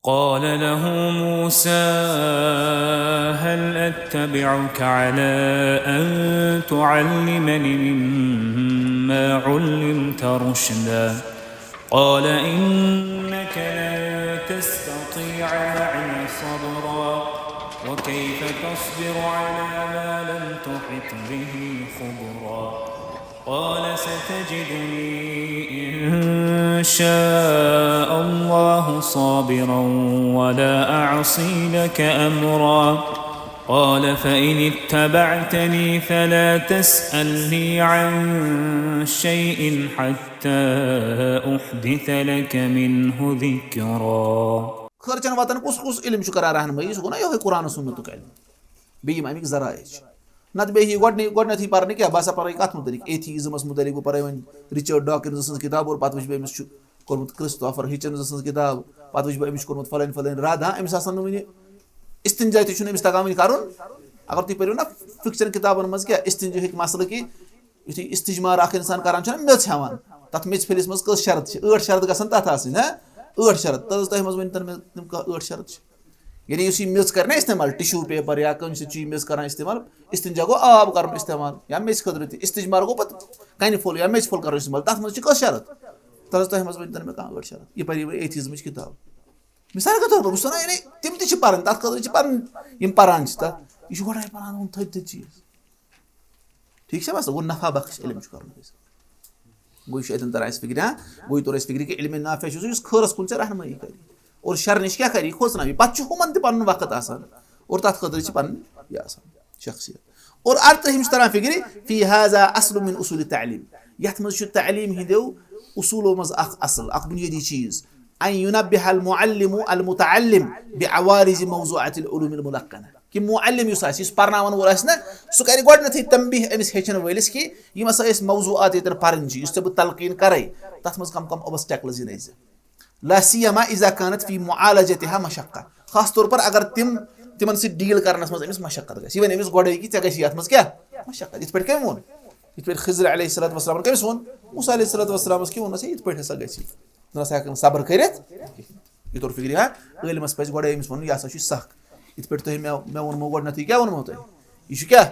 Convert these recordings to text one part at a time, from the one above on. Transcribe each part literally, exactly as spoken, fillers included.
قال له موسى: هل أتبعك على أن تعلمني مما علمت رشدا؟ قال: إنك لن تستطيع معي صبرا، وكيف تصبر على ما لم تحط به خبرا؟ قال: ستجدني إن شاء الله صابرا ولا أعصي لك أمرا. قال: فإن اتبعتني فلا تسألني عن شيء حتى أحدث لك منه ذكرا. خٲرچن واتن کُس کُس علم چھُ کران رہنمٲیی؟ سُہ گوٚو نا یِہوٚے قرآن و سُنتُک علم، بیٚیہِ یِم اَمِکۍ ذرایع چھِ۔ نتہٕ بیٚیہِ یہِ گۄڈٕنی گۄڈٕنٮ۪تھٕے پَرنہٕ کیٛاہ؟ بہٕ ہسا پَرٕ کَتھ مُتعلِق؟ ایتھیٖزمَس مُتعلِق بہٕ پَرٕ وۄنۍ رِچٲرڈ ڈاکِنزٕ سٕنٛز کِتاب، اور پَتہٕ وٕچھِ بہٕ أمِس چھُ کوٚرمُت کرِسٹوفر ہِچنزٕ سٕنٛز کِتاب، پَتہٕ وٕچھِ بہٕ أمِس چھُ کوٚرمُت فلٲنۍ فلٲنۍ رد۔ ہاں، أمِس آسان نہٕ وٕنہِ استنجا تہِ چھُنہٕ أمِس تَگان وٕنہِ کَرُن۔ اگر تُہۍ پٔرِو نا فِکشن کِتابَن منٛز کیٛاہ، استنجا ہیٚکہِ مسلہٕ کہِ یُتھُے استجمار اَکھ اِنسان کَران چھُنہ میٚژ ہٮ۪وان، تَتھ میٚژِ پھٔلِس منٛز کٔژ شرط چھِ؟ ٲٹھ شرط گژھن تَتھ آسٕنۍ، ہا؟ ٲٹھ شرط۔ تَتھ تۄہہِ منٛز ؤنۍ تَن مےٚ تِم کانٛہہ ٲٹھ شرط چھِ؟ ییٚلہِ یُس یہِ میٚژ کَرِ نا استعمال، ٹِشوٗ پیپر یا کُنہِ سۭتۍ چھُ یہِ میٚژ کَران استعمال، استنجا گوٚو آب کَرُن استعمال یا میٚژِ خٲطرٕ تہِ، استجمار گوٚو پَتہٕ کَنہِ پھوٚل یا میٚژِ پھوٚل کَرُن استعمال، تَتھ منٛز چھِ کٔژ شرط؟ تَتھ حظ تۄہہِ منٛز ؤنۍ تَن مےٚ کانٛہہ ٲٹھ شرط۔ یہِ پَرِ یِمَے ایتھیٖزمٕچ کِتاب۔ مثال کے طور پر وٕچھو نا، یعنی تِم تہِ چھِ پَران، تَتھ خٲطرٕ چھِ پَران، یِم پَران چھِ تَتھ، یہِ چھُ گۄڈَے پَران یِم تھٔدۍ تھٔدۍ چیٖز۔ ٹھیٖک چھا مسلہٕ؟ گوٚو نفع بخش علم چھُ کَرُن اَسہِ۔ گوٚو یہِ چھُ اَتٮ۪ن تَران اَسہِ فِکرِ، ہاں؟ گوٚو یہِ توٚر اَسہِ فِکرِ کہِ علم نافع چھُ سُہ یُس خٲرَس کُن ژےٚ رہنمٲیی کَرِ۔ اور شَرٕ نِش کیٛاہ کَرِ؟ یہِ کھوژناوِ۔ پَتہٕ چھُ ہُمَن تہِ پَنُن وقت آسان۔ اور تَتھ خٲطرٕ چھِ پَنٕنۍ یہِ آسان شخصیت۔ اور اَرترٛہِم چھُ تَران فِکرِ، فی ہذا اصل من اصول التعلیم۔ یَتھ منٛز چھُ تعلیٖم ہِنٛدیو اصوٗلو منٛز اَکھ اصل، اَکھ بُنیٲدی چیٖز۔ ان ينبه المعلم المتعلم بعوارض موضوعات العلوم الملقنة۔ کہِ معلم یُس آسہِ، یُس پرناوَن وول آسہِ نا، سُہ کَرِ گۄڈٕنٮ۪تھٕے تنبیہ أمِس ہیٚچھَن وٲلِس کہِ یِم ہسا أسۍ موضوعات ییٚتٮ۪ن پَرٕنۍ چھِ، یُس ژےٚ بہٕ تلقیٖن کَرَے، تَتھ منٛز کَم کَم obstacles یِنَے زِ۔ لا سیما اذا كانت في معالجتها مشقة۔ خاص طور پر اگر تِم، تِمَن سۭتۍ ڈیٖل کَرنَس منٛز أمِس مشقت گژھِ۔ یہِ وَنہِ أمِس گۄڈَے کہِ ژےٚ گژھِ یَتھ منٛز کیٛاہ؟ مشقت۔ یِتھ پٲٹھۍ کٔمۍ ووٚن؟ یِتھ پٲٹھۍ خضر علیہ الصلوۃ والسلام کٔمِس ووٚن؟ موسیٰ علیہ الصلوۃ والسلامَس کہِ ووٚننَس ہے یِتھ پٲٹھۍ ہسا گژھِ۔ نہ سا ہٮ۪کَن صبر کٔرِتھ۔ یہِ توٚر فِکرِ، ہا؟ عٲلمَس پَزِ گۄڈَے أمِس وَنُن، یہِ ہسا چھُ سَکھ۔ یِتھ پٲٹھۍ تۄہہِ مےٚ، مےٚ ووٚنمو گۄڈٕنٮ۪تھٕے، کیٛاہ ووٚنمو تۄہہِ؟ یہِ چھُ کیٛاہ؟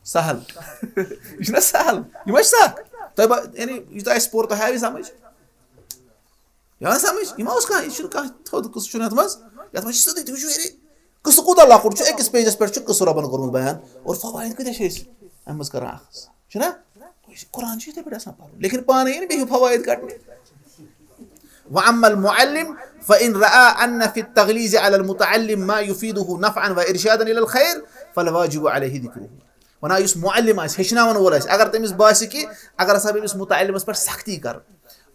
سہل۔ یہِ چھُنہ سہل؟ یہِ ما چھُ سَکھ؟ تۄہہِ با-، یعنی یوٗتاہ اَسہِ پوٚر، تۄہہِ آیہِ سَمٕجھ؟ یِوان سَمٕجھ؟ یہِ ما اوس کانٛہہ، یہِ چھُنہٕ کانٛہہ تھوٚد قٕصہٕ چھُنہٕ اَتھ منٛز۔ یَتھ منٛز چھِ سیوٚدُے، تُہۍ وٕچھِو، یعنی قٕصہٕ کوٗتاہ لۄکُٹ چھُ، أکِس پیجَس پٮ۪ٹھ چھُ قٕصہٕ رۄبَن کوٚرمُت بیان۔ اور فوائد کۭتیٛاہ چھِ أسۍ اَمہِ منٛز کَران اَخذ؟ چھُنہ؟ قرآن چھُ یِتھَے پٲٹھۍ آسان پَرُن، لیکن پانہٕ یی نہٕ بیٚیہِ فوائد کَڑنہِ۔ وأما المعلم فإن رأى أن في التغليظ على المتعلم ما يفيده نفعا وإرشادا إلى الخير فالواجب عليه ذكره۔ وَنان یُس معلم آسہِ، ہیٚچھناوَن وول آسہِ، اگر تٔمِس باسہِ کہِ اگر ہسا بہٕ أمِس متعلمَس پٮ۪ٹھ سختی کَرٕ،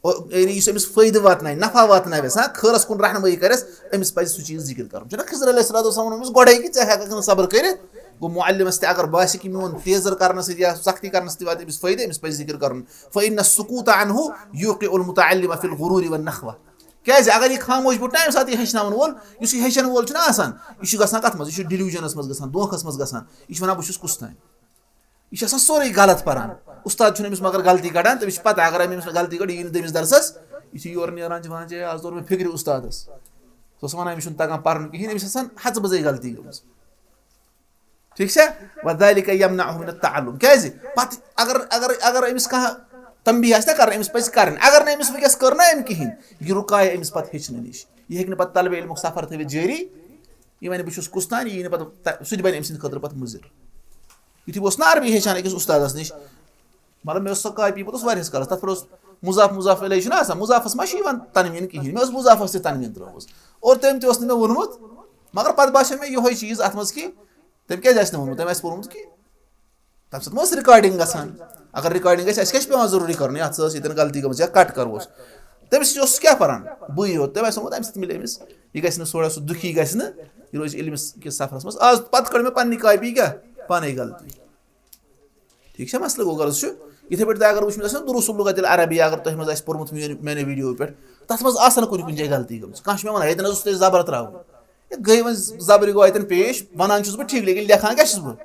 او-، یعنی یُس أمِس فٲیدٕ واتنایہِ، نفع واتناوٮ۪س، ہاں، خٲرَس کُن رہنمٲیی کَرٮ۪س، أمِس پَزِ سُہ چیٖز ذِکِر کَرُن۔ چھُنہ خضر علیہ الصلوۃ والسلام ووٚنمُت گۄڈَے کہِ ژےٚ ہٮ۪کَکھ نہٕ صبر کٔرِتھ؟ گوٚو معلمَس تہِ اگر باسہِ کہِ میون تیزر کَرنہٕ سۭتۍ یا سختی کَرنہٕ سۭتۍ واتہِ أمِس فٲیدٕ، أمِس پَزِ ذِکِر کَرُن۔ فإن السكوت عنه يوقع المتعلم في الغرور والنخوة۔ کیٛازِ؟ اگر یہِ خاموش بیوٗٹھ نا، ییٚمہِ ساتہٕ یہِ ہیٚچھناوَن وول، یُس یہِ ہیٚچھَن وول چھُنہ آسان، یہِ چھُ گژھان کَتھ منٛز؟ یہِ چھُ ڈِلیوٗجَنَس منٛز گژھان، دھوکَس منٛز گژھان۔ یہِ چھُ وَنان، بہٕ چھُس کُس تام۔ یہِ چھُ آسان سورُے غلط پَران۔ اُستاد چھُنہٕ أمِس مگر غلطی کَڑان، تٔمِس چھِ پَتہ، اگر أمۍ أمِس غلطی کٔڑ، یہِ یی نہٕ تٔمِس درسَس۔ یُتھُے یورٕ نیران چھِ، وَنان چھِ، "ہے، آز توٚر مےٚ فِکرِ اُستادَس۔ سُہ اوس وَنان، أمِس چھُنہٕ تَگان پَرُن کِہیٖنۍ، أمِس چھِ آسان ہَژٕ بٔزٕے غلطی گٔمٕژ۔" ٹھیٖک چھا؟ وذلك يمنعه من التعلم۔ کیٛازِ؟ پَتہٕ اگر، اگر، اگر أمِس کانٛہہ تنبیہ آسہِ نا کَرٕنۍ، أمِس پَزِ کَرٕنۍ۔ اگر نہٕ أمِس وٕنکیٚس کٔر نا أمۍ کِہیٖنۍ، یہِ رُکایہِ أمِس پَتہٕ ہیٚچھنہٕ نِش۔ یہِ ہیٚکہِ نہٕ پَتہٕ طلبِ علمُک سفر تھٲوِتھ جٲری۔ یہِ وَنہِ، "بہٕ چھُس کُس تام"، یہِ یی نہٕ پَتہٕ تَ-، سُہ تہِ بَنہِ أمۍ سٕنٛدِ خٲطرٕ پَتہٕ مُضِر۔ یُتھُے بہٕ اوسُس نا عربی ہیٚچھان أکِس اُستادَس نِش، مطلب، مےٚ ٲس سۄ کاپی پَتہٕ اوس واریاہَس کالَس، تَتھ پٮ۪ٹھ اوس مُضاف، مُضاف الیہ چھُنہ آسان، مُضافَس ما چھِ یِوان تنویٖن کِہیٖنۍ، مےٚ ٲس مُضافَس تہِ تنویٖن ترٛٲومٕژ۔ اور تٔمۍ تہِ اوس نہٕ مےٚ ووٚنمُت، مگر پَتہٕ باسیو مےٚ یِہوٚے چیٖز اَتھ منٛز کہِ تٔمۍ کیٛازِ آسہِ نہٕ ووٚنمُت؟ تٔمۍ آسہِ پوٚرمُت کہِ تَمہِ سۭتۍ ما ٲس رِکارڈِنٛگ گژھان؟ اگر رِکارڈِنٛگ گژھِ، اَسہِ کیٛاہ چھِ پٮ۪وان ضروٗری کَرُن؟ یَتھ سۭتۍ ییٚتٮ۪ن غلطی گٔمٕژ یا کَٹ کَروس۔ تٔمِس اوس کیٛاہ پَران؟ بٕے یوت۔ تٔمۍ آسہِ ووٚنمُت، اَمہِ سۭتۍ مِلہِ أمِس، یہِ گژھِ نہٕ تھوڑا سُہ دُکھی گژھِ نہٕ، یہِ روزِ علمِس کِس سفرَس منٛز۔ آز پَتہٕ کٔڑ مےٚ پَنٕنہِ کاپی کیٛاہ؟ پانَے غلطی۔ ٹھیٖک چھا مسلہٕ؟ گوٚو غرض چھُ، یِتھَے پٲٹھۍ تۄہہِ اگر وٕچھمُت آسہِ نا دروس اللغة العربية، اگر تۄہہِ منٛز آسہِ پوٚرمُت میٲنۍ، میانہِ ویٖڈیو پٮ۪ٹھ، تَتھ منٛز آسَن کُنہِ کُنہِ جایہِ غلطی گٔمٕژ۔ کانٛہہ چھُ مےٚ وَنان، "ییٚتٮ۪ن حظ اوس تۄہہِ زبر ترٛاوُن۔" ہے، گٔے وۄنۍ زبرِ گوٚو اَتٮ۪ن پیش، وَنان چھُس بہٕ ٹھیٖک، لیکن لیکھان کیٛاہ چھُس بہٕ؟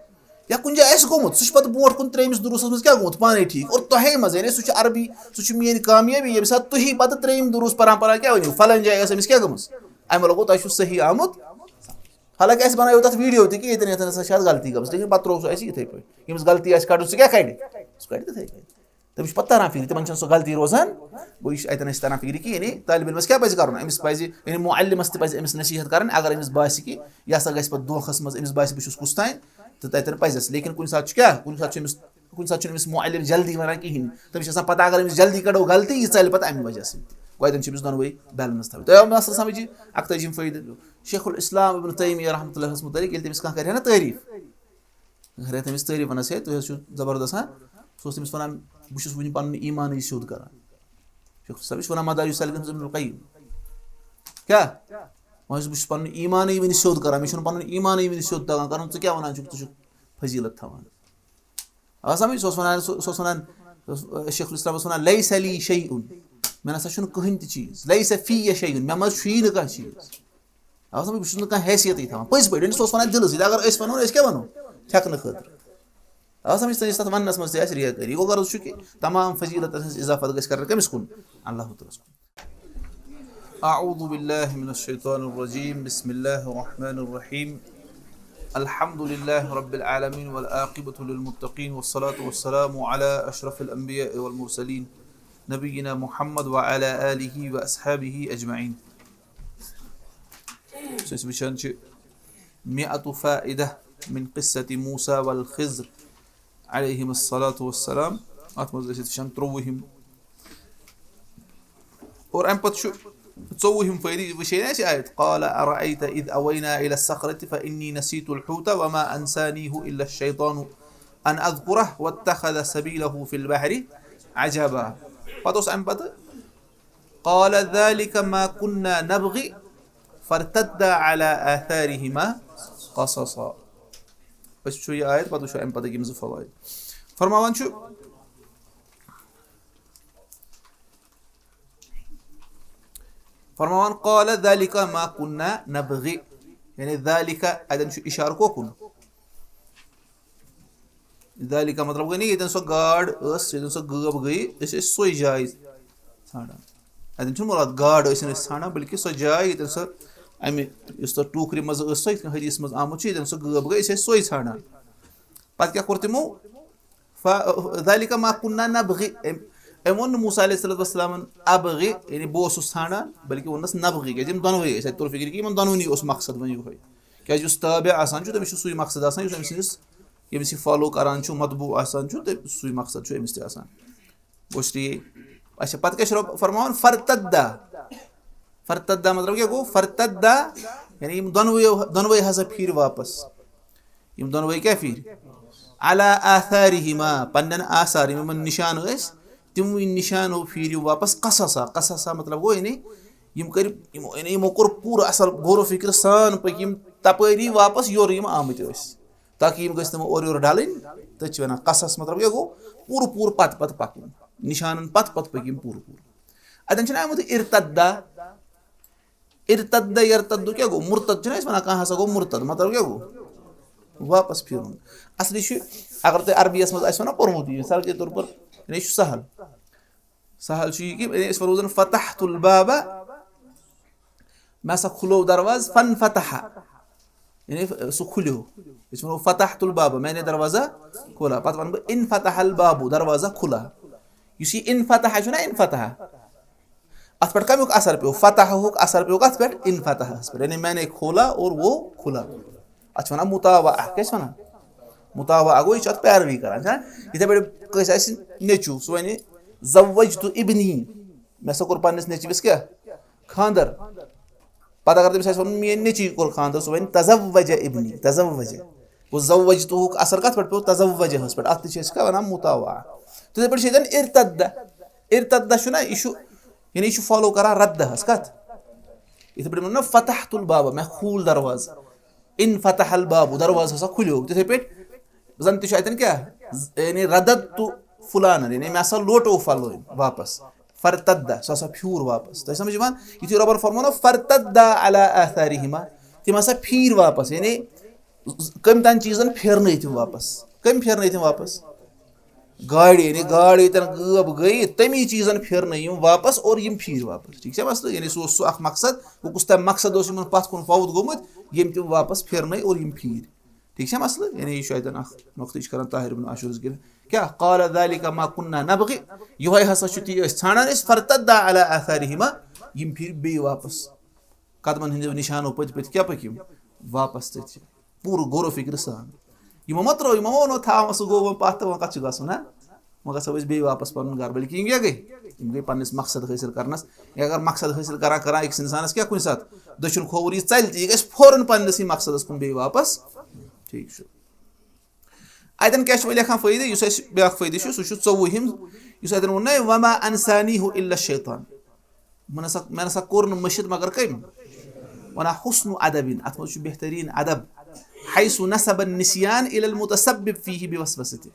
یا کُنہِ جایہِ آسہِ گوٚمُت، سُہ چھُ پَتہٕ برونٛٹھ کُن ترٛیٚیمِس دروسَس منٛز کیٛاہ گوٚمُت؟ پانَے ٹھیٖک۔ اور تۄہے منٛز، یعنی سُہ چھُ عربی، سُہ چھُ میٲنۍ کامیٲبی، ییٚمہِ ساتہٕ تُہی پَتہٕ ترٛیٚیِم دروس پَران پَران کیٛاہ ؤنِو؟ فلٲنۍ جایہِ ٲس أمِس کیٛاہ گٔمٕژ؟ اَمہِ لوگو تۄہہِ چھُو صحیح آمُت۔ حالانکہ اَسہِ بَنایو تَتھ ویٖڈیو تہِ کہِ ییٚتٮ۪ن ییٚتٮ۪ن ہسا چھِ اَتھ غلطی گٔمٕژ، لیکِن پَتہٕ ترٛوو سُہ اَسہِ یِتھَے پٲٹھۍ۔ ییٚمِس غلطی آسہِ کَڑُن، سُہ کیٛاہ کَڑِ؟ سُہ کَڑِ تِتھَے پٲٹھۍ۔ تٔمِس چھُ پَتہٕ تَران فِکرِ، تِمَن چھَنہٕ سۄ غلطی روزان۔ گوٚو، یہِ چھُ اَتٮ۪ن اَسہِ تَران فِکرِ کہِ یعنی طٲلبِ علمَس کیٛاہ پَزِ کَرُن؟ أمِس پَزِ، یعنی معلمَس تہِ پَزِ أمِس نصیٖحت کَرٕنۍ، اگر أمِس باسہِ کہِ یہِ ہسا گژھِ پَتہٕ دھوکھَس منٛز، أمِس باسہِ بہٕ چھُس کُس تام، تہٕ تَتٮ۪ن پَزٮ۪س۔ لیکن کُنہِ ساتہٕ چھُ کیٛاہ؟ کُنہِ ساتہٕ چھُ أمِس، کُنہِ ساتہٕ چھُنہٕ أمِس معلم جلدی وَنان کِہیٖنۍ۔ تٔمِس چھِ آسان پَتہ، اگر أمِس جلدی کَڑو غلطی، یہِ ژَلہِ پَتہٕ اَمہِ وجہ سۭتۍ۔ گوٚو، اَتٮ۪ن چھِ أمِس دۄنوَے بیلَنس تھاوٕنۍ۔ تۄہہِ آو مسلہٕ سَمٕجھ؟ یہِ اَکتٲجِم فٲیدٕ۔ شیخ الاسلام ابن تیمیہ رحمۃ اللہ مُتعلق ییٚلہِ تٔمِس کانٛہہ کَرِ ہا نا تعریٖف، اگر تٔمِس تعریٖف وَنَس ہے، تُہۍ حظ چھِو زبردست، ہاں، سُہ اوس تٔمِس وَنان، بہٕ چھُس وٕنہِ پَنُن ایٖمانٕے سیوٚد کَران۔ شیخ الاسلام چھُ وَنان مدارج سالکین ابن القیم۔ کیٛاہ؟ وۄنۍ چھُس بہٕ چھُس پَنُن ایٖمانٕے وٕنہِ سیوٚد کَران، مےٚ چھُنہٕ پَنُن ایٖمانٕے وٕنہِ سیوٚد تَگان کَرُن، ژٕ کیٛاہ وَنان چھُکھ، ژٕ چھُکھ فضیٖلت تھاوان۔ آ سَمٕجھ؟ سُہ اوس وَنان، سُہ سُہ اوس وَنان، سُہ اوس، شیخ الاسلام اوس وَنان، "لیس لی شیء، مےٚ نہ سا چھُنہٕ کٕہٕنۍ تہِ چیٖز، لیس فی شیء، مےٚ منٛز چھُیی نہٕ کانٛہہ چیٖز۔" آ سَمٕجھ؟ بہٕ چھُس نہٕ کانٛہہ حیثیتٕے تھاوان۔ پٔزۍ پٲٹھۍ، یعنی سُہ اوس وَنان دِلہٕ سۭتۍ، اگر أسۍ وَنو، أسۍ کیٛاہ وَنو؟ تھٮ۪کنہٕ خٲطرٕ۔ آ سَمٕجھ؟ تٔمِس تَتھ وَننَس منٛز تہِ آسہِ ریاکٲری۔ گوٚو غرض چھُ کہِ تمام فضیٖلتَن ہٕنٛز اضافت گژھِ کَرٕنۍ کٔمِس کُن؟ اللہ تعالیٰ ہَس کُن۔ أعوذ بالله من الشيطان الرجيم، بسم الله الرحمن الرحيم، الحمد لله رب العالمين، والعاقبة للمتقين، والصلاة والسلام على أشرف الأنبياء والمرسلين، نبينا محمد وعلى آله وأصحابه أجمعين۔ یُس أسۍ وٕچھان چھِ، مئة فائدة من قصة موسى والخضر عليهما الصلاة والسلام، اَتھ منٛز ٲسۍ أسۍ وٕچھان ترٛۆوُہِم۔ اور اَمہِ پَتہٕ چھُ ژوٚوُہِم فٲیدٕ، یہِ وٕچھے نہ اَسہِ آیت، "قال أرأيت إذ أوينا إلى الصخرة فإني نسيت الحوت وما أنسانيه إلا الشيطان أن أذكره واتخذ سبيله في البحر عجبا۔" پَتہٕ اوس اَمہِ پَتہٕ، "قال ذلك ما كنا نبغي فارتدا على آثارهما قصصا۔" أسۍ وٕچھو یہِ آیت، پَتہٕ وٕچھو اَمہِ پَتہٕ یِم زٕ فوائد۔ فرماوان چھُ، فرماوان، "قال ذلك ما كنا نبغي"، یعنی ذلك اَتٮ۪ن چھُ اِشارٕ کوکُن؟ ذلك مطلب گوٚو نہ ییٚتٮ۪ن سۄ گاڈ ٲس، ییٚتٮ۪ن سۄ غٲب گٔیے، أسۍ ٲسۍ سۄے جاے ژھانٛڈان۔ اَتٮ۪ن چھُنہٕ مُراد گاڈ ٲسۍ نہٕ أسۍ ژھانٛڈان، بلکہِ سۄ جاے ییٚتٮ۪ن سۄ اَمہِ یُس تَتھ ٹوٗکرِ منٛز ٲس، سۄ یِتھ کٔنۍ حدیثس منٛز آمُت چھُ، ییٚتٮ۪ن سۄ غٲب گٔے، أسۍ ٲسۍ سۄے ژھانٛڈان۔ پَتہٕ کیٛاہ کوٚر تِمو؟ ف-، ذلك ما كنا نبغي، أمۍ، أمۍ ووٚن نہٕ موسیٰ علیہ الصلوۃ والسلامن "ابغي"، یعنی بہٕ اوسُس ژھانٛڈان، بلکہِ ووٚننَس "نبغي"، کیٛازِ یِم دۄنوَے ٲسۍ اَتہِ تُلفِکرِ کہِ یِمَن دۄنوٕنی اوس مقصد وۄنۍ یِہوٚے۔ کیٛازِ یُس تابع آسان چھُ، تٔمِس چھُ سُے مقصد آسان، یُس أمۍ سٕنٛدِس، ییٚمِس یہِ فالو کران چھُ، متبوع آسان چھُ، تہٕ سُے مقصد چھُ أمِس تہِ آسان۔ گوٚو ٹھیٖک۔ اچھا، پتہٕ کیٛاہ چھُ رۄب فرماوان؟ فرتدا۔ فرتدا مطلب کیٛاہ گوٚو؟ فرتدا یعنی یِم دۄنوَے، دۄنوَے ہسا پھیٖرۍ واپس۔ یِم دۄنوَے کیٛاہ پھیٖرۍ؟ علی آثارہما، پننٮ۪ن آثار، یِم یِمن نِشان ٲسۍ، تِموٕے نِشانو پھیٖرۍ یِم واپس قصصا۔ قصصا مطلب گوٚو یعنی یِم کٔرۍ، یِمو، یعنی یِمو کوٚر پوٗرٕ اصل غور و فکر سان پٔکۍ یِم تپٲری واپس یورٕ یِم آمٕتۍ ٲسۍ، تاکہِ یِم گٔژھۍ نہٕ وۄنۍ اورٕ یورٕ ڈلٕنۍ۔ تٔتھۍ چھِ ونان قصص، مطلب کیٛاہ گوٚو؟ پوٗرٕ پوٗرٕ پتہٕ پتہٕ پکُن، نِشانن پتہٕ پتہٕ پٔکۍ یِم پوٗرٕ پوٗرٕ۔ اتٮ۪ن چھُنہٕ آمُت ارتدا، ارتد یرتد کیٛاہ گوٚو؟ مرتد چھِنہٕ أسۍ وَنان، کانٛہہ ہسا گوٚو مرتد، مطلب کیٛاہ گوٚو؟ واپس پھیرُن۔ اصلی چھُ، اگر تۄہہِ عربی یس منٛز آسہِ وَنان پوٚرمُت، یہِ مثال کے طور پر، یعنی یہِ چھُ سہل۔ سہل چھُ یہِ کہِ، یعنی أسۍ وَنو زَن فتحت الباب، مےٚ ہسا کھُلوو دروازٕ، فن فتح، یعنی سُہ کھُلیو۔ أسۍ وَنو فتحت الباب، میں نے دروازہ کھولا۔ پتہٕ وَنہٕ بہٕ ان فتح الباب، دروازہ کھُلا۔ یُس یہِ ان فتح چھُ نا، ان فتح، اتھ پٮ۪ٹھ کمیُک اثر پیوٚو؟ فتحُک اثر پیوٚو کتھ پٮ۪ٹھ؟ ان فتحس پٮ۪ٹھ، یعنی میں نے کھولا اور وہ کھلا۔ اتھ چھِ ونان مطاوعہ۔ کیٛاہ چھِ ونان؟ مطاوعہ گوٚو، یہِ چھُ اتھ پیروی کران، چھا؟ یِتھے پٲٹھۍ کٲنٛسہِ آسہِ نیٚچوٗ، سُہ ونہِ، "زوجت ابنی"، مےٚ ہسا کوٚر پننِس نیٚچوِس کیٛاہ؟ خانٛدر۔ پتہٕ اگر تٔمِس آسہِ ونُن، "میٛٲنۍ نیٚچوۍ کوٚر خانٛدر"، سُہ ونہِ، "تزوج ابنی"، تزوج۔ گوٚو، زوجتُک اثر کتھ پٮ۪ٹھ پیوٚو؟ تزوجہس پٮ۪ٹھ۔ اتھ تہِ چھِ أسۍ کیٛاہ ونان؟ مطاوعہ۔ تِتھے پٲٹھۍ چھِ ییٚتٮ۪ن ارتدہ۔ ارتدہ چھُنہ، یہِ چھُ، یعنی یہِ چھُ فالو کران ردہس۔ کتھ؟ یِتھے پٲٹھۍ ووٚن نہ، فتحت الباب، مےٚ کھوٗل دروازٕ۔ ان فتح الباب، دروازٕ ہسا کھُلیو۔ تِتھے پٲٹھۍ زن تہِ چھُ اتٮ۪ن کیٛاہ؟ یعنی رددت فلانن، یعنی مےٚ ہسا لوٹو فلٲنۍ واپس۔ فرتدہ، سُہ ہسا پھیوٗر واپس۔ تۄہہِ سمجھ یِوان؟ یُتھُے رۄبن فرموو نہ، فرتدہ علی آثارہما، تِم ہسا پھیٖرۍ واپس، یعنی کٔمۍ تام چیٖزن پھیرنٲے تِم واپس۔ کٔمۍ پھیرنٲے تِم واپس؟ گاڑِ، یعنی گاڑِ ییٚتٮ۪ن غٲب گٔے، تَمی چیٖزَن پھِرنٲے یِم واپَس اور یِم پھیٖرۍ واپَس۔ ٹھیٖک چھا مسلہٕ؟ یعنی سُہ اوس سُہ اَکھ مقصد، وۄنۍ کُس تام مقصد اوس یِمَن پَتھ کُن فوت گوٚمُت، ییٚمۍ تِم واپَس پھِرنٲے اور یِم پھیٖرۍ۔ ٹھیٖک چھا مسلہٕ؟ یعنی یہِ چھُ اَتٮ۪ن اَکھ نۄقطہٕ، یہِ چھُ کَران طاہر بن عاشورَس گِنٛدان۔ کیٛاہ؟ قال ذلك ما كنا نبغي، یِہوٚے ہسا چھُ تی ٲسۍ ژھانٛڈان أسۍ، فارتدا على آثارهما، یِم پھیٖرۍ بیٚیہِ واپَس۔ قدمَن ہٕنٛدیو نِشانو پٔتۍ پٔتۍ کیٛاہ پٔکۍ یِم؟ واپَس تٔتھۍ۔ پوٗرٕ غور و فِکرِ سان۔ یِمو ما ترٛوو، یِمو ما ووٚنُو تھاو وۄنۍ سُہ گوٚو وۄنۍ پَتھ تہٕ وۄنۍ کَتھ چھُ گژھُن، ہا؟ وۄنۍ گژھو أسۍ بیٚیہِ واپَس پَنُن گَرٕ، بلکہِ یِم کیٛاہ گٔے؟ یِم گٔے پنٛنِس مقصد حٲصِل کَرنَس۔ یا اگر مقصد حٲصِل کَران کَران أکِس اِنسانَس کیٛاہ کُنہِ ساتہٕ دٔچھُن کھووُر یی ژَلہِ تہِ، یہِ گژھِ فوراً پنٛنِسٕے مقصدَس کُن بیٚیہِ واپَس۔ ٹھیٖک چھُ۔ اَتٮ۪ن کیٛاہ چھُ وۄنۍ لیکھان فٲیدٕ؟ یُس اَسہِ بیٛاکھ فٲیدٕ چھُ، سُہ چھُ ژوٚوُہِم، یُس اَتٮ۪ن ووٚن نہ، وما انسانیہ الا الشیطان۔ مےٚ نسا، مےٚ نسا کوٚر نہٕ مٔشِتھ مگر کٔمۍ؟ وَنان حسن ادب، اَتھ منٛز چھُ بہتریٖن ادب۔ حیث نسب النسیان الی المتسبب فیہ بوسوسته۔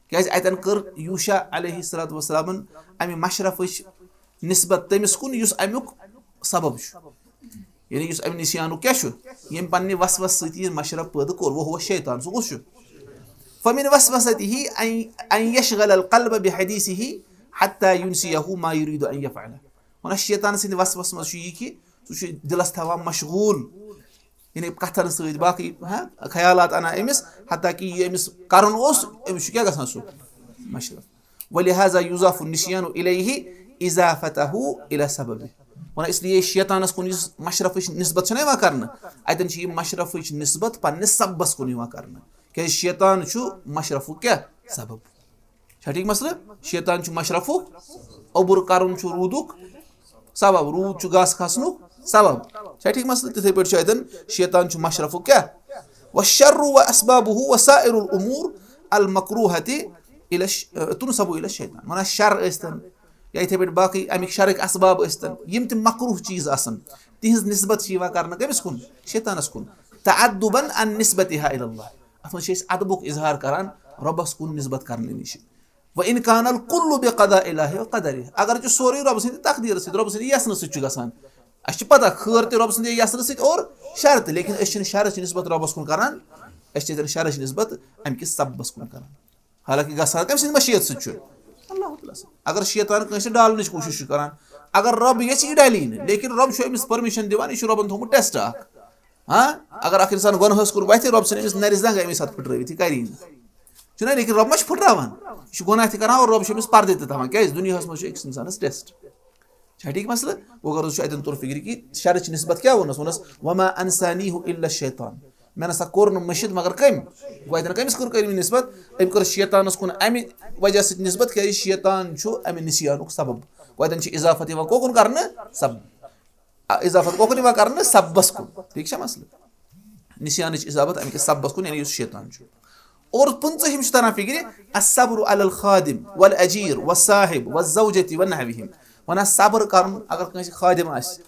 کیٛازِ اَتٮ۪ن کٔر یوٗشا علیہ الصلوۃ والسلامن اَمہِ مشرفٕچ نسبت تٔمِس کُن یُس اَمیُک سبب چھُ۔ یعنی یُس اَمہِ نسیانُک کیٛاہ چھُ؟ ییٚمۍ پننہِ وسوسہٕ سۭتۍ یہِ مشرف پٲدٕ کوٚر، وہو شیطان، سُہ کُس چھُ؟ فمن وسوسته ان، ان یشغل القلب بحدیثه حتى ينسيه ما يريد ان يفعله۔ وَنان شیطان سٕنٛدِ وسوسہٕ منٛز چھُ یہِ کہِ سُہ چھُ دِلس تھاوان مشغوٗل، یعنی کتھن سۭتۍ باقٕے، ہاں، خیالات انان أمِس، حتیٰ کہِ یہِ أمِس کرُن اوس، أمِس چھُ کیٛاہ گژھان سُہ؟ مشرف۔ ولہذا یضاف النسیان الیہ اضافته الی سببہ۔ وَنان اس لیے شیطانس کُن یُس مشرفٕچ نسبت چھَنہ یِوان کرنہٕ، اَتٮ۪ن چھِ یہِ مشرفٕچ نسبت پننِس سببس کُن یِوان کرنہٕ، کیٛازِ شیطان چھُ مشرفُک کیٛاہ؟ سبب۔ چھا ٹھیٖک مسلہٕ؟ شیطان چھُ مشرفُک، اوٚبُر کرُن چھُ روٗدُک سبب، روٗد چھُ گاسہٕ کھسنُک سبب۔ چھا ٹھیٖک مسلہٕ؟ تِتھے پٲٹھۍ چھُ اَتٮ۪ن شیطان چھُ مشرفُک کیٛاہ؟ والشر واسبابه وسائر الامور المکروہۃ الی الش-، تنسب الی الشیطان۔ وَنان شر ٲسۍتن یا یِتھے پٲٹھۍ باقٕے اَمِکۍ شرٕکۍ اسباب ٲسۍتن، یِم تہِ مکروہ چیٖز آسن، تِہنٛز نسبت چھِ یِوان کرنہٕ کٔمِس کُن؟ شیطانس کُن۔ تعدبا عن نسبتها الی اللہ۔ اَتھ منٛز چھِ أسۍ ادبُک اظہار کران رۄبس کُن نسبت کرنہٕ نِش۔ وان کان الکل بقضاء اللہ و قدرہ، اگر چھُ سورُے رۄبہٕ سٕنٛدِ تقدیٖرٕ سۭتۍ، رۄبہٕ سٕنٛدِ یژھنہٕ سۭتۍ چھُ گژھان۔ اَسہِ چھِ پتہ خٲر تہِ رۄبہٕ سٕنٛدِ یژھنہٕ سۭتۍ اور شر تہِ، لیکن أسۍ چھِنہٕ شرٕچ نسبت رۄبس کُن کران، أسۍ چھِ تیٚلہِ شرٕچ نسبت اَمہِ کِس سببس کُن کران۔ حالانکہِ گژھان کٔمۍ سٕنٛدِ مشیت سۭتۍ چھُ؟ اللہ تعالیٰ سٕنٛدِ۔ اگر شیطان کٲنٛسہِ ڈالنٕچ کوٗشِش چھُ کران، اگر رۄب یژھِ یہِ ڈالی نہٕ، لیکن رۄب چھُ أمِس پٔرمِشن دِوان، یہِ چھُ رۄبن تھوٚومُت ٹیسٹ اکھ۔ ہاں، اگر اکھ انسان گۄنہس کُن وتھِ، رۄب ژھٕنہِ أمِس نرِ زنٛگہٕ اَمی ساتہٕ پھٕٹرٲوِتھ، یہِ کَری نہٕ۔ چھُنہ، لیکن رۄب ما چھُ پھٕٹراوان؟ یہِ چھُ گۄناہ تہِ کران اور رۄب چھُ أمِس پردٕ تہِ تھاوان۔ کیٛازِ؟ دُنیاہس منٛز چھُ أکِس انسانس ٹیسٹ۔ چھا ٹھیٖک مسلہٕ؟ وۄنۍ غرض چھُ اَتٮ۪ن توٚر فِکرِ کہِ شرٕچ نسبت کیٛاہ ووٚنُس؟ ووٚنُس، وما انسانیہ الا الشیطان۔ مےٚ نسا کوٚر نہٕ مٔشِتھ مگر کٔمۍ؟ گوٚو اَتٮ۪ن کٔمِس کٔر کٔرمٕژ نسبت؟ أمۍ کٔر شیطانس کُن اَمہِ وجہ سۭتۍ نسبت، کیٛازِ شیطان چھُ اَمہِ نسیانُک سبب۔ گوٚو اَتٮ۪ن چھِ اضافت یِوان کوکُن کرنہٕ؟ سبب۔ آ، اضافت کوکُن یِوان کرنہٕ؟ سببس کُن۔ ٹھیٖک چھا مسلہٕ؟ نسیانٕچ اضافت اَمہِ کِس سببس کُن، یعنی یُس شیطان چھُ۔ اور پٕنٛژٕہِم چھُ تران فِکرِ، الصبر علی الخادم والاجیر والصاحب والزوجة ونحوہم۔ وَنان صبر کرُن، اگر کٲنٛسہِ خادم آسہِ،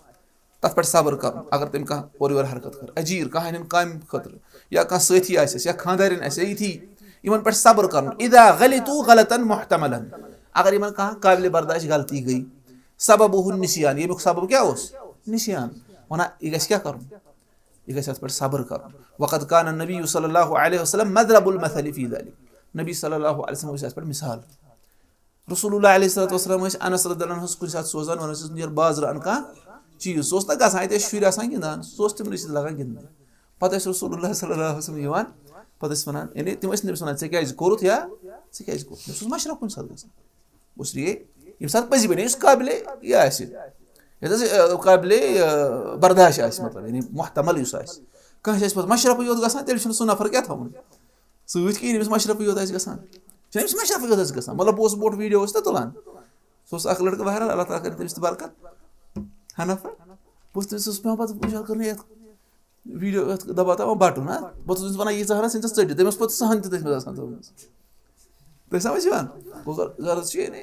تَتھ پٮ۪ٹھ صبر کرُن، اگر تٔمۍ کانٛہہ اورٕ یورٕ حرکت کٔر، اجیر، کانٛہہ ہنٮ۪ن کامہِ خٲطرٕ، یا کانٛہہ سٲتھی آسٮ۪س، یا خانٛدارِنۍ آسٮ۪س، یا یِتھی، یِمن پٮ۪ٹھ صبر کرُن۔ اذا غلطوا غلطا محتملا، اگر یِمن کانٛہہ قابلِ برداش غلطی گٔے، سببہ النسیان، ییٚمیُک سبب کیٛاہ اوس؟ نسیان۔ وَنان، یہِ گژھِ کیٛاہ کرُن؟ یہِ گژھِ اَتھ پٮ۪ٹھ صبر کرُن۔ وقد کان النبی صلی اللہ علیہ وسلم مضرب المثل فی ذلک۔ نبی صلی اللہ علیہ وسلم اوس اَتھ پٮ۪ٹھ مثال۔ رسول اللہ علیہ الصلوۃ والسلام ٲسۍ انس رضی اللہ عنہ ہس کُنہِ ساتہٕ سوزان، وَنان ٲسِس، "نیر بازرٕ اَن کانٛہہ چیٖز۔" سُہ اوس نہ گژھان، اَتہِ ٲسۍ شُرۍ آسان گِنٛدان، سُہ اوس تِمنٕے سۭتۍ لگان گِنٛدنہِ۔ پتہٕ ٲسۍ رسول اللہ صلی اللہ علیہ وسلم یِوان، پتہٕ ٲسۍ وَنان، یعنی تِم ٲسۍ نہٕ تٔمِس وَنان، "ژےٚ کیٛازِ کوٚرُتھ یا ژےٚ کیٛازِ کوٚرُتھ؟" مےٚ اوس مشرف کُنہِ ساتہٕ گژھان۔ اس لیے ییٚمہِ ساتہٕ پٔزی پٲٹھۍ یُس قابلِ یہِ آسہِ، یَتھ حظ، یہِ، قابلِ، یہِ، برداش آسہِ، مطلب، یعنی محتمل یُس آسہِ۔ کٲنٛسہِ آسہِ پَتہٕ مشرفٕے یوت گژھان، تیٚلہِ چھُنہٕ سُہ نفر کیٛاہ تھاوُن سۭتۍ کِہیٖنۍ، ییٚمِس مشرفٕے یوت آسہِ گژھان۔ چھُنہ أمِس مشرفٕے یوت آسہِ گژھان۔ مطلب، بہٕ اوسُس بوٚڑ ویٖڈیو اوس نہ تُلان، سُہ اوس اَکھ لٔڑکہٕ، بہرحال، اللہ تعالیٰ کَرِ تٔمِس تہِ برکت۔ ہا نفر، بہٕ اوسُس تٔمِس اوس پٮ۪وان پَتہٕ وٕچھان کٔرنہٕ یَتھ ویٖڈیو یَتھ دَباو تھاوان بَٹُن، ہا؟ بہٕ اوسُس تَتھ وَنان، ییٖژاہ ہَنا ژھٕنۍ ژٕ ژٔٹِتھ۔ تٔمۍ اوس پَتہٕ سۄ ہَن تہِ تٔتھۍ منٛز آسان تھٲومٕژ۔ تۄہہِ سَمٕجھ یِوان؟ گوٚو غر-، غرض چھُ، یعنی،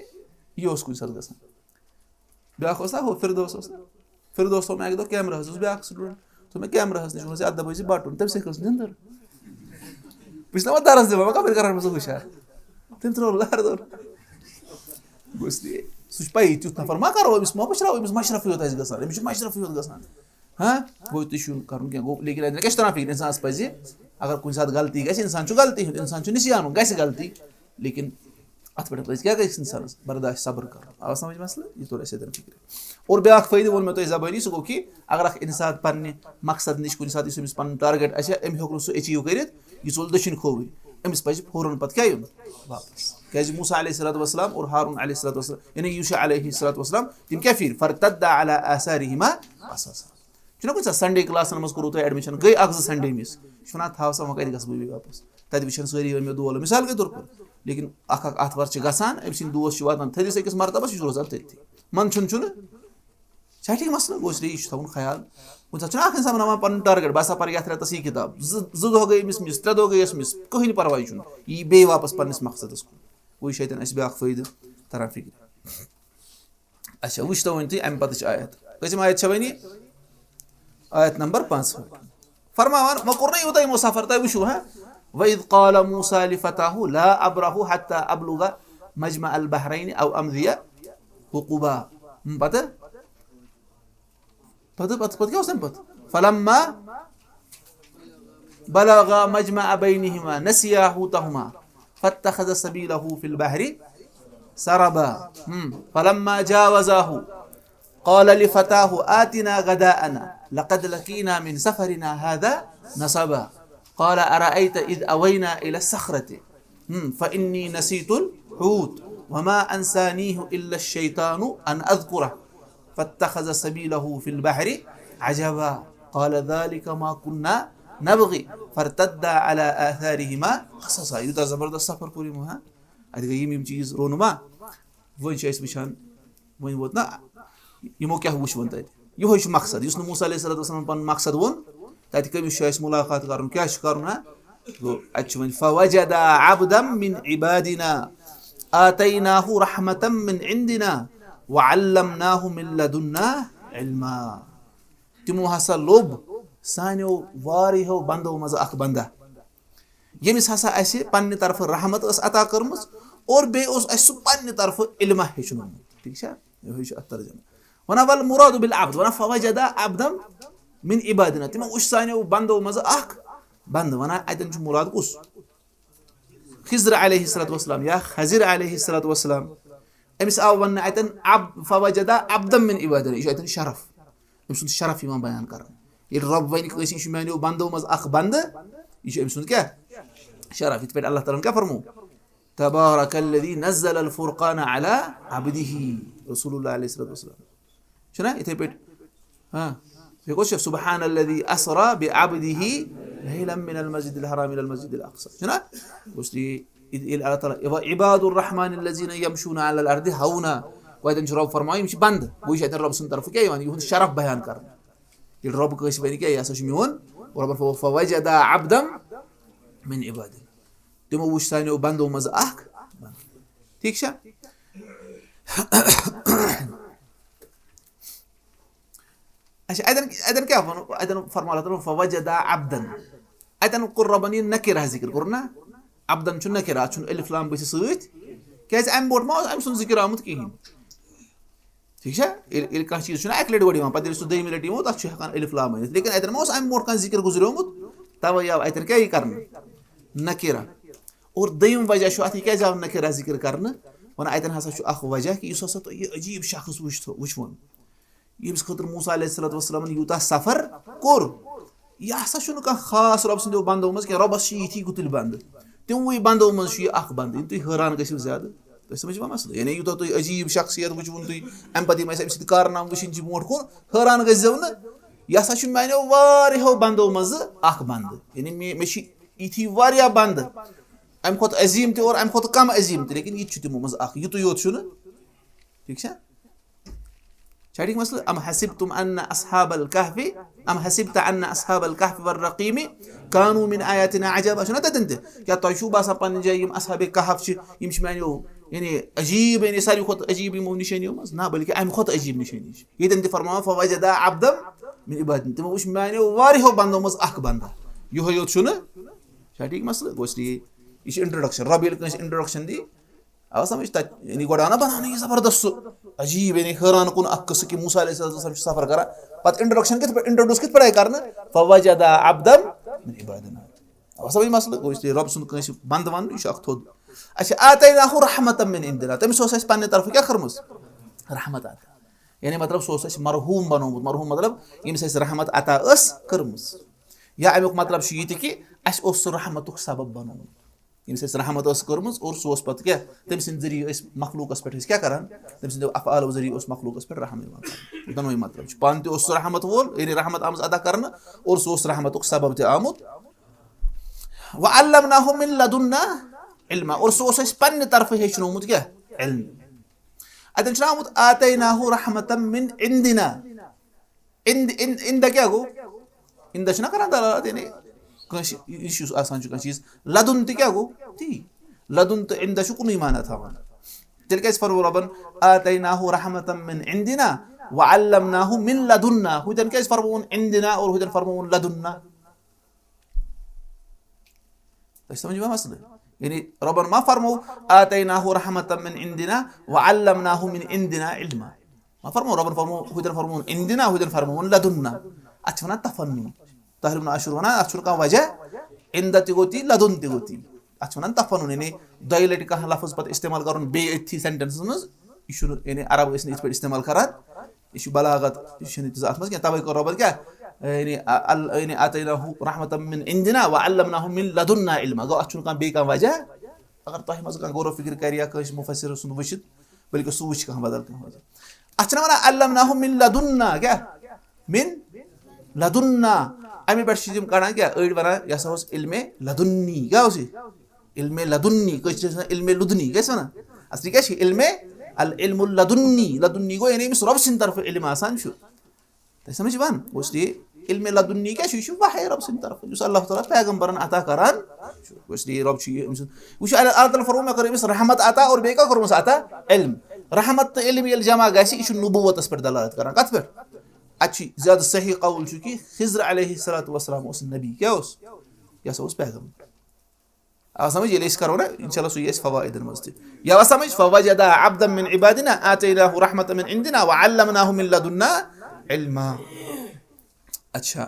یہِ اوس کُنہِ ساتہٕ گژھان۔ بیٛاکھ اوس نا ہُہ فِردوس اوس نا؟ فِردوس تھوٚو مےٚ اَکہِ دۄہ کیمراہَس، اوس بیٛاکھ سٹوٗڈنٛٹ، تھوٚو مےٚ کیمراہَس نِش، ووٚنُس، "یَتھ دَبٲیزِ بَٹُن"، تٔمۍ سۭتۍ کھٔژ نِندٕر۔ بہٕ چھُس نا وۄنۍ درس دِوان، وۄنۍ کَپٲرۍ کَران بہٕ سُہ ہُشار؟ تٔمۍ ترٛوو لَر دۄر۔ گوٚو اس لیے، سُہ چھُ پَیی، تیُتھ نفر ما کَرو، أمِس ما پُشراوو، أمِس مشرفٕے یوت آسہِ گژھان، أمِس چھُ مشرفٕے یوت گژھان۔ ہاں، گوٚو تہِ چھُنہٕ کَرُن کینٛہہ۔ گوٚو، لیکن اَتہِ کیٛاہ چھُ تَران فِکرِ؟ اِنسانَس پَزِ، اگر کُنہِ ساتہٕ غلطی گژھِ، اِنسان چھُ غلطی ہُنٛد، اِنسان چھُ نِسیانُک، گژھِ غلطی، لیکن اتھ پٮ۪ٹھ پزِ کیٛاہ گژھِ انسانس؟ برداشت، صبر کرُن۔ آو سمجھ مسلہٕ؟ یہِ توٚر اسہِ اتٮ۪ن فکرِ۔ اور بیٛاکھ فٲیدٕ ووٚن مےٚ تۄہہِ زبٲنی، سُہ گوٚو کہِ اگر اکھ انسان پننہِ مقصد نِش کُنہِ ساتہٕ یُس أمِس پنُن target آسہِ ہا، أمۍ ہیوٚک نہٕ سُہ achieve کٔرِتھ، یہِ ژوٚل دٔچھِنۍ کھووٕرۍ، أمِس پزِ فوراً پتہٕ کیٛاہ یُن؟ واپس۔ کیٛازِ موسیٰ علیہ الصلوۃ والسلام اور ہارون علیہ الصلوۃ والسلام، یعنی یوشع علیہ الصلوۃ والسلام، تِم کیٛاہ پھیٖرۍ؟ فارتدا علی آثارہما قصصا۔ چھُنہ کُنہِ ساتہٕ Sunday classن منٛز کوٚروٕ تۄہہِ admission، گٔے اکھ زٕ Sunday miss، یہِ چھُ ونان، تھاو سا، وۄنۍ کتہِ گژھٕ بہٕ بیٚیہِ واپس؟ تتہِ وٕچھن سٲری ؤنۍ مےٚ دول، مثال کے طور پر۔ لیکن اکھ اکھ آتھوار چھِ گژھان، أمۍ سٕنٛدۍ دوس چھِ واتان تھٔدِس أکِس مرتبس، یہِ چھُ روزان تٔتھی۔ منٛدچھُن چھُنہٕ، چھا ٹھیٖک مسلہٕ؟ گوٚو، اس لیے یہِ چھُ تھاوُن خیال۔ کُنہِ ساتہٕ چھُنہ اکھ انسان بناوان پنُن target، بہٕ ہسا پرٕ یتھ رٮ۪تس یہِ کِتاب، زٕ زٕ دۄہ گٔے أمِس miss، ترٛےٚ دۄہ گٔیس miss، کٕہٕنۍ پرواے چھُنہٕ، یہِ یی بیٚیہِ واپس پننِس مقصدس کُن۔ گوٚو، یہِ چھُ اتٮ۪ن اسہِ بیٛاکھ فٲیدٕ تران فکرِ۔ اچھا، وٕچھتو وۄنۍ تُہۍ امہِ پتٕچ آیت۔ کٔژِم آیت چھےٚ وۄنۍ یہِ؟ آیت نمبر پانٛژھ۔ فرماوان، وۄنۍ کوٚر نہ یوٗتاہ یِمو سفر، تۄہہِ وٕچھِو، ہاں؟ وَإِذْ قَالَ مُوسَىٰ لِفَتَاهُ لَا أَبْرَحُ حَتَّىٰ أَبْلُغَ مَجْمَعَ الْبَحْرَيْنِ أَوْ أَمْضِيَ حُقُبًا۔ ہم، پتہٕ؟ پتہٕ، پتہٕ، پتہٕ کیٛاہ اوس تَمہِ پتہٕ؟ فَلَمَّا بَلَغَا مَجْمَعَ بَيْنِهِمَا نَسِيَا حُوتَهُمَا فَاتَّخَذَ سَبِيلَهُ فِي الْبَحْرِ سَرَبًا۔ ہم، فَلَمَّا جَاوَزَاهُ قَالَ لِفَتَاهُ آتِنَا غَدَاءَنَا لَقَدْ لَقِينَا مِنْ سَفَرِنَا هَٰذَا نَصَبًا۔ قَالَ أَرَأَيْتَ إِذْ أَوَيْنَا إِلَى الصَّخْرَةِ، ہم، فَإِنِّي نَسِيتُ الْحُوتَ وَمَا أَنْسَانِيهُ إِلَّا الشَّيْطَانُ أَنْ أَذْكُرَهُ فَاتَّخَذَ سَبِيلَهُ فِي الْبَحْرِ عَجَبًا قَالَ ذَٰلِكَ مَا كُنَّا نَبْغِ فَارْتَدَّا عَلَىٰ آثَارِهِمَا قَصَصًا۔ یوٗتاہ زبردست سفر کوٚر یِمو، ہاں؟ اتہِ گٔے یِم، یِم چیٖز رونما۔ وۄنۍ چھِ أسۍ وٕچھان، وۄنۍ ووت نہ، یِمو کیٛاہ وٕچھ وۄنۍ تَتہِ؟ یِہوٚے چھُ مقصد، یُس نہٕ موسیٰ علیہ الصلوۃ والسلام پَنُن مقصد ووٚن، تَتہِ کٔمِس چھُ اَسہِ مُلاقات کَرُن، کیٛاہ چھُ کَرُن، ہا؟ گوٚو، اَتہِ چھُ وۄنۍ، فَوَجَدَا عَبْدًا مِنْ عِبَادِنَا آتَيْنَاهُ رَحْمَةً مِنْ عِنْدِنَا وَعَلَّمْنَاهُ مِنْ لَدُنَّا عِلْمًا۔ تِمو ہسا لوٚب سانیو واریاہو بندو منٛزٕ اکھ بندا، ییٚمِس ہسا اسہِ پننہِ طرفہٕ رحمت ٲس عطا کٔرمٕژ اور بیٚیہِ اوس اسہِ سُہ پننہِ طرفہٕ علمہ ہیٚچھنومُت۔ ٹھیٖک چھا؟ یِہوٚے چھُ اتھ ترجمہٕ۔ وَنان، وَالْمُرَادُ بِالْعَبْدِ، وَنان، فَوَجَدَا عَبْدًا مِنْ عِبَادِنَا، تِمو وٕچھ سانیو بندو منٛزٕ اکھ بندٕ۔ وَنان، اتٮ۪ن چھُ مُراد کُس؟ خضر علیہ الصلوۃ والسلام یا خضر علیہ الصلوۃ والسلام۔ أمِس آو وننہٕ اتٮ۪ن عب-، فوجدا عبدا من عبادنا، یہِ چھُ اتٮ۪ن شرف، أمۍ سُنٛد شرف یِوان بیان کرنہٕ۔ ییٚلہِ رۄب ونہِ کٲنٛسہِ، یہِ چھُ میانیو بندو منٛز اکھ بندٕ، یہِ چھُ أمۍ سُنٛد کیٛاہ؟ شرف۔ یِتھ پٲٹھۍ اللہ تعالیٰ ہن کیٛاہ فرموو؟ تبارک الذی نزل الفرقان علی عبدہ، رسول اللہ علیہ الصلوۃ والسلام۔ چھُنہ یِتھے پٲٹھۍ؟ ہاں۔ بیٚیہِ کُس چھُ؟ سبحان الذی اسرا بعبدہ لیلا من المسجد الحرام الی المسجد الاقصی۔ چھُنہ؟ اس لیے ییٚلہِ، ییٚلہِ اللہ تعالیٰ، وعباد الرحمن الذین یمشون علی الارض ہونا، وۄنۍ چھُ رۄب فرماوان، یِم چھِ بندٕ۔ وۄنۍ چھُ اتٮ۪ن رۄب سٕنٛدِ طرفہٕ کیٛاہ یِوان؟ یِہُنٛد شرف بیان کرنہٕ۔ ییٚلہِ رۄب کٲنٛسہِ ونہِ کیٛاہ، یہِ ہسا چھُ میون، رۄبن فرموو، فوجدا عبدا من عبادنا۔ تِمو وٕچھ سانیو بندو منٛز اکھ بندٕ۔ ٹھیٖک چھا؟ اچھا، اتٮ۪ن، اتٮ۪ن کیٛاہ ووٚن؟ اتٮ۪ن فرموو اللہ تعالیٰ، فوجدا عبدا۔ اتٮ۪ن کوٚر رۄبن یہِ نکرہ ذکر، کوٚر نا؟ عبدا چھُ نکرہ، اتھ چھُنہٕ الف لام بٔتھِ سۭتۍ۔ کیٛازِ؟ امہِ برونٛٹھ ما اوس أمۍ سُنٛد ذکر آمُت کِہیٖنۍ۔ ٹھیٖک چھا؟ ییٚلہِ، ییٚلہِ کانٛہہ چیٖز چھُنہ اکہِ لٹہِ گۄڈٕ یِوان، پتہٕ ییٚلہِ سُہ دوٚیمہِ لٹہِ یِوان، تتھ چھُ ہٮ۪کان الف لام أنِتھ۔ لیکن اتٮ۪ن ما اوس امہِ برونٛٹھ کانٛہہ ذکر گُزریومُت؟ توے آو اتٮ۪ن کیٛاہ یہِ کرنہٕ؟ نکرہ۔ اور دوٚیِم وجہ چھُ اتھ، یہِ کیٛازِ آو نکرہ ذکر کرنہٕ؟ ونان، اتٮ۪ن ہسا چھُ اکھ وجہ کہِ یُس ہسا تۄہہِ یہِ عجیٖب شخص وٕچھتو، وٕچھوُن، ییٚمِس خٲطرٕ موسیٰ علیہ الصلوۃ والسلامن یوٗتاہ سفر کوٚر، یہِ ہسا چھُنہٕ کانٛہہ خاص رۄب سٕنٛدیو بندو منٛز کینٛہہ، رۄبس چھِ یِتھی گُتٕلۍ بندٕ۔ تِموٕے بندو منٛز چھُ یہِ اکھ بندٕ، یِم تُہۍ حٲران گٔژھِو زیادٕ۔ تۄہہِ سمجھ یِوان مسلہٕ؟ یعنی یوٗتاہ تُہۍ عجیٖب شخصیت وٕچھوُن تُہۍ، امہِ پتہٕ یِم اسہِ أمۍ سٕنٛدۍ کارنامہٕ وٕچھِنۍ چھِ برونٛٹھ کُن، حٲران گٔژھۍ زیو نہٕ۔ یہِ ہسا چھُ میانیو واریاہو بندو منٛزٕ اکھ بندٕ۔ یعنی مےٚ، مےٚ چھِ یِتھی واریاہ بندٕ، امہِ کھۄتہٕ عظیٖم تہِ اور امہِ کھۄتہٕ کم عظیٖم تہِ، لیکن یہِ تہِ چھُ تِمو منٛز اکھ، یِتُے یوت چھُنہٕ۔ ٹھیٖک چھا؟ چھا ٹھیٖک مسلہٕ؟ ام حسبتم ان اصحاب الکہف، ام حسبت ان اصحاب الکہف والرقیم کانوا من آیاتنا عجبا، چھُنہ تتٮ۪ن تہِ؟ کیٛاہ تۄہہِ چھُو باسان پننہِ جایہِ یِم اصحاب کہف چھِ، یِم چھِ میانیو، یعنی عجیٖب، یعنی ساروی کھۄتہٕ عجیٖب یِمو نِشٲنیو منٛز؟ نہ، بلکہِ امہِ کھۄتہٕ عجیٖب نِشٲنی چھِ۔ ییٚتٮ۪ن تہِ فرماوان، فوجدا عبدا من عبادنا، تِمو وٕچھ میانیو واریاہو بندو منٛز اکھ بندا۔ یِہوٚے یوت چھُنہٕ؟ چھا ٹھیٖک مسلہٕ؟ گوٚو اس لیے یہِ چھِ introduction، رۄب ییٚلہِ کٲنٛسہِ introduction دی، آو سمجھ؟ تتہِ یعنی گۄڈٕ آو نہ بناونہٕ یہِ زبردست سُہ عجیٖب، یعنی حٲران کُن اکھ قصہٕ کہِ موسیٰ علیہ الصلوۃ والسلام چھُ سفر کران، پتہٕ introduction کِتھ پٲٹھۍ، introduce کِتھ پٲٹھۍ آیہِ کرنہٕ؟ فوجدا عبدا من عبادنا۔ آو سمجھ مسلہٕ؟ گوٚو اس لیے رۄب سُنٛد کٲنٛسہِ بنٛدٕ ونُن، یہِ چھُ اکھ تھوٚد اچھا، آتیناہ رحمتم من عندنا، تٔمِس اوس اَسہِ پننہِ طرفہٕ کیٛاہ کٔرمٕژ؟ رحمت عطا۔ یعنی مطلب، سُہ اوس اَسہِ مرحوم بنومُت۔ مرحوم مطلب، ییٚمِس اَسہِ رحمت عطا ٲس کٔرمٕژ۔ یا اَمیُک مطلب چھُ یہِ تہِ کہِ اَسہِ اوس سُہ رحمتُک سبب بنومُت۔ ییٚمِس اَسہِ رحمت ٲس کٔرمٕژ اور سُہ اوس پَتہٕ کیٛاہ؟ تٔمۍ سٕنٛدِ ذٔریعہٕ ٲسۍ مخلوٗقَس پٮ۪ٹھ أسۍ کیٛاہ کَران؟ تٔمۍ سٕنٛدِ افعالو ذٔریعہٕ اوس مخلوٗقَس پٮ۪ٹھ رحم یِوان کَرنہٕ۔ دۄنوَے مطلب چھُ۔ پانہٕ تہِ اوس سُہ رحمت وول، یعنی رحمت آمٕژ عطا کَرنہٕ، اور سُہ اوس رحمتُک سبب تہِ آمُت۔ وَعَلَّمْنَاهُ مِنْ لَدُنَّا عِلْمًا، اور سُہ اوس اَسہِ پنٛنہِ طرفہٕ ہیٚچھنومُت کیٛاہ؟ علم۔ اَتٮ۪ن چھُنہ آمُت آتیناہ رحمتم من عندنا۔ عند-، عند-، عند کیٛاہ گوٚو؟ عند چھُنہ کران دلالت، یعنی کٲنٛسہِ، یہِ چھُ آسان چھُ کانٛہہ چیٖز۔ لدن تہِ کیٛاہ گوٚو؟ تی۔ لدن تہٕ عند چھُ کُنُے معنی تھاوان۔ تیٚلہِ کیٛازِ فرموو ربن آتیناہ رحمتم من عندنا وعلمناہ من لدنا؟ ہُتٮ۪ن کیٛازِ فرمووُن عندنا اور ہُتٮ۪ن فرمووُن لدنا؟ تۄہہِ چھُ سمجھ یِوان مسلہٕ؟ یعنی رۄبن ما فرموو آتیناہ رحمتم من عندنا وعلمناہ من عندنا علما؟ ما فرموو رۄبن، فرموو ہُتٮ۪ن فرمووُن عندنا، ہُتٮ۪ن فرمووُن لدنا۔ اتھ چھِ ونان تفنن۔ طاہر ابن عاشور ونان اتھ چھُنہٕ کانٛہہ وجہ، عند تہِ گوٚو تی، لدن تہِ گوٚو تی۔ اتھ چھِ ونان تفنن، یعنی دۄیہِ لٹہِ کانٛہہ لفظ پتہٕ استعمال کرُن بیٚیہِ أتھی سینٹنسس منٛز۔ یہِ چھُنہٕ، یعنی عرب ٲسۍ نہٕ یِتھ پٲٹھۍ استعمال کران۔ یہِ چھُ بلاغت، یہِ چھُنہٕ تیٖژاہ اَتھ منٛز کینٛہہ۔ تَوَے کوٚر رۄبَن کیٛاہ؟ یعنی، ال-، یعنی، آتَینَاهُ رَحْمَةً مِنْ عِنْدِنَا وَعَلَّمْنَاهُ مِنْ لَدُنَّا عِلْمًا۔ گوٚو، اَتھ چھُنہٕ کانٛہہ بیٚیہِ کانٛہہ وجہ۔ اگر تۄہہِ منٛز کانٛہہ غور و فکر کرِ یا کٲنٛسہِ مُفسِر سُنٛد وٕچھِتھ، بلکہِ سُہ وٕچھِ کانٛہہ بدل کانٛہہ وجہ۔ اَتھ چھِنہ وَنان عَلَّمْنَاهُ مِنْ لَدُنَّا، کیٛاہ؟ مِنْ لَدُنَّا۔ اَمے پٮ۪ٹھ چھِ یِم کَڑان کیٛاہ؟ أڑۍ وَنان، یہِ ہسا اوس علمِ لدُنی۔ کیٛاہ اوس یہِ؟ علمِ لدُنی، کٲشِرۍ چھِ وَنان علمِ لدُنی، کیٛاہ چھِ وَنان؟ اَصلی کیٛاہ چھِ؟ علمِ، العلم اللدُنی، لدُنی گوٚو یعنی أمِس رۄب سٕنٛدِ طرفہٕ علم آسان چھُ۔ تۄہہِ سمجھ یِوان؟ گوٚو اس لیے علمِ لدُنی کیٛاہ چھُ؟ یہِ چھُ وحی رۄب سٕنٛدِ طرفہٕ، یُس اللہ تعالیٰ پیغمبرن عطا کران چھُ۔ گوٚو اس لیے رۄب چھُ یہِ أمۍ سُنٛد، وٕچھِو، اللہ تعالیٰ فرموو، مےٚ کٔر أمِس رحمت عطا اور بیٚیہِ کیٛاہ کوٚرمُس عطا؟ علم۔ رحمت تہٕ علم ییٚلہِ جمع گژھِ، یہِ چھُ نبوتس پٮ۪ٹھ دلالت کران۔ کتھ پٮ۪ٹھ؟ اَتہِ چھُ زیادٕ صحیح قول چھُ کہِ خضر علیہ الصلوۃ والسلام اوس نبی، کیٛاہ اوس؟ یہِ ہسا اوس پیغمبر۔ آ سمجھ؟ ییٚلہِ أسۍ کرو نا، انشاءاللہ سُہ یی اَسہِ فوائدن منٛز تہِ۔ یا سمجھ؟ فوجدا عبدا من عبادنا آتیناہ رحمة من عندنا وعلمناه من لدنا علما۔ اچھا،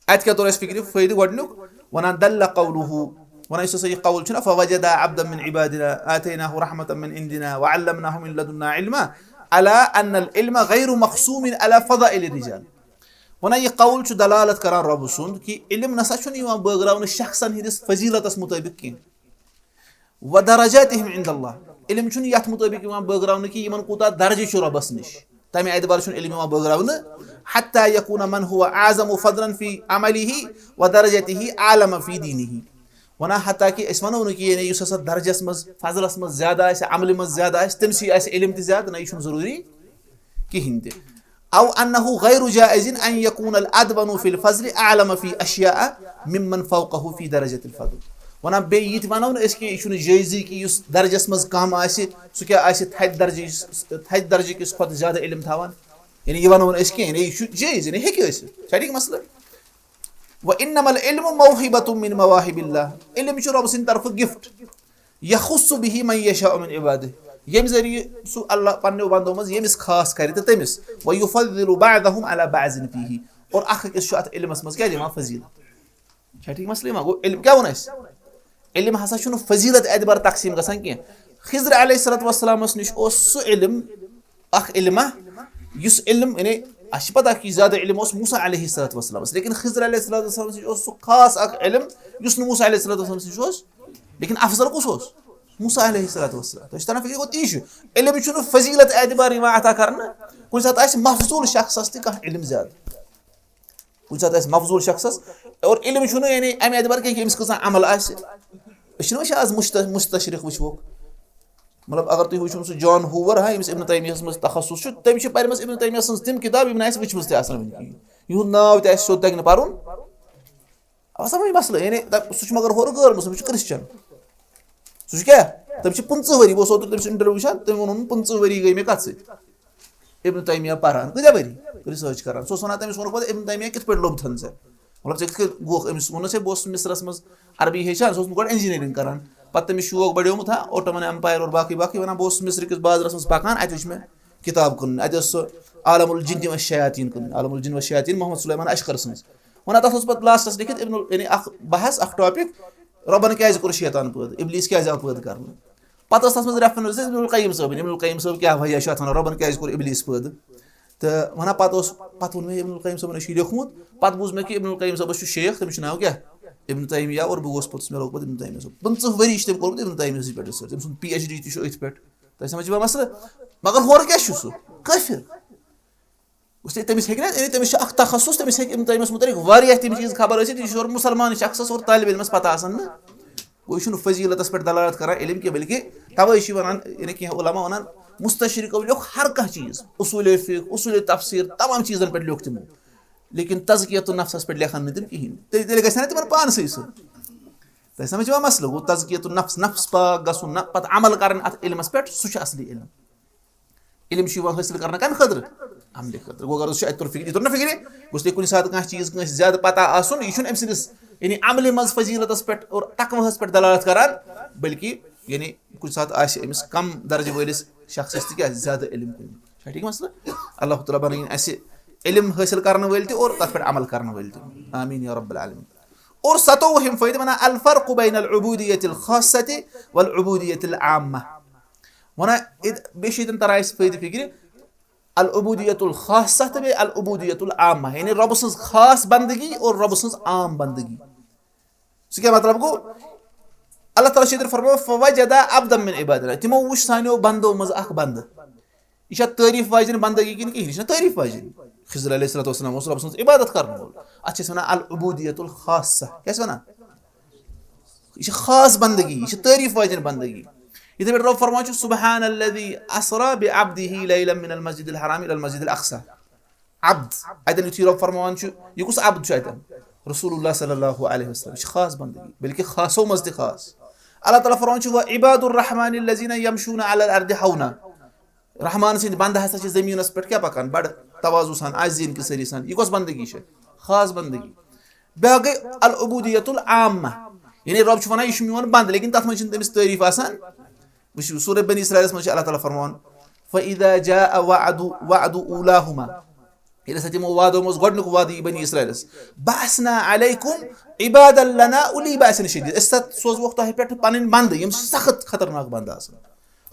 اتہِ کیٛاہ توٚر اَسہِ فکرِ؟ فٲیدٕ گۄڈٕنیُک، ونان دل قوله، ونان یُس ہسا یہِ قول چھُنہ، فوجدا عبدا من عبادنا آتیناہ رحمة من عندنا وعلمناه من لدنا علما، على ان العلم غیر مقسوم على فضائل الرجال۔ ونان یہِ قول چھُ دلالت کران رۄبہٕ سُنٛد کہِ علم نسا چھُنہٕ یِوان بٲگراونہٕ شخصن ہٕنٛدِس فضیلتس مُطٲبِق کینٛہہ۔ ودرجاتهم عند الله۔ علم چھُنہٕ یتھ مُطٲبِق یِوان بٲگراونہٕ کہِ یِمن کوٗتاہ درجہٕ چھُ رۄبس نِش۔ تمہِ اعتبار چھُنہٕ علم یِوان بٲگراونہٕ۔ حتى يكون من هو اعظم فضلا في عمله ودرجته اعلم في دينه۔ ونان حتیٰ کہِ أسۍ ونو نہٕ کہِ یعنی یُس ہسا درجس منٛز، فضلس منٛز زیادٕ آسہِ، عملہِ منٛز زیادٕ آسہِ، تٔمۍ سٕے آسہِ علم تہِ زیادٕ، نہ، یہِ چھُنہٕ ضروٗری کِہیٖنۍ تہِ۔ او انه غیر جائز ان یکون الادون فی الفضل اعلم فی اشیاء ممن فوقه فی درجة الفضل۔ ونان بیٚیہِ یہِ تہِ ونو نہٕ أسۍ کہِ یہِ چھُنہٕ جٲیزٕے کہِ یُس درجس منٛز کم آسہِ، سُہ کیٛاہ آسہِ تھدِ درجہٕ، تھدِ درجہٕ کِس کھۄتہٕ زیادٕ علم تھاوان۔ یعنی یہِ ونو نہٕ أسۍ کینٛہہ، یعنی یہِ چھُ جٲیز، یعنی ہیٚکہِ ٲسِتھ۔ چھا ٹھیٖک مسلہٕ؟ وانما العلم موهبة من مواهب الله۔ علم چھُ رۄبہٕ سٕنٛدِ طرفہٕ gift۔ یخص به من یشاء من عباده، ییٚمہِ ذٔریعہٕ سُہ اللہ پننیو بندو منٛز ییٚمِس خاص کرِ تہٕ تٔمِس۔ ویفضل بعضهم علی بعض فیہ، اور اکھ أکِس چھُ اتھ علمس منٛز کیٛاہ دِوان؟ فضیلت۔ چھا ٹھیٖک مسلہٕ؟ یِوان گوٚو علم کیٛاہ ووٚن اَسہِ؟ علم ہسا چھُنہٕ فضیلت اعتبار تقسیٖم گژھان کینٛہہ۔ خضر علیہ الصلوۃ والسلامس نِش اوس سُہ علم، اکھ علمہ، یُس علم، یعنی اَسہِ چھِ پتہ کہِ زیادٕ علم اوس موسیٰ علیہ الصلوۃ والسلامس، لیکن خضر علیہ الصلوۃ والسلامس نِش اوس سُہ خاص اکھ علم یُس نہٕ موسیٰ علیہ الصلوۃ والسلامس نِش اوس۔ لیکن افضل کُس اوس؟ موسیٰ علیہ الصلوۃ والسلام۔ تۄہہِ چھُ تران فِکرِ؟ گوٚو تی چھُ۔ علم چھُنہٕ فضیلت اعتبار یِوان عطا کرنہٕ۔ کُنہِ ساتہٕ آسہِ مفضوٗل شخصس تہِ کانٛہہ علم زیادٕ۔ کُنہِ ساتہٕ آسہِ مفضوٗل شخصس۔ اور علم چھُنہٕ یعنی اَمہِ اعتبار کینٛہہ کہِ أمِس کۭژاہ عمل آسہِ۔ أسۍ چھِنہٕ وٕچھان آز مُشت-، مُستشرق وٕچھوکھ۔ مطلب، اگر تُہۍ وٕچھِو سُہ جان ہوور، ہا، ییٚمِس ابن تیمیہس منٛز تخصص چھُ، تٔمۍ چھِ پرِمَژٕ ابن تیمیہ سٕنٛز تِم کِتاب، یِم نہٕ اَسہِ وٕچھمٕژ تہِ آسان وٕنہِ کِہیٖنۍ۔ یِہُنٛد ناو تہِ آسہِ سیوٚد تَگہِ نہٕ پَرُن۔ اَوا سمجھ مسلہٕ؟ یعنی، دَپ-، سُہ چھُ مگر ہورٕ غٲر مُسلم، سُہ چھُ Christian۔ سُہ چھُ کیٛاہ؟ تٔمِس چھِ پٕنٛژٕہ ؤری، بہٕ اوسُس اوترٕ تٔمِس interview وٕچھان، تٔمۍ ووٚنُن، پٕنٛژٕہ ؤری گٔے مےٚ کَتھ سۭتۍ؟ ابن تیمیہ پَران۔ کۭتیٛاہ ؤری؟ Research کَران۔ سُہ اوس وَنان، تٔمِس ووٚنُکھ پَتہٕ، ابن تیمیہ کِتھ پٲٹھۍ لوٚب تھَن ژےٚ؟ مطلب، ژےٚ کِتھ کٔنۍ گوٚوکھ؟ أمِس ووٚن، ہے، بہٕ اوسُس مِصرَس منٛز عربی ہیٚچھان، سُہ اوس نہٕ گۄڈٕ engineering کَران۔ پَتہٕ تٔمِس شوق بَڑیومُت، ہا، Ottoman Empire اور باقٕے باقٕے، وَنان، بہٕ اوسُس مِصرٕ کِس بازرَس منٛز پَکان، اَتہِ وٕچھ مےٚ کِتاب کٕنٕنۍ، اَتہِ ٲس سُہ عالم الجن و شیاطین کٕنٕنۍ، عالم الجن و شیاطین محمد سلیمان اشقر سٕنٛز۔ وَنان، تَتھ اوس پَتہٕ lastس لیٚکھِتھ ابن ال-، یعنی اَکھ بحث، اَکھ topic، رۄبن کیازِ کوٚر شیطان پٲدٕ؟ ابلیس کیازِ آو پٲدٕ کرنہٕ؟ پتہٕ ٲس تتھ منٛز ریفرنس ابن القیم صٲبن۔ ابن القیم صٲب کیٛاہ وجہ چھُ اتھ ونان، رۄبن کیازِ کوٚر ابلیس پٲدٕ؟ تہٕ ونان پتہٕ اوس، پتہٕ ووٚن مےٚ ابن القیم صٲبن، أسۍ چھُ یہِ لیوٚکھمُت۔ پتہٕ بوٗز مےٚ کہِ ابن القیم صٲبس چھُ شیخ، تٔمِس چھُ ناو کیٛاہ؟ ابن تیمیہ۔ اور بہٕ گوس پوٚتُس، مےٚ لوگ پتہٕ ابن تیمیہ صٲب۔ پٕنٛژٕہ ؤری چھِ تٔمۍ کوٚرمُت ابن تیمیہ سٕے پٮ۪ٹھ ریسرچ، تٔمۍ سُنٛد پی ایچ ڈی تہِ چھُ أتھۍ پٮ۪ٹھ۔ تۄہہِ سمجھ یِوان مسلہٕ؟ مگر ہورٕ کیٛاہ چھُ سُہ؟ کٲفِر۔ گوٚژھ تٔمِس ہیٚکہِ نہ، یعنی تٔمِس چھُ اکھ تخصص، تٔمِس ہیٚکہِ ابن تیمیس متعلق واریاہ تِم چیٖز خبر ٲسِتھ، یہِ چھُ یورٕ مُسلمان، یہِ چھُ اکھ سُہ اور طالب علمس پتہ آسان نہٕ۔ گوٚو یہِ چھُنہٕ فضیلتس پٮ۪ٹھ دلالت کران علم کینٛہہ، بلکہِ توے چھِ ونان، یعنی کینٛہہ علماء ونان، مستشرقو لیوٚکھ ہر کانٛہہ چیٖز، اصوٗل فقہ، اصوٗل تفسیر، تمام چیٖزن پٮ۪ٹھ لیوٚکھ تِمو، لیکن تزکیت النفسس پٮ۪ٹھ لیکھن نہٕ تِم کِہیٖنۍ۔ تیٚلہِ، تیٚلہِ گژھِ ہا نہٕ تِمن پانسٕے سُہ۔ تۄہہِ سمجھ یِوان مسلہٕ؟ گوٚو تزکیت النفس، نفس پاک گژھُن، نہ پتہٕ عمل کرٕنۍ اتھ علمس پٮ۪ٹھ، سُہ چھُ اصلی علم۔ علم چھُ یِوان حٲصِل کرنہٕ کَمہِ خٲطرٕ؟ عملہِ خٲطرٕ۔ گوٚو اگر أسۍ چھِ اَتہِ توٚر فِکرِ، یہِ توٚر نہ فِکرِ، گوٚژھ تُہۍ کُنہِ ساتہٕ کانٛہہ چیٖز کٲنٛسہِ زیادٕ پَتہ آسُن، یہِ چھُنہٕ أمۍ سٕنٛدِس، یعنی عملہِ منٛز فضیٖلتَس پٮ۪ٹھ اور تقویٰ ہَس پٮ۪ٹھ دلالت کران، بلکہِ یعنی کُنہِ ساتہٕ آسہِ أمِس کم درجہٕ وٲلِس شخصَس تہِ کیٛاہ زیادٕ علم کُنہِ۔ چھا ٹھیٖک مسلہٕ؟ اللہ تعالیٰ بنٲیِن اَسہِ علم حٲصِل کرنہٕ وٲلۍ تہِ اور تَتھ پٮ۪ٹھ عمل کرنہٕ وٲلۍ تہِ۔ آمین یا رب العالمین۔ اور ستووُہِم فٲیدٕ وَنان، الفرق بین العبودیت الخاصۃ والعبودیت العامہ۔ وَنان، ییٚتہِ، بیٚیہِ چھِ ییٚتٮ۪ن تران اَسہِ فٲیدٕ فِکرِ، العبودیت الخاصہ تہٕ بیٚیہِ العبودیت العامہ، یعنی رۄبہٕ سٕنٛز خاص بندگی اور رۄبہٕ سٕنٛز عام بندگی۔ سُہ کیٛاہ مطلب گوٚو؟ اللہ تعالیٰ چھُ ییٚتٮ۪ن فرماوان، فوجدا عبدا من عبادنا، تِمو وُچھ سانیو بندو منٛز اکھ بندٕ۔ یہِ چھا تعریٖف واجٮ۪ن بندگی کِنہٕ کِہیٖنۍ؟ یہِ چھَنہٕ تعریٖف واجٮ۪ن۔ خضر علیہ الصلوۃ والسلام اوس رۄب سٕنٛز عبادت کرن وول۔ اَتھ چھِ أسۍ وَنان العبودیت الخاصہ۔ کیٛاہ چھِ وَنان؟ یہِ چھِ خاص بندگی، یہِ چھِ تعریٖف واجٮ۪ن بندگی۔ یِتھَے پٲٹھۍ رۄب فرماوان چھُ، سبحان الذی اسری بعبدہ لیلا من المسجد الحرام الی المسجد الاقصی۔ عبد، اَتٮ۪ن یُتھُے رۄب فرماوان چھُ، یہِ کُس عبد چھُ اَتٮ۪ن؟ رسول اللہ صلی اللہ علیہ وسلم۔ یہِ چھِ خاص بندگی، بلکہِ خاصو منٛز تہِ خاص۔ اللہ تعالیٰ فرماوان چھُ، وعباد الرحمن الذین یمشون علی الارض ہونا۔ رحمان سٕنٛدۍ بندٕ ہسا چھِ زٔمیٖنَس پٮ۪ٹھ کیٛاہ پَکان؟ بَڑٕ تواضع سان، عاجزی کہِ سٲری سان۔ یہِ کۄس بندگی چھِ؟ خاص بندگی۔ بیٛاکھ گٔے العبودیت العامہ، یعنی رۄب چھُ وَنان، یہِ چھُ میون بندٕ، لیکن تَتھ منٛز چھِنہٕ تٔمِس تعریٖف آسان۔ وٕچھِو، سورہ بنی اسرائیلَس منٛز چھِ اللہ تعالیٰ فرماوان، فَإِذَا جَاءَ وَعْدُ، وَعْدُ أُولَاهُمَا، ییٚلہِ ہسا تِمو وعدو منٛز گۄڈٕنیُک وعدٕ یہِ بنی اسرائیلَس، بَعَثْنَا عَلَيْكُمْ عِبَادًا لَنَا أُولِي بَأْسٍ شَدِيدٍ، أسۍ ہسا سوزوکھ تۄہہِ پٮ۪ٹھ پَنٕنۍ بندٕ، یِم سخت خطرناک بندٕ آسَن۔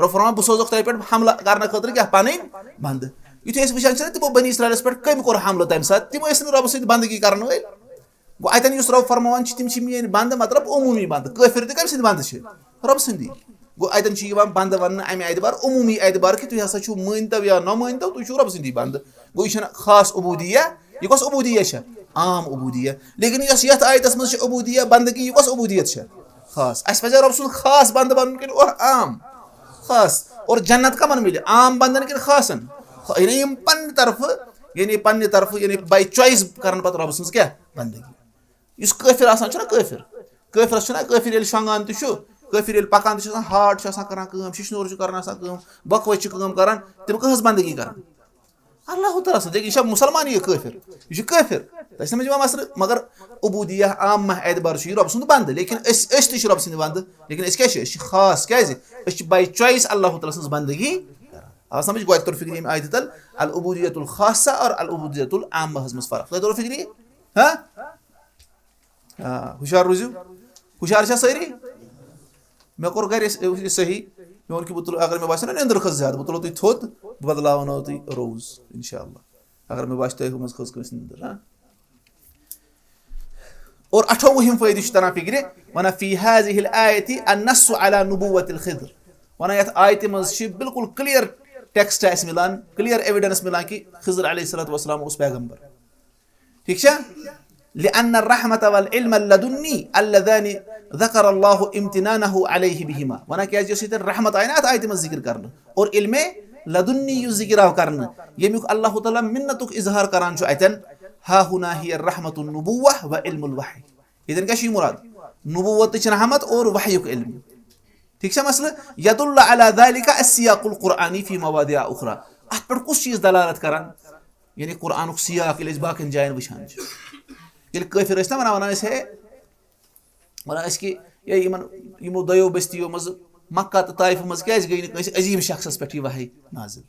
رۄب فرماوان، بہٕ سوزوکھ تۄہہِ پٮ۪ٹھ حملہٕ کرنہٕ خٲطرٕ کیٛاہ؟ پنٕنۍ بندٕ۔ یُتھُے أسۍ وٕچھان چھِنہ تِمو بنی اسرائیلس پٮ۪ٹھ کٔمۍ کوٚر حملہٕ تَمہِ ساتہٕ، تِم ٲسۍ نہٕ رۄبہٕ سٕنٛدۍ بندگی کرن وٲلۍ۔ گوٚو، اَتٮ۪ن یُس رۄب فرماوان چھِ، تِم چھِ میٲنۍ بندٕ، مطلب عموٗمی بندٕ۔ کٲفِر تہِ کٔمۍ سٕنٛدۍ بندٕ چھِ؟ رۄبہٕ سٕنٛدی۔ گوٚو، اَتٮ۪ن چھِ یِوان بندٕ وننہٕ اَمہِ اعتبار، عموٗمی اعتبار کہِ تُہۍ ہسا چھِو، مٲنتو یا نہ مٲنتو، تُہۍ چھِو رۄبہٕ سٕنٛدی بندٕ۔ گوٚو، یہِ چھَنہٕ خاص عبودیہ، یہِ کۄس عبودیہ چھےٚ؟ عام عبودیہ۔ لیکن یۄس یَتھ آیتس منٛز چھِ عبودیہ، بندگی، یہِ کۄس عبودیت چھےٚ؟ خاص۔ اَسہِ پَزِ رۄب سُنٛد خاص بندٕ بَنُن کِنہٕ اور عام؟ خاص۔ اور جنت کَمَن مِلہِ؟ عام بندَن کِنہٕ خاصَن؟ خا-، یعنی یِم پنٛنہِ طرفہٕ، یعنی پنٛنہِ طرفہٕ، یعنی by choice کَرَن پَتہٕ رۄب سٕنٛز کیٛاہ؟ بندگی۔ یُس کٲفِر آسان چھُنہ کٲفِر، کٲفِرَس چھُنہ، کٲفِر ییٚلہِ شۄنٛگان تہِ چھُ، کٲفِر ییٚلہِ پَکان تہِ چھُ آسان، heart چھُ آسان کَران کٲم، شِشنور چھُ کَران آسان کٲم، بۄکہٕ وَچہِ چھِ کٲم کَران، تِم کٕہٕنٛز بندگی کَران؟ اللہ تعالیٰ سٕنٛز۔ یہِ چھا مُسلمان، یہِ کٲفِر؟ یہِ چھُ کٲفِر۔ تۄہہِ سمجھ یِوان مسلہٕ؟ مگر عبودیہ عامہ اعتبار چھُ یہِ رۄب سُنٛد بندٕ، لیکن أسۍ، أسۍ تہِ چھِ رۄب سٕنٛدِ بندٕ، لیکن أسۍ کیٛاہ چھِ؟ أسۍ چھِ خاص۔ کیٛازِ؟ أسۍ چھِ by choice اللہ تعالیٰ سٕنٛز بندگی کران۔ آ سمجھ؟ گۄڈٕ توٚر فِکرِ ییٚمہِ آیتہِ تل العبودیت الخاصہ اور العبودیت العامہ ہس منٛز فرق۔ تۄہہِ توٚر فِکرِ؟ ہاں؟ آ، ہُشار روٗزِو۔ ہُشار چھا سٲری؟ مےٚ کوٚر گرِ یہِ صحیح۔ مےٚ ووٚن کہِ بہٕ تُلہٕ، اگر مےٚ باسہِ نا نیٚنٛدٕر کھٔژ زیادٕ، بہٕ تُلو تُہۍ تھوٚد، بہٕ بدلاوناوو تُہۍ روز، انشاءاللہ۔ اگر مےٚ باسہِ تۄہہِ منٛز کھٔژ کٲنٛسہِ نیٚنٛدٕر، ہاں۔ اور اَٹھووُہِم فٲیدٕ چھُ تران فِکرِ، وَنان، فی ہذہ الآیت النص علی نبوت الخضر۔ وَنان، یَتھ آیتہِ منٛز چھِ بالکل clear text اَسہِ مِلان، clear evidence مِلان کہِ خضر علیہ الصلوۃ والسلام اوس پیغمبر۔ ٹھیٖک چھا؟ لأن الرحمة والعلم اللدني اللذان ذكر الله امتنانه عليه بهما۔ وَنان کیٛازِ یۄس ییٚتٮ۪ن رحمت آیہِ نا اَتھ آیتہِ منٛز ذِکر کرنہٕ، اور علمِ لدنی یُس ذِکر آو کرنہٕ، ییٚمیُک اللہ تعالیٰ مِنتُک اظہار کران چھُ اَتٮ۪ن، ها هنا هي رحمة النبوة وعلم الوحي۔ ییٚتٮ۪ن کیٛاہ چھُ یہِ مُراد؟ نبوتٕچ رحمت اور وحیُک علم۔ ٹھیٖک چھا مسلہٕ؟ يدل على ذلك السياق القرآني في مواضع أخرى۔ اَتھ پٮ۪ٹھ کُس چیٖز دلالت کران؟ یعنی قرآنُک سیاق، ییٚلہِ أسۍ باقین جاین وٕچھان چھِ، ییٚلہِ کٲفِر ٲسۍ نا وَنان، وَنان ٲسۍ، ہے، وَنان ٲسۍ کہِ، ہے، یِمن، یِمو دۄیو بستیو منٛز، مکہ تہٕ طائفہٕ منٛز کیٛازِ گٔے نہٕ کٲنٛسہِ عظیٖم شخصس پٮ۪ٹھ یہِ وحی نازل؟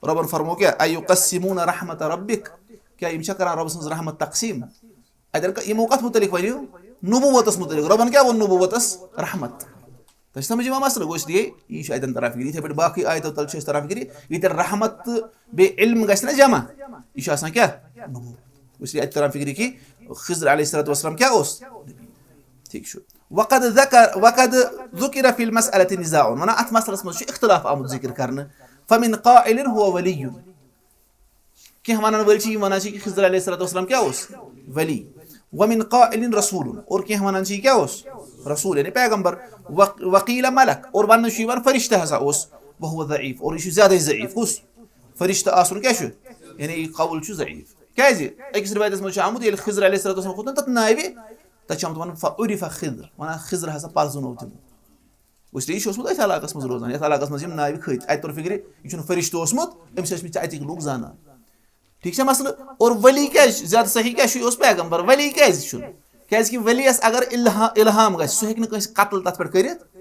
رۄبن فرموو کیٛاہ؟ أيقسمون رحمة ربك؟ کیٛاہ یِم چھا کران رۄبہٕ سٕنٛز رحمت تقسیٖم؟ اَتٮ۪ن کہ-، یِمو کَتھ مُتعلِق ؤنِو؟ نبوتس متعلق۔ رۄبن کیٛاہ ووٚن نبوتس؟ رحمت۔ تۄہہِ چھِ سمجھ یِوان مسلہٕ؟ گوٚو اس لیے یہِ چھُ اتٮ۪ن تران فکرِ۔ یِتھے پٲٹھۍ باقٕے آیتو تل چھِ أسۍ تران فکرِ۔ ییٚتٮ۪ن رحمت تہٕ بیٚیہِ علم گژھِ نہ جمع، یہِ چھُ آسان کیٛاہ؟ نبوت۔ اس لیے اتہِ تران فکرِ کہِ خضر علیہ الصلوۃ والسلام کیٛاہ اوس؟ ٹھیٖک چھُ۔ وقد ذکر، وقد ذکر فی المسألۃ نزاع۔ وَنان اتھ مسلس منٛز چھُ اختلاف آمُت ذکر کرنہٕ۔ فمن قائل هو ولی۔ کینٛہہ ونن وٲلۍ چھِ یِم ونان چھِ کہِ خضر علیہ الصلوۃ والسلام کیٛاہ اوس؟ ولی۔ ومن قائل رسول۔ اور کینٛہہ ونان چھِ یہِ کیٛاہ اوس؟ رسول، یعنی پیغمبر۔ وق-، وقیل ملک۔ اور وننہٕ چھُ یِوان فرشتہٕ ہسا اوس۔ وهو ضعیف۔ اور یہِ چھُ زیادَے ضعیف۔ کُس؟ فرشتہٕ آسُن کیٛاہ چھُ؟ یعنی یہِ قول چھُ ضعیف۔ کیٛازِ؟ أکِس رِوایتَس منٛز چھُ آمُت، ییٚلہِ خضر علیہ الصلوۃ والسلام کھوٚت نہ تَتھ ناوِ، تَتہِ چھُ آمُت وَننہٕ فعرف خضر، وَنان خضر ہسا پَرزٕنوو تِمو۔ اس لیے یہِ چھُ اوسمُت أتھۍ علاقَس منٛز روزان، یَتھ علاقَس منٛز یِم ناوِ کھٔتۍ۔ اَتہِ توٚر فِکرِ، یہِ چھُنہٕ فرشتہٕ اوسمُت، أمِس ٲسۍ مٕتۍ اَتِکۍ لُکھ زانان۔ ٹھیٖک چھا مسلہٕ؟ اور ولی کیٛازِ چھُ زیادٕ صحیح، کیٛاہ چھُ، یہِ اوس پیغمبر، ولی کیٛازِ چھُنہٕ؟ کیٛازِکہِ ولیَس اگر الہا-، الہام گژھِ، سُہ ہیٚکہِ نہٕ کٲنٛسہِ قتل تَتھ پٮ۪ٹھ کٔرِتھ۔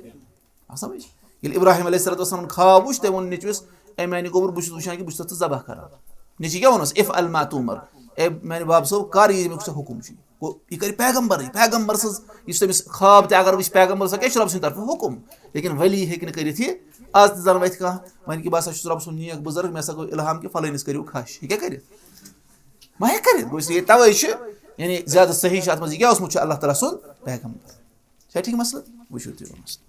آ سمجھ؟ ییٚلہِ ابراہیم علیہ الصلوۃ والسلام خواب وُچھ، تٔمۍ ووٚن نیٚچوِس، "اے میانہِ گوٚبُر، بہٕ چھُس وٕچھان کہِ بہٕ چھُس ژٕ ذبح کران۔" نیٚچی کیٛاہ ووٚنُس؟ "افعل ما تؤمر۔" اے میانہِ باب صٲب، کر یہِ، ییٚمیُک ژےٚ حُکُم چھُے۔ گوٚو، یہِ کرِ پیغمبرٕے، پیغمبر سٕنٛز، یُس تٔمِس خواب تہِ اگر وٕچھِ پیغمبر، سۄ کیٛاہ چھُ رۄب سٕنٛدِ طرفہٕ حُکُم؟ لیکن ولی ہیٚکہِ نہٕ کٔرِتھ یہِ۔ آز تہِ زن وتھِ کانٛہہ، وۄنۍ کہِ بہٕ ہسا چھُس رۄب سُنٛد نیک بُزرگ، مےٚ ہسا گوٚو الہام کہِ فلٲنِس کٔرِو کھش، یہِ کیٛاہ کرِ؟ ما ہیٚکہِ کٔرِتھ۔ گوٚو، اس لیے توے چھُ، یعنی زیادٕ صحیح چھُ اتھ منٛز یہِ کیٛاہ اوسمُت چھُ اللہ تعالیٰ سُنٛد پیغمبر۔ چھا ٹھیٖک مسلہٕ؟ وٕچھِو تُہۍ مسلہٕ۔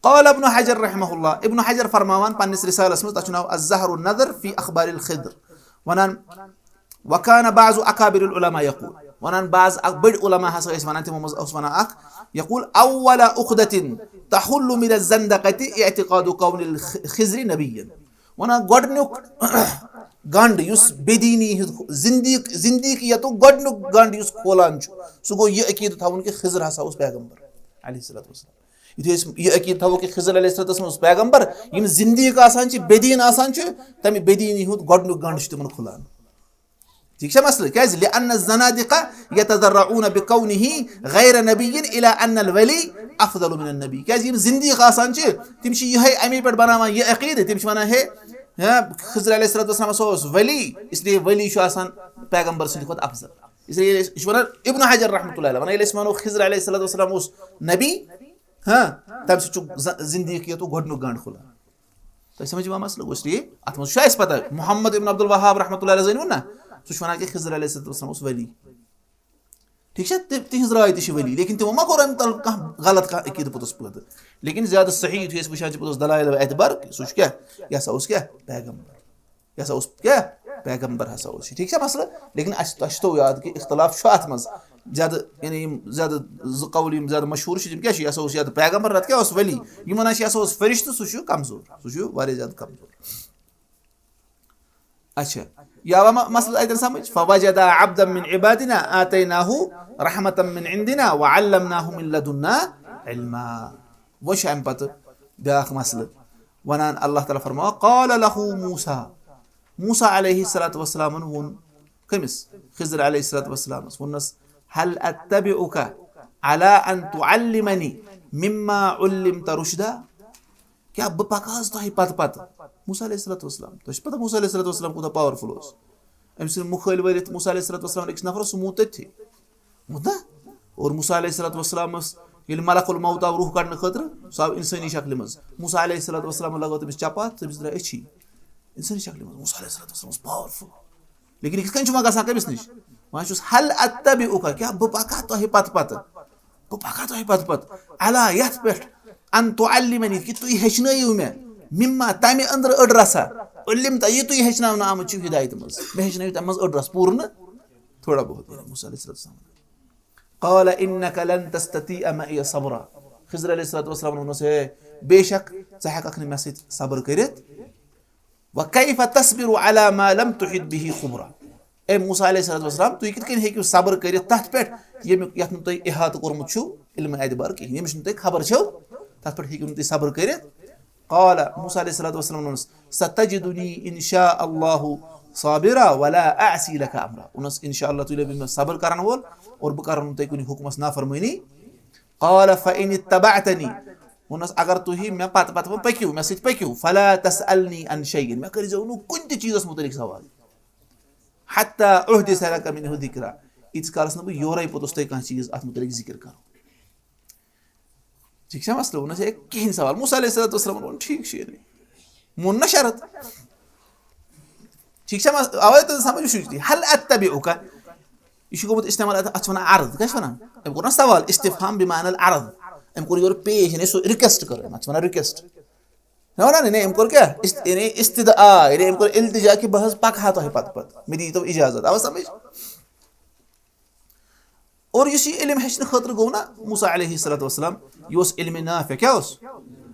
قال ابن حجر رحمہ اللہ، ابن حجر فرماوان پننِس رسالس منٛز، تتھ چھُ ناو الزہر النظر فی اخبار الخضر، ونان، وکان بعض اکابر العلماء یقول، ونان بعض اکھ بٔڑۍ علماء ہسا ٲسۍ ونان، تِمو منٛز اوس ونان اکھ، یقول اول عقدة تحل من الزندقة اعتقاد کون الخضر نبیا۔ ونان گۄڈنیُک گنڈ یُس بے دینی ہُنٛد زندیق، زندیقیتُک گۄڈنیُک گنڈ یُس کھولان چھُ، سُہ گوٚو یہِ عقیدٕ تھاوُن کہِ خضر ہسا اوس پیغمبر علیہ الصلوۃ والسلام۔ یُتھُے أسۍ یہِ عقیٖدٕ تھاوو کہِ خضر علیہ الصلوۃ والسلام اوس پیغمبر، یِم زندیق آسان چھِ، بے دیٖن آسان چھِ، تَمہِ بے دیٖنی ہُنٛد گۄڈٕنیُک گنٛڈ چھُ تِمن کھُلان۔ ٹھیٖک چھا مسلہٕ؟ کیٛازِ؟ لأن الزنادقة يتذرعون بكونه غير نبي إلى أن الولي أفضل من النبي۔ کیٛازِ یِم زندیق آسان چھِ، تِم چھِ یِہوٚے اَمی پٮ۪ٹھ بناوان یہِ عقیٖدٕ، تِم چھِ وَنان، ہے، ہاں، خضر علیہ الصلوۃ والسلام ہسا اوس ولی، اس لیے ولی چھُ آسان پیغمبر سٕنٛدِ کھۄتہٕ افضل۔ اس لیے یہِ چھُ وَنان ابن حجر رحمتہ اللہ علیہ، وَنان ییٚلہِ أسۍ وَنو خضر علیہ الصلوۃ والسلام اوس نبی، ہاں، تَمہِ سۭتۍ چھُ ز-، زندیقیتُک گۄڈٕنیُک گنٛڈ کھُلان۔ تۄہہِ سمجھ یِوان مسلہٕ؟ گوٚو اس لیے اَتھ منٛز چھُ اَسہِ پتہ، محمد ابن عبد الوہاب رحمتہ اللہ علیہ زٲنِو نا، سُہ چھُ وَنان کہِ خضر علیہ الصلوۃ والسلام اوس ولی۔ ٹھیٖک چھا؟ تہِ-، تِہنٛز راے تہِ چھِ ولی، لیکن تِمو ما کوٚر اَمہِ تل کانٛہہ غلط کانٛہہ عقیٖدٕ پوٚتُس پٲدٕ۔ لیکن زیادٕ صحیح یُتھُے أسۍ وٕچھان چھِ پوٚتُس دلائل و اعتبار، سُہ چھُ کیٛاہ؟ یہِ ہسا اوس کیٛاہ؟ پیغمبر۔ یہِ ہسا اوس کیٛاہ؟ پیغمبر ہسا اوس یہِ۔ ٹھیٖک چھا مسلہٕ؟ لیکن اَسہِ، تۄہہِ چھُ تو یاد کہِ اختلاف چھُ اَتھ منٛز۔ زیادٕ، یعنی یِم زیادٕ زٕ قول یِم زیادٕ مشہوٗر چھِ، تِم کیٛاہ چھِ؟ یہِ ہسا اوس یا تہٕ پیغمبر، نَتہٕ کیٛاہ اوس ولی؟ یِم وَنان چھِ، یہِ ہسا اوس فرشتہٕ، سُہ چھُ کمزور، سُہ چھُ واریاہ زیادٕ کمزور۔ اچھا، یہِ آوا مہ-، مسلہٕ اَتٮ۪ن سمجھ؟ فوجد عبدا من عبادنا آتیناہ رحمة من عندنا وعلمناہ من لدنا علما۔ وۄنۍ چھُ اَمہِ پتہٕ بیٛاکھ مسلہٕ، وَنان اللہ تعالیٰ فرماوان، قال لہ موسیٰ، موسیٰ علیہ الصلوۃ والسلامن ووٚن کٔمِس؟ خضر علیہ الصلوۃ والسلامس ووٚننس، هل اتبعک علی ان تعلمنی مما علمت رشدا؟ کیٛاہ بہٕ پکہٕ حظ تۄہہِ پتہٕ پتہٕ؟ موسیٰ علیہ الصلوۃ والسلام، تۄہہِ چھِ پتہ موسیٰ علیہ الصلوۃ والسلام کوٗتاہ پاورفل اوس؟ أمۍ سٕنٛدۍ مُخٲلۍ وٲلِتھ موسیٰ علیہ الصلوۃ والسلام أکِس نفرس، سُہ موٗد تٔتھی۔ موٗد نا؟ اور موسیٰ علیہ الصلوۃ والسلامس ییٚلہِ ملک الموت آو روح کڑنہٕ خٲطرٕ، سُہ آو انسٲنی شکلہِ منٛز۔ موسیٰ علیہ الصلوۃ والسلام لگٲو تٔمِس چپاتھ، تٔمِس درٛاے أچھی۔ انسٲنی شکلہِ منٛز۔ موسیٰ علیہ الصلوۃ والسلام اوس پاورفل۔ لیکن یہِ کِتھ کٔنۍ چھُ وۄنۍ گژھان کٔمِس نِش؟ وۄنۍ چھُس، هل اتبعک، کیٛاہ بہٕ پکہٕ ہا تۄہہِ پتہٕ پتہٕ؟ بہٕ پکہٕ ہا تۄہہِ پتہٕ پتہٕ؟ علی، یتھ پٮ۪ٹھ، ان تعلمنی، کہِ تُہۍ ہیٚچھنٲیِو مےٚ، مما، تمہِ أنٛدرٕ أڑ رژھا، علمت، یہِ تُہۍ ہیٚچھناونہٕ آمٕتۍ چھِو ہدایتہِ منٛز، مےٚ ہیٚچھنٲیِو تمہِ منٛز أڑ رژھ، پوٗرٕ نہٕ، تھوڑا بہت، یعنی موسیٰ علیہ الصلوۃ والسلام۔ قال انک لن تستطیع معی صبرا۔ خضر علیہ الصلوۃ والسلام ووٚنُس، ہے، بے شک ژٕ ہٮ۪ککھ نہٕ مےٚ سۭتۍ صبر کٔرِتھ۔ وکیف تصبر علی ما لم تحط به خبرا۔ اے موسیٰ علیہ الصلوۃ والسلام، تُہۍ کِتھ کٔنۍ ہیٚکِو صبر کٔرِتھ تَتھ پٮ۪ٹھ ییٚمیُک، یَتھ نہٕ تۄہہِ احاطہٕ کوٚرمُت چھُو علمہٕ اعتبار کِہیٖنۍ، ییٚمِچ نہٕ تۄہہِ خبر چھَو، تَتھ پٮ۪ٹھ ہیٚکِو نہٕ تُہۍ صبر کٔرِتھ؟ قال، موسیٰ علیہ الصلوۃ والسلام ووٚنُس، ستجدنی ان شاء اللہ صابرا ولا اعصی لک امرا۔ ووٚنُس، انشاء اللہ تُہۍ لٔبِو مےٚ صبر کرن وول اور بہٕ کرو نہٕ تۄہہِ کُنہِ حُکمس نافرمٲنی۔ قال فان اتبعتنی، ووٚنُس، اگر تُہۍ مےٚ پتہٕ پتہٕ وۄنۍ پٔکِو، مےٚ سۭتۍ پٔکِو، فلا تسألنی عن شیء، مےٚ کٔرۍزیو نہٕ کُنہِ تہِ چیٖزس مُتعلق سوال۔ حتی احدث لک منہ ذکرا، ییٖتِس کالس نہٕ بہٕ یورے پوٚتُس تۄہہِ کانٛہہ چیٖز اتھ مُتعلق ذِکِر کرو۔ ٹھیٖک چھا مسلہٕ؟ ووٚنُس ہے کِہیٖنۍ سوال۔ موسیٰ علیہ الصلوۃ والسلام ووٚن، ٹھیٖک چھُ، یعنی مون نہ شرط۔ ٹھیٖک چھا مس-، اوے تۄہہِ سمجھ وٕچھِو تُہۍ، هل أتبعك، یہِ چھُ گوٚمُت استعمال اتھ، اتھ چھِ ونان عرض۔ کیٛاہ چھِ ونان؟ أمۍ کوٚر نہ سوال، استفہام بمعنى العرض۔ أمۍ کوٚر یورٕ پیش، یعنی سُہ request کٔر أمۍ، اتھ چھِ ونان request۔ نہ ونان، یعنی أمۍ کوٚر کیٛاہ؟ است-، یعنی استدعا، یعنی أمۍ کوٚر التجا کہِ بہٕ حظ پکہٕ ہا تۄہہِ پتہٕ پتہٕ، مےٚ دِیِو تو اجازت۔ آو سمجھ؟ اور یُس یہِ علم ہیٚچھنہٕ خٲطرٕ گوٚو نا موسیٰ علیہ الصلوۃ والسلام، یہِ اوس علم نافع، کیٛاہ اوس؟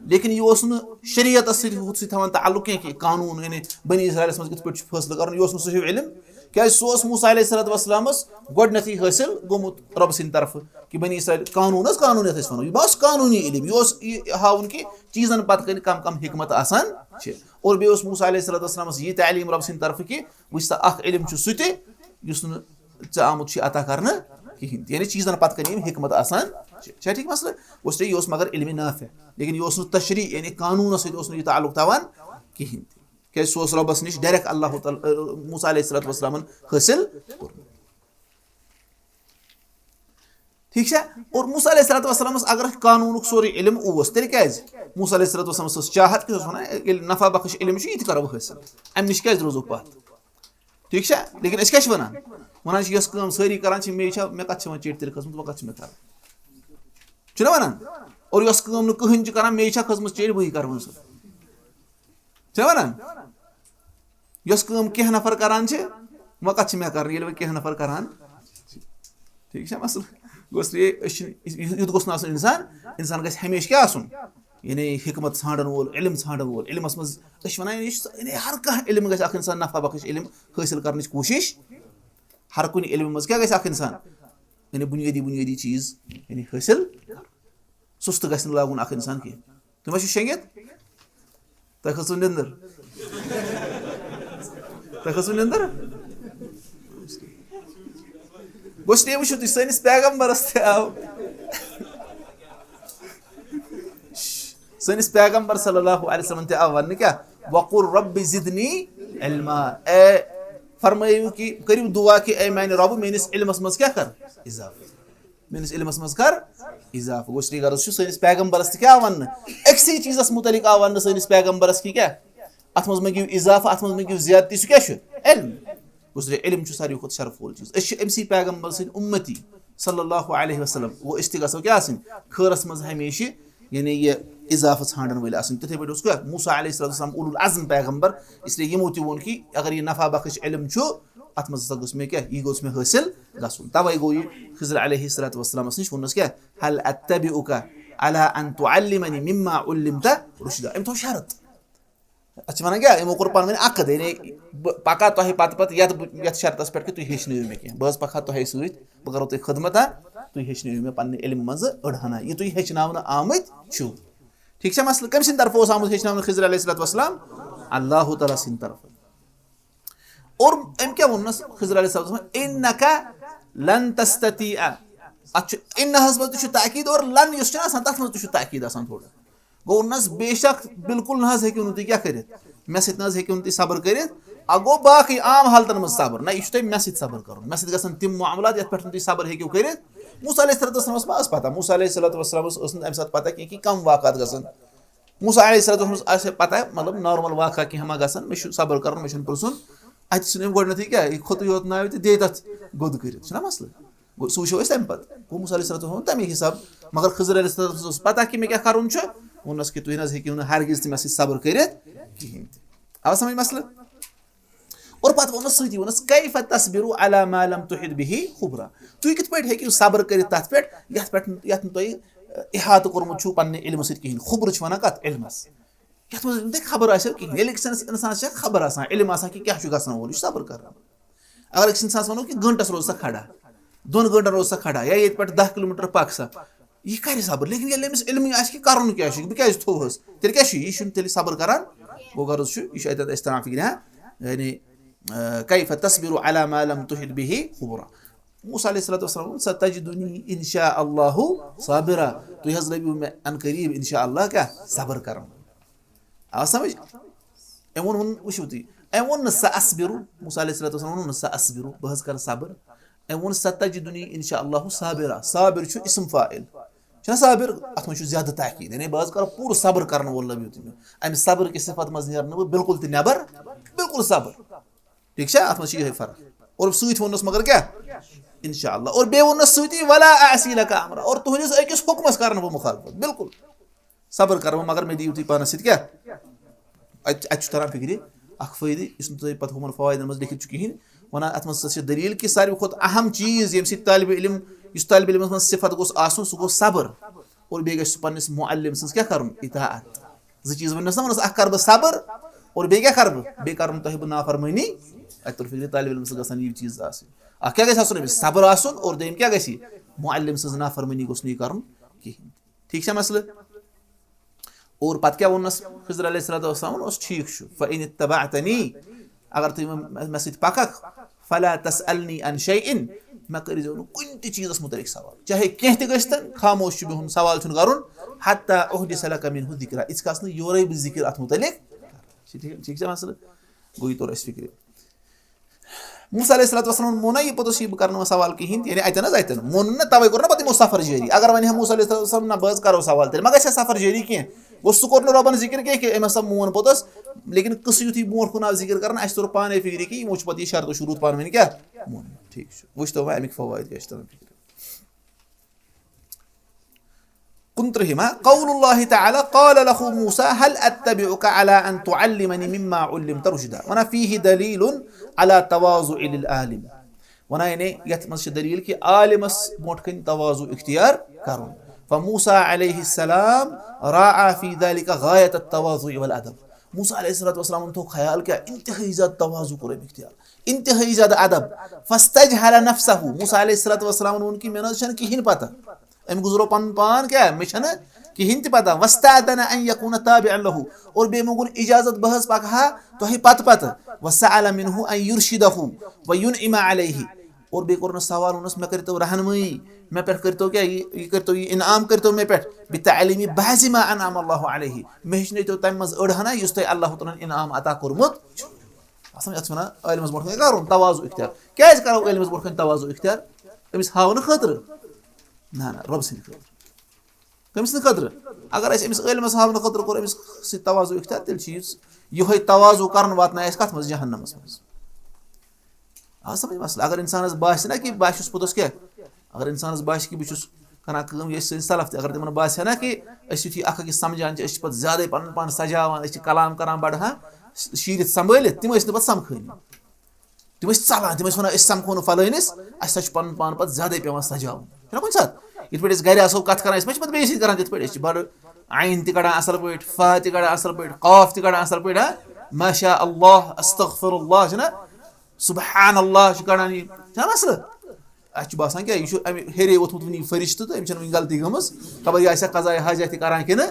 لیکن یہِ اوس نہٕ شریعتس سۭتۍ ہُتھ سۭتۍ تھاوان تعلق کینٛہہ کہِ قانوٗن، یعنی بنی اسرائیلس منٛز کِتھ پٲٹھۍ چھُ فٲصلہٕ کرُن، یہِ اوس نہٕ سُہ ہیوٗ علم۔ کیٛازِ سُہ اوس موسیٰ علیہ الصلوۃ والسلامس گۄڈٕنیتھٕے حٲصِل گوٚمُت رۄبہٕ سٕنٛدِ طرفہٕ کہِ بنی اسرائیل قانوٗن حظ قانوٗن یتھ أسۍ ونو، یہِ ما اوس قانوٗنی علم، یہِ اوس یہِ ہاوُن کہِ چیٖزن پتہٕ کنہِ کم کم حکمت آسان چھِ۔ اور بیٚیہِ اوس موسیٰ علیہ الصلوۃ والسلامس یہِ تعلیٖم رۄبہٕ سٕنٛدِ طرفہٕ کہِ وٕچھ سا، اکھ علم چھُ سُہ تہِ یُس نہٕ ژےٚ آمُت چھُے عطا کرنہٕ کِہینۍ تہِ۔ یعنی چیٖزن پتہٕ کنہِ یِم حکمت آسان چھِ۔ چھا ٹھیٖک مسلہٕ؟ گوٚژھ یہِ اوس مگر علمِ نافع، لیکن یہِ اوس نہٕ تشریح، یعنی قانوٗنس سۭتۍ اوس نہٕ یہِ تعلق تھاوان کِہینۍ تہِ۔ کیٛازِ سُہ اوس رۄبس نِش direct اللہ تعالیٰ، موسیٰ علیہ الصلوۃ والسلامن حٲصِل کوٚرمُت۔ ٹھیٖک چھا؟ اور موسیٰ علیہ الصلوۃ والسلامس اگر قانوٗنُک سورُے علم اوس، تیٚلہِ کیٛازِ؟ موسیٰ علیہ الصلوۃ والسلامس ٲس چاہت کہِ سُہ اوس ونان، ییٚلہِ نفع بخش علم چھُ، یہِ تہِ کرو بہٕ حٲصِل، امہِ نِش کیٛازِ روزو پتھ؟ ٹھیٖک چھا؟ لیکن أسۍ کیٛاہ چھِ وَنان؟ وَنان چھِ، یۄس کٲم سٲری کران چھِ، مے چھا، مےٚ کَتھ چھِ وۄنۍ چیٚٹۍ تیٚلہِ کھٔژمٕژ، وۄنۍ کَتھ چھِ مےٚ کَرٕنۍ؟ چھُنہ وَنان؟ اور یۄس کٲم نہٕ کٕہٕنۍ چھُ کران، مے چھا کھٔژمٕژ چیٚٹۍ، بٕے کَرٕ وۄنۍ سۄ۔ چھِنہ وَنان؟ یۄس کٲم کینٛہہ نفر کران چھِ، وۄنۍ کَتھ چھِ مےٚ کَرٕنۍ، ییٚلہِ وۄنۍ کینٛہہ نفر کران چھِ؟ ٹھیٖک چھا مسلہٕ؟ گوٚژھ یہِ، أسۍ چھِنہٕ، یُتھ گوٚژھ نہٕ آسُن اِنسان۔ اِنسان گژھِ ہمیشہِ کیٛاہ آسُن؟ یعنی حکمت ژھانٛڈن وول، علم ژھانٛڈن وول۔ علمس منٛز أسۍ چھِ وَنان، یعنی یہِ چھُ، یعنی ہر کانٛہہ علم گژھِ اکھ اِنسان نفع بخش علم حٲصِل کرنٕچ کوٗشِش۔ ہر کُنہِ علمہِ منٛز کیٛاہ گژھِ اکھ اِنسان؟ یعنی بُنیٲدی، بُنیٲدی چیٖز، یعنی حٲصِل۔ سُستہٕ گژھِ نہٕ لاگُن اکھ اِنسان کینٛہہ۔ تُہۍ ما چھِو شیٚنگِتھ؟ تۄہہِ کھٔژوٕ نیٚنٛدٕر؟ تۄہہِ کھٔژوٕ نیٚنٛدٕر؟ گوٚژھ نہٕ وٕچھِو تُہۍ، سٲنِس پیغمبرس تہِ آو۔ سٲنِس پیغمبر صلی اللہ علیہ وسلم تہِ آو وننہٕ کیٛاہ؟ وَقُل رَبِّ زِدْنِی عِلْمًا۔ اے، فرمٲیِو کہِ، کٔرِو دُعا کہِ، اے میانہِ رۄبہٕ، میٲنِس علمس منٛز کیٛاہ کر اضافہٕ؟ میٲنِس علمس منٛز کر اضافہٕ۔ گوٚو سُہ غرض چھُ سٲنِس پیغمبرس تہِ کیٛاہ آو وننہٕ؟ أکسٕے چیٖزس مُتعلق آو وننہٕ سٲنِس پیغمبرس کہِ کیٛاہ؟ اتھ منٛز مٔنگِو اضافہٕ، اتھ منٛز مٔنگِو زیادتی، سُہ کیٛاہ چھُ؟ علم۔ گوٚو سُہ علم چھُ ساروی کھۄتہٕ شرف وول چیٖز۔ أسۍ چھِ أمسٕے پیغمبر سٕنٛدۍ اُمتی صلی اللہ علیہ وسلم۔ گوٚو أسۍ تہِ گژھو کیٛاہ آسٕنۍ؟ خٲرس منٛز ہمیشہِ، یعنی یہِ اضافہٕ ژھانٛڈن وٲلۍ آسٕنۍ۔ تِتھے پٲٹھۍ اوس کیٛاہ؟ موسیٰ علیہ الصلوۃ والسلام اولو العزم پیغمبر، اس لیے یِمو تہِ ووٚن کہِ اگر یہِ نفع بخش علم چھُ، اتھ منٛز ہسا گوٚژھ مےٚ کیٛاہ؟ یہِ گوٚژھ مےٚ حٲصِل گژھُن۔ توے گوٚو یہِ خضر علیہ الصلوۃ والسلامس نِش، ووٚننس کیٛاہ؟ هل أتبعك على أن تعلمني مما علمت رشدا۔ أمۍ تھوٚو شرط۔ اتھ چھِ ونان کیٛاہ؟ یِمو کوٚر پانہٕ ؤنۍ عقد، یعنی بہٕ پکہٕ ہا تۄہہِ پتہٕ پتہٕ یتھ بہٕ، یتھ شرطس پٮ۪ٹھ کہِ تُہۍ ہیٚچھنٲیِو مےٚ کینٛہہ۔ بہٕ حظ پکہٕ ہا تۄہے سۭتۍ، بہٕ کرو تۄہہِ خدمت، ہا، تُہۍ ہیٚچھنٲیِو مےٚ پننہِ علمہٕ منٛزٕ أڑ ہنا۔ یہِ تُہۍ ہیٚچھناونہٕ آمٕتۍ چھِو۔ ٹھیٖک چھا مسلہٕ؟ کٔمۍ سٕنٛدِ طرفہٕ اوس آمُت ہیٚچھناونہٕ خضر علیہ الصلوۃ والسلام؟ اللہ تعالیٰ سٕنٛدِ طرفہٕ۔ اور أمۍ کیٛاہ ووٚننس خضر علیہ السلام؟ إنك لن تستطيع۔ اتھ چھُ انہس منٛز تہِ چھُ تاکید، اور لن یُس چھُنہ آسان، تتھ منٛز تہِ چھُ تاکید آسان تھوڑا۔ گوٚو نہ حظ، بے شک، بالکل نہ حظ ہیٚکِو نہٕ تُہۍ کیٛاہ کٔرِتھ؟ مےٚ سۭتۍ نہ حظ ہیٚکِو نہٕ تُہۍ صبر کٔرِتھ۔ اَ گوٚو باقٕے عام حالتن منٛز صبر۔ نہ، یہِ چھُ تۄہہِ مےٚ سۭتۍ صبر کَرُن۔ مےٚ سۭتۍ گژھن تِم معاملات، یَتھ پٮ۪ٹھ نہٕ تُہۍ صبر ہیٚکِو کٔرِتھ۔ موسیٰ علیہ الصلوۃ والسلامَس ما ٲس پَتہ؟ موسیٰ علیہ الصلوۃ والسلامَس ٲس نہٕ اَمہِ ساتہٕ پَتہ کینٛہہ کہِ کَم واقعات گژھن۔ موسیٰ علیہ الصلوۃ والسلامَس آسہِ ہے پَتہ، مطلب، نارمل واقعہ کینٛہہ ما گژھن، مےٚ چھُ صبر کَرُن، مےٚ چھُنہٕ پرٛژھُن۔ اَتہِ ژھٕن أمۍ گۄڈٕنٮ۪تھٕے کیٛاہ، یہِ کھوٚتُے یوت ناوِ تہٕ دِیہِ تَتھ گوٚد کٔرِتھ۔ چھُنہ مسلہٕ؟ گوٚو، سُہ وٕچھو أسۍ تَمہِ پَتہٕ۔ گوٚو، موسیٰ علیہ الصلوۃ والسلام تَمے حِساب۔ مگر خضر علیہ الصلوۃ والسلام اوس پَتہ کہِ مےٚ کیٛاہ کَرُن چھُ۔ ووٚننَس کہِ تُہۍ نہ حظ ہیٚکِو نہٕ ہرگِز تہِ مےٚ سۭتۍ صبر کٔرِتھ کِہیٖنۍ تہِ۔ آو سَمٕجھ مسلہٕ؟ اور پَتہٕ ووٚننَس سۭتی، ووٚننَس، "کیف تصبر علی ما لم تحط بہ خبرا؟" تُہۍ کِتھ پٲٹھۍ ہیٚکِو صبر کٔرِتھ تَتھ پٮ۪ٹھ، یَتھ پٮ۪ٹھ، یَتھ نہٕ تۄہہِ، اَ، احاطہٕ کوٚرمُت چھُو پنٛنہِ علمہٕ سۭتۍ کِہیٖنۍ؟ خبرٕ چھِ وَنان کَتھ؟ علمَس۔ یَتھ منٛز نہٕ تۄہہِ خبر آسیو کِہیٖنۍ۔ ییٚلہِ أکِس اِنس-، اِنسانَس چھےٚ خبر آسان، علم آسان کہِ کیٛاہ چھُ گژھان وول، یہِ چھُ صبر کران۔ اگر أکِس اِنسانَس وَنو کہِ گٲنٛٹَس روز سا کھڑا، دۄن گٲنٛٹَن روز سا کھڑا، یا ییٚتہِ پٮ۪ٹھ دَہ کِلوٗ میٖٹر پَکھ سا، یہِ کَرِ صبر۔ لیکِن ییٚلہِ أمِس علمٕے آسہِ کہِ کَرُن کیٛاہ چھُ، بہٕ کیٛازِ تھوٚوہَس، تیٚلہِ کیٛاہ چھُ یہِ؟ یہِ چھُنہٕ تیٚلہِ صبر کران۔ گوٚو غرض چھُ، یہِ چھُ اَتٮ۪تھ اَسہِ تران فِکرِ، ہاں؟ یعنی، آ، کیف تصبر علی ما لم تحط بہ خبرا۔ موسیٰ علیہ الصلوۃ والسلام ووٚن، "ستجدنی ان شاء اللہ صابرا"، تُہۍ حظ لٔبِو مےٚ عن قریب ان شاء اللہ کیٛاہ؟ صبر کران۔ آو سمجھ؟ أمۍ ووٚن، ووٚن، وٕچھِو تُہۍ، أمۍ ووٚن نہٕ سا اصبرو، موسیٰ علیہ الصلوۃ والسلام ووٚن نہٕ سا اصبرو، بہٕ حظ کرٕ صبر، أمۍ ووٚن، "ستجدنی ان شاء اللہ صابرا۔" صابر چھُ اسم فاعل۔ چھُنہ صابر؟ اتھ منٛز چھُ زیادٕ تاکید، یعنی بہٕ حظ کرٕ پوٗرٕ صبر کرنہٕ وول لبیوٗ تہِ مےٚ۔ امہِ صبر کہِ صفت منٛز نیرٕ نہٕ بہٕ بالکل تہِ نٮ۪بر، بالکل صبر۔ ٹھیٖک چھا؟ اتھ منٛز چھِ یِہوٚے فرق۔ اور سۭتۍ ووٚننَس مگر کیٛاہ؟ ان شاء اللہ۔ اور بیٚیہِ ووٚننَس سۭتی، "ولا اعصی لک امرا۔" اور تُہٕنٛدِس أکِس حُکمَس کرٕ نہٕ بہٕ مُخالفت، بالکل۔ صبر کرٕ بہٕ، مگر مےٚ دِیِو تُہۍ پانَس سۭتۍ کیٛاہ؟ اَتہِ اَتہِ چھُ تران فِکرِ اکھ فٲیدٕ، یُس نہٕ تُہۍ پتہٕ ہُمَن فوائدن منٛز لیکھِتھ چھُ کِہیٖنۍ۔ وَنان اَتھ منٛز ہسا چھِ دٔلیٖل کہِ ساروی کھۄتہٕ اہم چیٖز، ییٚمہِ سۭتۍ طالبِ علم، یُس طالبِ علمَس منٛز صفت گوٚژھ آسُن، سُہ گوٚو صبر۔ اور بیٚیہِ گژھِ سُہ پننِس معلم سٕنٛز کیٛاہ کَرُن؟ اطاعت۔ زٕ چیٖز ؤنِس نہ ووٚنُس، اکھ کَرٕ بہٕ صبر، اور بیٚیہِ کیٛاہ کَرٕ بہٕ؟ بیٚیہِ کَرٕ نہٕ تۄہہِ بہٕ نافرمٲنی۔ اَتہِ توٚر فِکرِ طالبِ علمَس گژھن یِم چیٖز آسٕنۍ۔ اکھ کیٛاہ گژھِ آسُن أمِس؟ صبر آسُن، اور دوٚیِم کیٛاہ گژھِ؟ معلم سٕنٛز نافرمٲنی گوٚژھ نہٕ یہِ کَرُن کِہیٖنۍ۔ ٹھیٖک چھا مسلہٕ؟ اور پتہٕ کیٛاہ ووٚننَس خضر علیہ الصلوۃ والسلام؟ اوس ٹھیٖک چھُ، "فإن اتبعتنی"، اگر تُہۍ وۄنۍ مےٚ سۭتۍ پککھ، "فلا تسألنی عن شیء"، مےٚ کٔرۍزیو نہٕ کُنہِ تہِ چیٖزَس مُتعلِق سوال، چاہے کینٛہہ تہِ گٔژھتن، خاموش چھُ بِہُن، سوال چھُنہٕ کَرُن، "حتی احدث لک منہ ذکرا"، ییٖتِس کالَس نہٕ یورَے بہٕ ذِکِر اَتھ مُتعلِق۔ ٹھیٖک، ٹھیٖک چھا مسلہٕ؟ گوٚو یہِ توٚر اَسہِ فِکرِ۔ موسیٰ علیہ الصلوۃ والسلام مون نہ یہِ پوٚتُس یہِ بہٕ کرنہٕ وۄنۍ سوال کِہیٖنۍ تہِ، یعنی اَتٮ۪ن حظ اَتٮ۪ن مون نہٕ، تَوَے کوٚر نہ پَتہٕ یِمو سفر جٲری۔ اگر وۄنۍ ہا موسیٰ علیہ الصلوۃ والسلام، نہ بہٕ حظ کرو سوال، تیٚلہِ ما گژھِ ہا سفر جٲری کینٛہہ؟ گوٚو سُہ کوٚر نہٕ رۄبَن ذِکِر کینٛہہ کہِ أمۍ ہسا مون پوٚتُس، لیکن قٕصہٕ یُتھُے برونٛٹھ کُن آو ذِکِر کرنہٕ، اَسہِ توٚر پانَے فِکرِ کہِ یِمو چھُ پَتہٕ یہِ شرط و شروٗط پانہٕ ؤنۍ کیٛاہ مون۔ ٹھیٖک چھُ، وٕچھتو وۄنۍ اَمِکۍ فوائد کیٛاہ چھِ تَمہِ فِکرِ۔ کُنترٕہِم، ہا؟ قول اللہ تعالیٰ، "قال له موسیٰ هل اتبعك على ان تعلمني مما علمت رشدا"، وَنان فيه دليل على تواضع للعالم۔ وَنان یعنی یَتھ منٛز چھِ دٔلیٖل کہِ عالمَس برونٛٹھ کَنہِ تواضع اختیار کَرُن۔ فموسیٰ علیہ السلام راعى في ذلك غاية التواضع والادب۔ موسیٰ علیہ الصلوۃ والسلامَن تھوٚو خیال کیٛاہ؟ انتہٲیی زیادٕ تواضع کوٚر أمۍ اختیار، انتہٲیی زیادٕ ادب۔ فاستجهل نفسه، موسیٰ علیہ الصلوۃ والسلامَن ووٚن کہِ مےٚ نہ حظ چھَنہٕ کِہیٖنۍ پَتہ۔ أمۍ گُزرو پَنُن پان کیٛاہ؟ مےٚ چھَنہٕ کِہیٖنۍ تہِ پَتہ۔ واستأذن أن يكون تابعا له، اور بیٚیہِ موٚنگُن اِجازت بہٕ حظ پَکہٕ ہا تۄہہِ پَتہٕ پَتہٕ۔ وسأل منه أن يرشده وينعم عليه، اور بیٚیہِ کوٚرنَس سوال، ووٚننَس مےٚ کٔرۍتو رہنمٲیی، مےٚ پٮ۪ٹھ کٔرۍتو کیٛاہ یہِ، یہِ کٔرۍتو یہِ انعام کٔرۍتو مےٚ پٮ۪ٹھ، بتعليم بعض ما أنعم الله عليه، مےٚ ہیٚچھنٲیتو تَمہِ منٛز أڑ ہنا یُس تۄہہِ اللہ تعالیٰ ہَن انعام عطا کوٚرمُت چھُ۔ اصل یتھ چھِ ونان عٲلمس برونٛٹھ کنہِ کرُن تواضع اختیار۔ کیازِ کرو عٲلمس برونٛٹھ کنہِ تواضع اختیار؟ أمِس ہاونہٕ خٲطرٕ؟ نہ، نہ، رۄب سٕنٛدِ خٲطرٕ۔ کٔمۍ سٕنٛدِ خٲطرٕ؟ اگر اسہِ أمِس عٲلمس ہاونہٕ خٲطرٕ کوٚر أمِس سۭتۍ تواضع اختیار، تیٚلہِ چھِ یہِ، یِہوٚے تواضع کرُن واتنایہِ اسہِ کتھ منٛز؟ جہنمس منٛز۔ آ سمجھ مسلہٕ؟ اگر انسانس باسہِ نا کہِ بہٕ چھُس پوٚتُس کیٛاہ، اگر انسانس باسہِ کہِ بہٕ چھُس کران کٲم، یہِ ٲسۍ سٲنۍ سلف تہِ، اگر تِمن باسہِ ہا نا کہِ أسۍ یُتھُے اکھ أکِس سمجھان چھِ، أسۍ چھِ پتہٕ زیادَے پنُن پان سجاوان، أسۍ چھِ کلام کران بڑٕ ہاں شیٖرِتھ سنبھٲلِتھ، تِم ٲسۍ نہٕ پتہٕ سمکھٲنی۔ تِم ٲسۍ ژلان، تِم ٲسۍ ونان، "أسۍ سمکھو نہٕ فلٲنِس، اَسہِ ہسا چھُ پنُن پان پتہٕ زیادَے پٮ۪وان سجاوُن۔" چھُنہ کُنہِ ساتہٕ یِتھ پٲٹھۍ أسۍ گرِ آسو کتھ کران، أسۍ ما چھِ پتہٕ بیٚیِس سۭتۍ کران تِتھ پٲٹھۍ؟ أسۍ چھِ بڑٕ عین تہِ کڑان اصل پٲٹھۍ، فا تہِ کڑان اصل پٲٹھۍ، قاف تہِ کڑان اصل پٲٹھۍ، ہاں؟ ما شاء اللہ، استغفر اللہ، چھُنہ؟ سبحان اللہ چھِ کڑان یہِ، چھُنہ مسلہٕ؟ اَسہِ چھُ باسان کیٛاہ، یہِ چھُ اَمہِ ہیٚرے ووٚتھمُت وُنہِ یہِ فرشتہٕ تہٕ أمِس چھَنہٕ وُنہِ غلطی گٔمٕژ، خبر یہِ آسہِ ہا قضایہِ حاجت تہِ کران کِنہٕ؟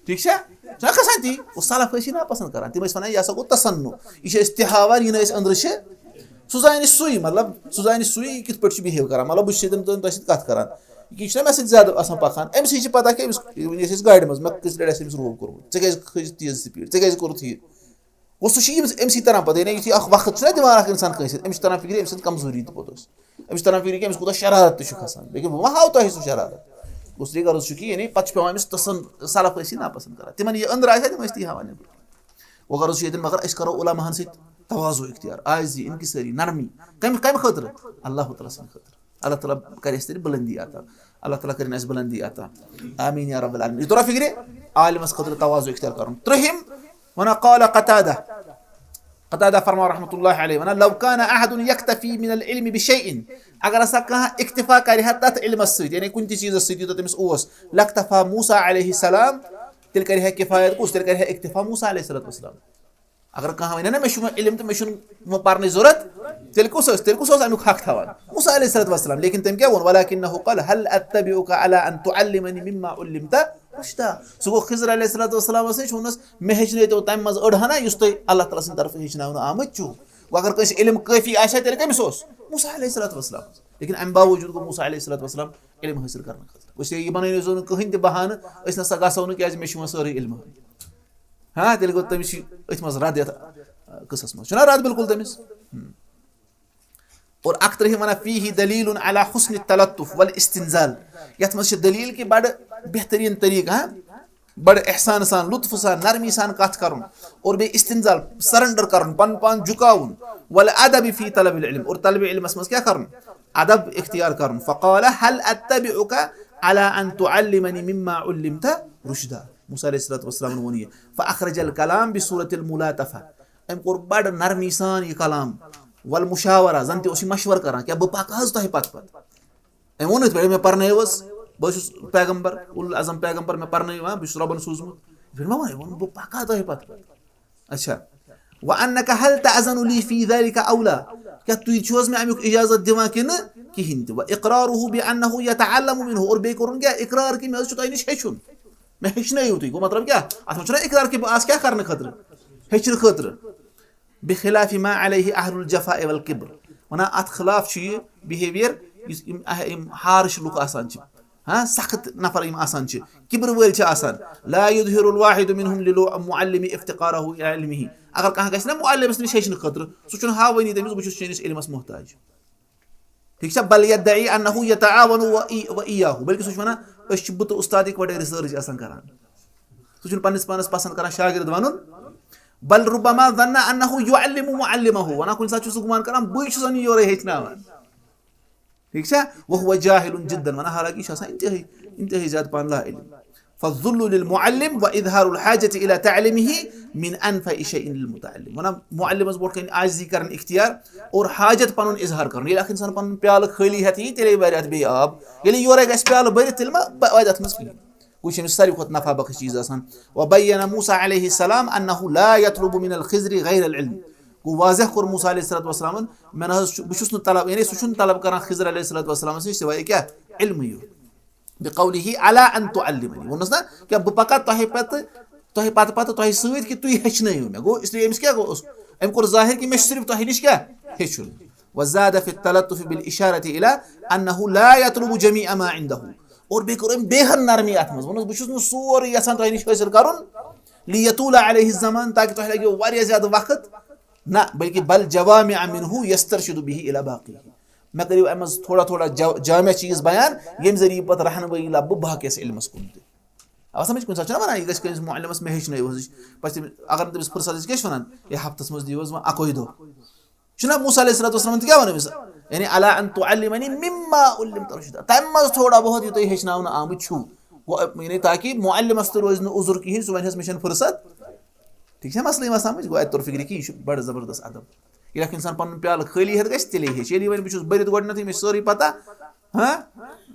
ٹھیٖک چھا؟ چھُنہ کھسان تی؟ گوٚو سلف ٲسۍ یہِ ناپسنٛد کران، تِم ٲسۍ وَنان، "یہِ ہسا گوٚو تصنُع، یہِ چھِ أسۍ تہِ ہاوان، یہِ نہٕ أسۍ أنٛدرٕ چھِ سُہ زانہِ سُے، مطلب، سُہ زانہِ سُے، یہِ کِتھ پٲٹھۍ چھُ بِہیو کران، مطلب، بہٕ چھُس ییٚتٮ۪ن تۄہہِ سۭتۍ کَتھ کران، یہِ چھُنہ مےٚ سۭتۍ زیادٕ آسان پَکان، أمِس یہِ چھِ پَتہ کہِ أمِس، وٕنہِ ٲسۍ أسۍ گاڑِ منٛز، مےٚ کٔژِ لَٹہِ آسہِ أمِس رول کوٚرمُت، ژےٚ کیٛازِ کھٔج تیز سپیٖڈ، ژےٚ کیٛازِ کوٚرُتھ یہِ؟" گوٚو سُہ چھُ ییٚمِس، أمِس چھِ تران پَتہ، یعنی یُتھُے اَکھ وقت چھُنہ دِوان اَکھ اِنسان کٲنٛسہِ، أمِس چھِ تران فِکرِ أمۍ سٕنٛز کمزوٗری تہِ پوٚتُس۔ أمِس چھِ تران فِکرِ کہِ أمِس کوٗتاہ شرارت تہِ چھُ کھسان۔ لیکن بہٕ ما ہاوٕ تۄہہِ سُہ شرارت؟ گوٚو سُہ غرض چھُ کہِ یعنی پَتہٕ چھُ پٮ۪وان أمِس تسن-، سلف ٲسۍ یہِ ناپسنٛد کران۔ تِمن یہِ أنٛدرٕ آسہِ ہا، تِم ٲسۍ تی ہاوان نیٚبرٕ۔ وۄنۍ غرض چھُ ییٚتٮ۪ن، مگر أسۍ کرو علماہن سۭتۍ تواضع اختیار، عاجزی، انکسٲری، نرمی۔ کَمہِ، کَمہِ خٲطرٕ؟ اللہ تعالیٰ سٕنٛدِ خٲطرٕ۔ اللہ تعالیٰ کرِ اَسہِ تیٚلہِ بُلندی عطا۔ اللہ تعالیٰ کٔرِنۍ اَسہِ بُلندی عطا۔ آمین یا رب العالمین۔ یہِ توٚرا فِکرِ؟ عالمس خٲطرٕ تواضع اختیار کرُن۔ ترٛہِم، وَنان قال قتادہ۔ قتادہ فرماو رحمتہ اللہ علیہ، وَنان، "لو كان أحد يكتفي من العلم بشيء"، اگر ہسا کانٛہہ اکتفا کرِ ہا تتھ علمس سۭتۍ، یعنی کُنہِ تہِ چیٖزس سۭتۍ یوٗتاہ تٔمِس اوس، "لاكتفى موسى عليه السلام"، تیٚلہِ کرِ ہا کفایت کُس؟ تیٚلہِ کرِ ہا اکتفا موسیٰ علیہ الصلوۃ والسلام۔ اگر کانٛہہ ونہِ نا، "مےٚ چھُ وۄنۍ علم تہٕ مےٚ چھُنہٕ وۄنۍ پرنٕچ ضروٗرت"، تیٚلہِ کُس اوس، تیٚلہِ کُس اوس امیُک حق تھاوان؟ موسیٰ علیہ الصلوۃ والسلام۔ لیکن تٔمۍ کیٛاہ ووٚن؟ "ولكنه قال هل أتبعك على أن تعلمني مما علمت رشدا"۔ سُہ گوٚو خضر علیہ الصلوۃ والسلامس نِش، ووٚننس، "مےٚ ہیٚچھنٲیتو تمہِ منٛز أڑ ہنا یُس تۄہہِ اللہ تعالیٰ سٕنٛدِ طرفہٕ ہیٚچھناونہٕ آمٕتۍ چھُو۔" وۄنۍ اگر کٲنٛسہِ علم کٲفی آسہِ ہا، تیٚلہِ کٔمِس اوس؟ موسیٰ علیہ الصلوۃ والسلام۔ لیکن امہِ باوجوٗد گوٚو موسیٰ علیہ الصلوۃ والسلام علم حٲصِل کرنہٕ خٲطرٕ۔ وۄنۍ چھِ یہِ بنٲیِو نہٕ کٕہٕنۍ تہِ بہانہٕ، "أسۍ نہ سا گژھو نہٕ، کیٛازِ مےٚ چھُ وۄنۍ سٲرٕے علم ہٲومٕتۍ۔" ہاں، تیٚلہِ گوٚو تٔمِس چھُ أتھۍ منٛز رد یتھ، آ، قصس منٛز۔ چھُنہ رد بالکل تٔمِس؟ ہم۔ اور اکترہم ونان فیہ دلیل علی حسن التلطف والاستنزال، یتھ منٛز چھِ دلیل کہِ بڑٕ بہترین طریقہٕ، ہاں، بڑٕ احسان سان، لطف سان، نرمی سان کتھ کرُن، اور بیٚیہِ استنزال، سرنڈر کرُن، پنُن پان جُکاوُن، والادب فی طلب العلم، اور طلب علمس منٛز کیٛاہ کرُن؟ ادب اختیار کرُن۔ فقال هل اتبعک علی ان تعلمنی مما علمت رشدا۔ موسیٰ علیہ الصلوۃ والسلامن ووٚن یہِ۔ فاخرج الکلام بصورت الملاطفہ، أمۍ کوٚر بڑٕ نرمی سان یہِ کلام، والمشاورہ، زن تہِ اوس یہِ مشورٕ کران، کیٛاہ بہٕ پکہٕ حظ تۄہہِ پتہٕ پتہٕ؟ أمۍ ووٚن یِتھ پٲٹھۍ، مےٚ پرنٲیِو حظ، بہٕ چھُس پیغمبر، اولو العزم پیغمبر، مےٚ پرنٲیِو، ہاں، بہٕ چھُس رۄبن سوٗزمُت۔ یِتھ پٲٹھۍ مےٚ ووٚن، أمۍ ووٚن، بہٕ پکہٕ ہا تۄہہِ پتہٕ پتہٕ۔ اچھا۔ وانک هل تأذن لی فی ذلک او لا، کیٛاہ تُہۍ چھِو حظ مےٚ امیُک اجازت دِوان کِنہٕ کِہیٖنۍ تہِ؟ واقرارہ بانہ یتعلم منہ، اور بیٚیہِ کوٚرُن کیٛاہ اقرار کہِ مےٚ حظ چھُ تۄہہِ نِش ہیٚچھُن، مےٚ ہیٚچھنٲیِو تُہۍ۔ گوٚو مطلب کیٛاہ؟ اتھ منٛز چھُنہ اقرار کہِ بہٕ آسہٕ کیٛاہ کرنہٕ خٲطرٕ؟ ہیٚچھنہٕ خٲطرٕ۔ بخلاف ما علیہ اہل الجفاء والکبر، ونان اتھ خلاف چھُ یہِ behaviour یُس یِم، یِم harsh لُکھ آسان چھِ، ہاں، سخت نفر یِم آسان چھِ، کبر وٲلۍ چھِ آسان۔ لا یظہر الواحد منہم للمعلم افتقارہ الی علمہ، اگر کانٛہہ گژھِ نا معلمس نِش ہیٚچھنہٕ خٲطرٕ، سُہ چھُنہٕ ہاوٲنی تٔمِس بہٕ چھُس چٲنِس علمس محتاج۔ ٹھیٖک چھا؟ بل یدعی انہ یتعاون و ای-، و ایاہ، بلکہ سُہ چھُ ونان أسۍ چھِ بہٕ تہٕ استاد اکوٹے research آسان کران۔ سُہ چھُنہٕ پننِس پانس پسند کران شاگرد ونُن۔ بل ربما ظن انہ یعلم معلمہ، ونان کُنہِ ساتہٕ چھُ سُہ گمان کران بٕے چھُسن یہِ یورے ہیٚچھناوان۔ ٹھیٖک چھا؟ وہو جاہل جدا، ونان حالانکہ یہِ چھُ آسان انتہٲئی، انتہٲئی زیادٕ پانہٕ لا علم۔ فالذل للمعلم واظہار الحاجة الی تعلیمہ من انفع شیء للمتعلم۔ ونان معلمس برونٛٹھ کنہِ عاجزی کرٕنۍ اختیار اور حاجت پنُن اظہار کرُن۔ ییٚلہِ اکھ انسان پنُن پیالہٕ خٲلی ہٮ۪تھ یی، تیٚلے وارِ اتھ بیٚیہِ آب۔ ییٚلہِ یورے گژھِ پیالہٕ بٔرِتھ، تیٚلہِ ما ب-، واتہِ اتھ منٛز کِہیٖنۍ۔ گوٚو، یہِ چھِ أمِس ساروی کھۄتہٕ نفع بخش چیٖز آسان۔ وبین موسیٰ علیہ السلام انہ لا یطلب من الخضر غیر العلم۔ گوٚو، واضح کوٚر موسیٰ علیہ الصلوۃ والسلامن، مےٚ نہ حظ چھُ، بہٕ چھُس نہٕ طلب، یعنی سُہ چھُنہٕ طلب کران خضر علیہ الصلوۃ والسلامس نِش سوائے کیٛاہ؟ علمٕے یوت۔ بقولہ علی ان تعلمنی، ووٚنُس نا کیٛاہ بہٕ پکا تۄہہِ پتہٕ، تۄہہِ پتہٕ پتہٕ تۄہہِ سۭتۍ کہِ تُہۍ ہیٚچھنٲیِو مےٚ۔ گوٚو، اس لیے أمِس کیٛاہ گوٚو؟ أمۍ کوٚر ظٲہِر کہِ مےٚ چھُ صرف تۄہہِ نِش کیٛاہ ہیٚچھُن۔ وزاد فی التلطف بالاشارۃ الی انہ لا یطلب جمیع ما عندہ۔ اور بیٚیہِ کوٚر أمۍ بیٚیہِ ہن نرمی اتھ منٛز، ووٚنُس بہٕ چھُس نہٕ سورُے یژھان تۄہہِ نِش حٲصِل کرُن، لیطول علیہ الزمان، تاکہِ تۄہہِ لگیو واریاہ زیادٕ وقت، نہ، بلکہ بل جوامع منہ یسترشد به الی باقیہ۔ مےٚ کٔرِو اَمہِ منٛز تھوڑا تھوڑا جا-، جامع چیٖز بیان، ییٚمہِ ذٔریعہٕ پتہٕ رہنمٲیی لبہٕ باقیَس علمَس کُن تہِ۔ آ، سمجھ کُنہِ ساتہٕ چھُنہ وَنان، یہِ گژھِ کٲنٛسہِ معلمَس مےٚ ہیٚچھنٲیِو حظ، پَتہٕ تٔمِس، اگر نہٕ تٔمِس فرصت آسہِ، کیٛاہ چھِ وَنان؟ ہے، ہفتَس منٛز دِیِو حظ وۄنۍ اَکُے دۄہ۔ چھُنہ موسیٰ علیہ الصلوۃ والسلام تہِ کیٛاہ وَنان أمِس؟ یعنی، الا ان تعلمنی مما علمت رشدا، تَمہِ منٛز تھوڑا بہت یہِ تۄہہِ ہیٚچھناونہٕ آمٕتۍ چھُو۔ گوٚو، یعنی تاکہِ معلمَس تہِ روزِ نہٕ عذر کِہیٖنۍ، سُہ وَنہِ حظ مےٚ چھَنہٕ فرصت۔ ٹھیٖک چھا مسلہٕ یِوان سمجھ؟ گوٚو اَتہِ توٚر فِکرِ کہِ یہِ چھُ بڑٕ زبردست ادب۔ ییٚلہِ اکھ انسان پنُن پیالہٕ خٲلی ہٮ۪تھ گژھِ، تیٚلے ہیٚچھِ۔ ییٚلہِ یہِ وَنہِ بہٕ چھُس بٔرِتھ گۄڈٕنٮ۪تھٕے، مےٚ چھِ سٲرٕے پتہ، ہاں،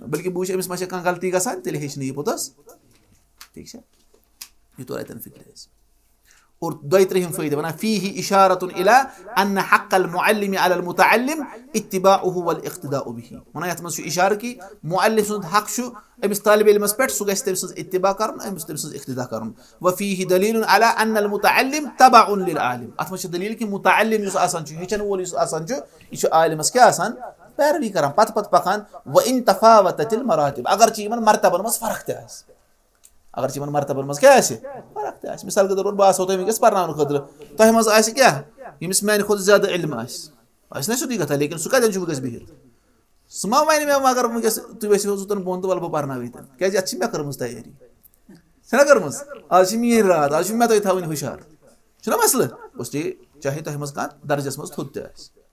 بلکہِ بہٕ وٕچھِ أمِس ما چھےٚ کانٛہہ غلطی گژھان، تیٚلہِ ہیٚچھِ نہٕ یہِ پوٚتُس۔ ٹھیٖک چھا؟ یہِ توٚر اَتٮ۪ن فِکرِ حظ۔ اور دۄیہِ ترٛہِم فٲیدٕ وَنان، فیہ اشارۃ الی ان حق المعلم علی المتعلم اتباعہ والاقتداء بہ۔ وَنان یَتھ منٛز چھُ اِشارٕ کہِ معلم سُنٛد حق چھُ أمِس طالب علمس پٮ۪ٹھ، سُہ گژھِ تٔمۍ سٕنٛز اتباع کرُن، أمِس تٔمۍ سٕنٛز اقتدا کرُن۔ وفیہ دلیل علی ان المتعلم تبع للعالم۔ اتھ منٛز چھُ دلیل کہِ متعلم یُس آسان چھُ، ہیٚچھن وول یُس آسان چھُ، یہِ چھُ عالمس کیٛاہ آسان؟ پیروی کران، پتہٕ پتہٕ پکان۔ وان تفاوتت المراتب، اگرچہِ یِمن مرتبن منٛز فرق تہِ آسہِ، اگرچہِ یِمن مرتبن منٛز کیٛاہ آسہِ؟ فرق تہِ آسہِ۔ مثال کے طور پر بہٕ آسو تۄہہِ وٕنکیٚس پرناونہٕ خٲطرٕ، تۄہہِ منٛز آسہِ کیٛاہ؟ ییٚمِس میانہِ کھۄتہٕ زیادٕ علم آسہِ، آسہِ نہ سیوٚدُے کتھا، لیکن سُہ کتٮ۪ن چھُ وٕنکیٚس بِہِتھ؟ سُہ ما وَنہِ مےٚ، مگر وٕنکیٚس تُہۍ ؤسِو حظ اوٚتَن بۄن تہٕ وَلہٕ بہٕ پَرناوٕ ییٚتٮ۪ن، کیٛازِ اَتھ چھِ مےٚ کٔرمٕژ تیٲری۔ چھَنہ کٔرمٕژ؟ آز چھِ میٛٲنۍ راتھ، آز چھُ مےٚ تۄہہِ تھاوٕنۍ ہُشار۔ چھُنہ مسلہٕ؟ اس لیے چاہے تۄہہِ منٛز کانٛہہ درجَس منٛز تھوٚد تہِ آسہِ۔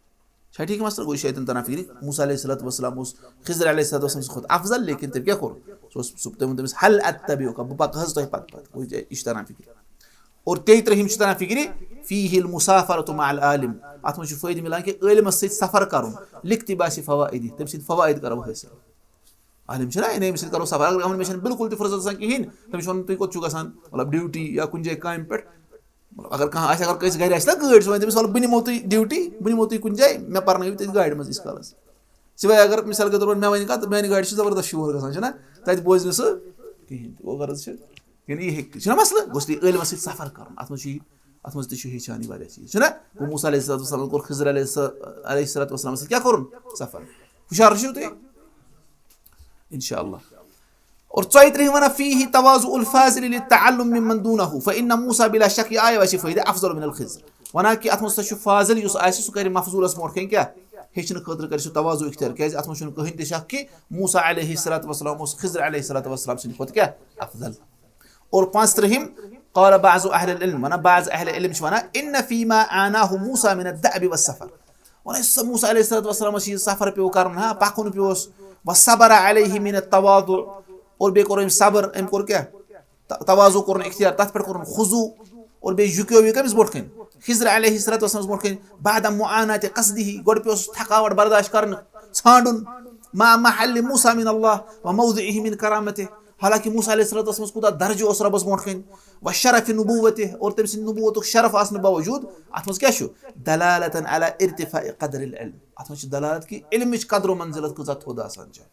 چھا ٹھیٖک مسلہٕ؟ گوٚو، یہِ چھِ اَتٮ۪ن تَران فِکرِ۔ موسیٰ علیہ الصلوۃ والسلام اوس خضر علیہ الصلوۃ والسلام سٕنٛدِ کھۄتہٕ افضل، لیکن تٔمۍ کیٛاہ کوٚر؟ سُہ اوس، سُہ، تٔمۍ ووٚن تٔمِس، "هل اتبعک"، بہٕ پَکہٕ حظ تۄہہِ پَتہٕ پَتہٕ۔ گوٚو، یہِ چھِ تَران فِکرِ۔ اور تیٚیہِ ترٛہِم چھُ تران فِکرِ، فیہ المسافرۃ مع العالم۔ اَتھ منٛز چھُ فٲیدٕ مِلان کہِ عٲلمَس سۭتۍ سفر کَرُن، لاقتباس فوائدہ، تٔمۍ سٕنٛدۍ فوائد کَرو حٲصِل۔ عالم چھُنہ، یعنی أمِس سۭتۍ کَرو سفر۔ اگر یِمَن مےٚ چھَنہٕ بالکل تہِ فرصت آسان کِہیٖنۍ، تٔمِس چھُ وَنُن، "تُہۍ کوٚت چھُو گژھان؟" مطلب، ڈیوٹی یا کُنہِ جایہِ کامہِ پٮ۪ٹھ۔ مطلب، اگر کانٛہہ آسہِ، اگر کٲنٛسہِ گَرِ آسہِ نہ گٲڑۍ، سُہ وَنہِ تٔمِس، "وَلہٕ بہٕ نِمو تُہۍ ڈیوٹی، بہٕ نِمو تُہۍ کُنہِ جایہِ، مےٚ پَرنٲیِو تٔتھۍ گاڑِ منٛز ییٖتِس کالَس۔" سِوائے اگر، مثال کے طور پر، مےٚ وَنہِ کانٛہہ تہٕ میٛانہِ گاڑِ چھِ زبردست شور گژھان، چھُنہ؟ تَتہِ بوزِ نہٕ سُہ کِہیٖنۍ تہِ۔ گوٚو غرض چھُ، یعنی یہِ ہیٚکہِ، چھُنہ مسلہٕ؟ گوٚژھ تہِ عٲلمَس سۭتۍ سفر کَرُن۔ اَتھ منٛز چھُ یہِ، اَتھ منٛز تہِ چھُ ہیٚچھان یہِ واریاہ چیٖز، چھُنہ؟ گوٚو موسیٰ علیہ الصلوۃ والسلام کوٚر خضر علیہ الس-، علیہ الصلوۃ والسلام سۭتۍ کیٛاہ کوٚرُن؟ سفر۔ ہُشار چھِو تُہۍ؟ انشاءاللہ۔ اور ژۄیہِ ترٛہِم وَنان، فیہ تواضع الفاضل للتعلم ممن دونہ، فإن موسیٰ بلا شک، یہِ آیہِ اَسہِ فٲیدٕ، افضل من الخضر۔ وَنان کہِ اَتھ منٛز ہسا چھُ فاضل یُس آسہِ، سُہ کَرِ مفضوٗلَس برونٛٹھ کَنہِ کیٛاہ؟ ہیٚچھنہٕ خٲطرٕ کٔرِو سُہ تواضع اختیار، کیازِ اَتھ منٛز چھُنہٕ کٕہٕنۍ تہِ شک کہِ موسیٰ علیہ الصلوۃ والسلام اوس خضر علیہ الصلوۃ والسلام سٕنٛدِ کھۄتہٕ کیٛاہ افضل۔ اور پانٛژترٕہِم، قال بعض اہل العلم، وَنان بعض اہل علم چھِ وَنان، ان فیما عاناہ موسیٰ من الدأب والسفر، وَنان یُس سا موسیٰ علیہ الصلوۃ والسلامس یہِ سفر پیوٚو کرُن، ہا، پکُن پیوٚس، وصبر علیہ من التواضع، اور بیٚیہِ کوٚر أمۍ صبر، أمۍ کوٚر کیٛاہ؟ ت- تواضع کوٚرُن اختیار، تَتھ پٮ۪ٹھ کوٚرُن خضوع، اور بیٚیہِ جُکیو یہِ کٔمِس برونٛٹھ کَنہِ؟ خضر علیہ الصلوۃ والسلامَس برونٛٹھ کَنہِ، بعد معاناة قصده، گۄڈٕ پیوٚس تھکاوٹ برداشت کرنہٕ، ژھانٛڈُن، مع محل موسیٰ من اللہ وموضعہ من کرامتہ، حالانکہ موسیٰ علیہ الصلوۃ والسلامَس کوٗتاہ درجہٕ اوس رۄبَس برونٛٹھ کَنہِ، وشرف نبوتہ، اور تٔمۍ سٕنٛدِ نبوتُک شرف آسنہٕ باوجوٗد، اَتھ منٛز کیٛاہ چھُ؟ دلالة علی ارتفاع قدر العلم، اَتھ منٛز چھِ دلالت کہِ علمٕچ قدر و منزلت کۭژاہ تھوٚد آسان چھےٚ۔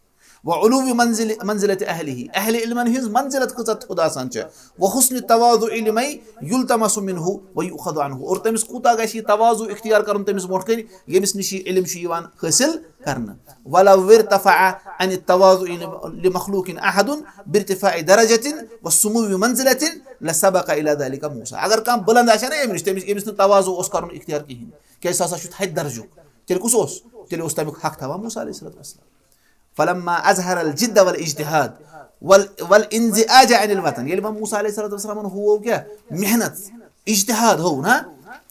وعلو منزل منزلت اہلہ، اہل علمن ہٕنٛز منزلت کۭژاہ تھوٚد آسان چھےٚ۔ وحسن تواضع لمن یلتمس منہ ویؤخذ عنہ، اور تٔمِس کوٗتاہ گژھِ یہِ تواضع اختیار کرُن تٔمِس برونٛٹھ کَنہِ، ییٚمِس نِش یہِ علم چھُ یِوان حٲصِل کرنہٕ۔ ولو ارتفع عن التواضع لمخلوق احد بارتفاع درجة وسمو منزلة لسبق الى ذلك موسیٰ۔ اگر کانٛہہ بُلند آسہِ ہا نا ییٚمہِ نِش، تٔمِس، ییٚمِس نہٕ تواضع اوس کرُن اختیار کِہیٖنۍ، کیٛازِ سُہ ہسا چھُ تھدِ درجُک، تیٚلہِ کُس اوس؟ تیٚلہِ اوس تَمیُک حق تھاوان موسیٰ علیہ الصلوۃ والسلام۔ فلما اظہر الجد والاجتہاد وال والانزعاج عن الوطن، ییٚلہِ وۄنۍ موسیٰ علیہ الصلوۃ والسلامن ہوو کیٛاہ؟ محنت، اجتہاد ہوو نا،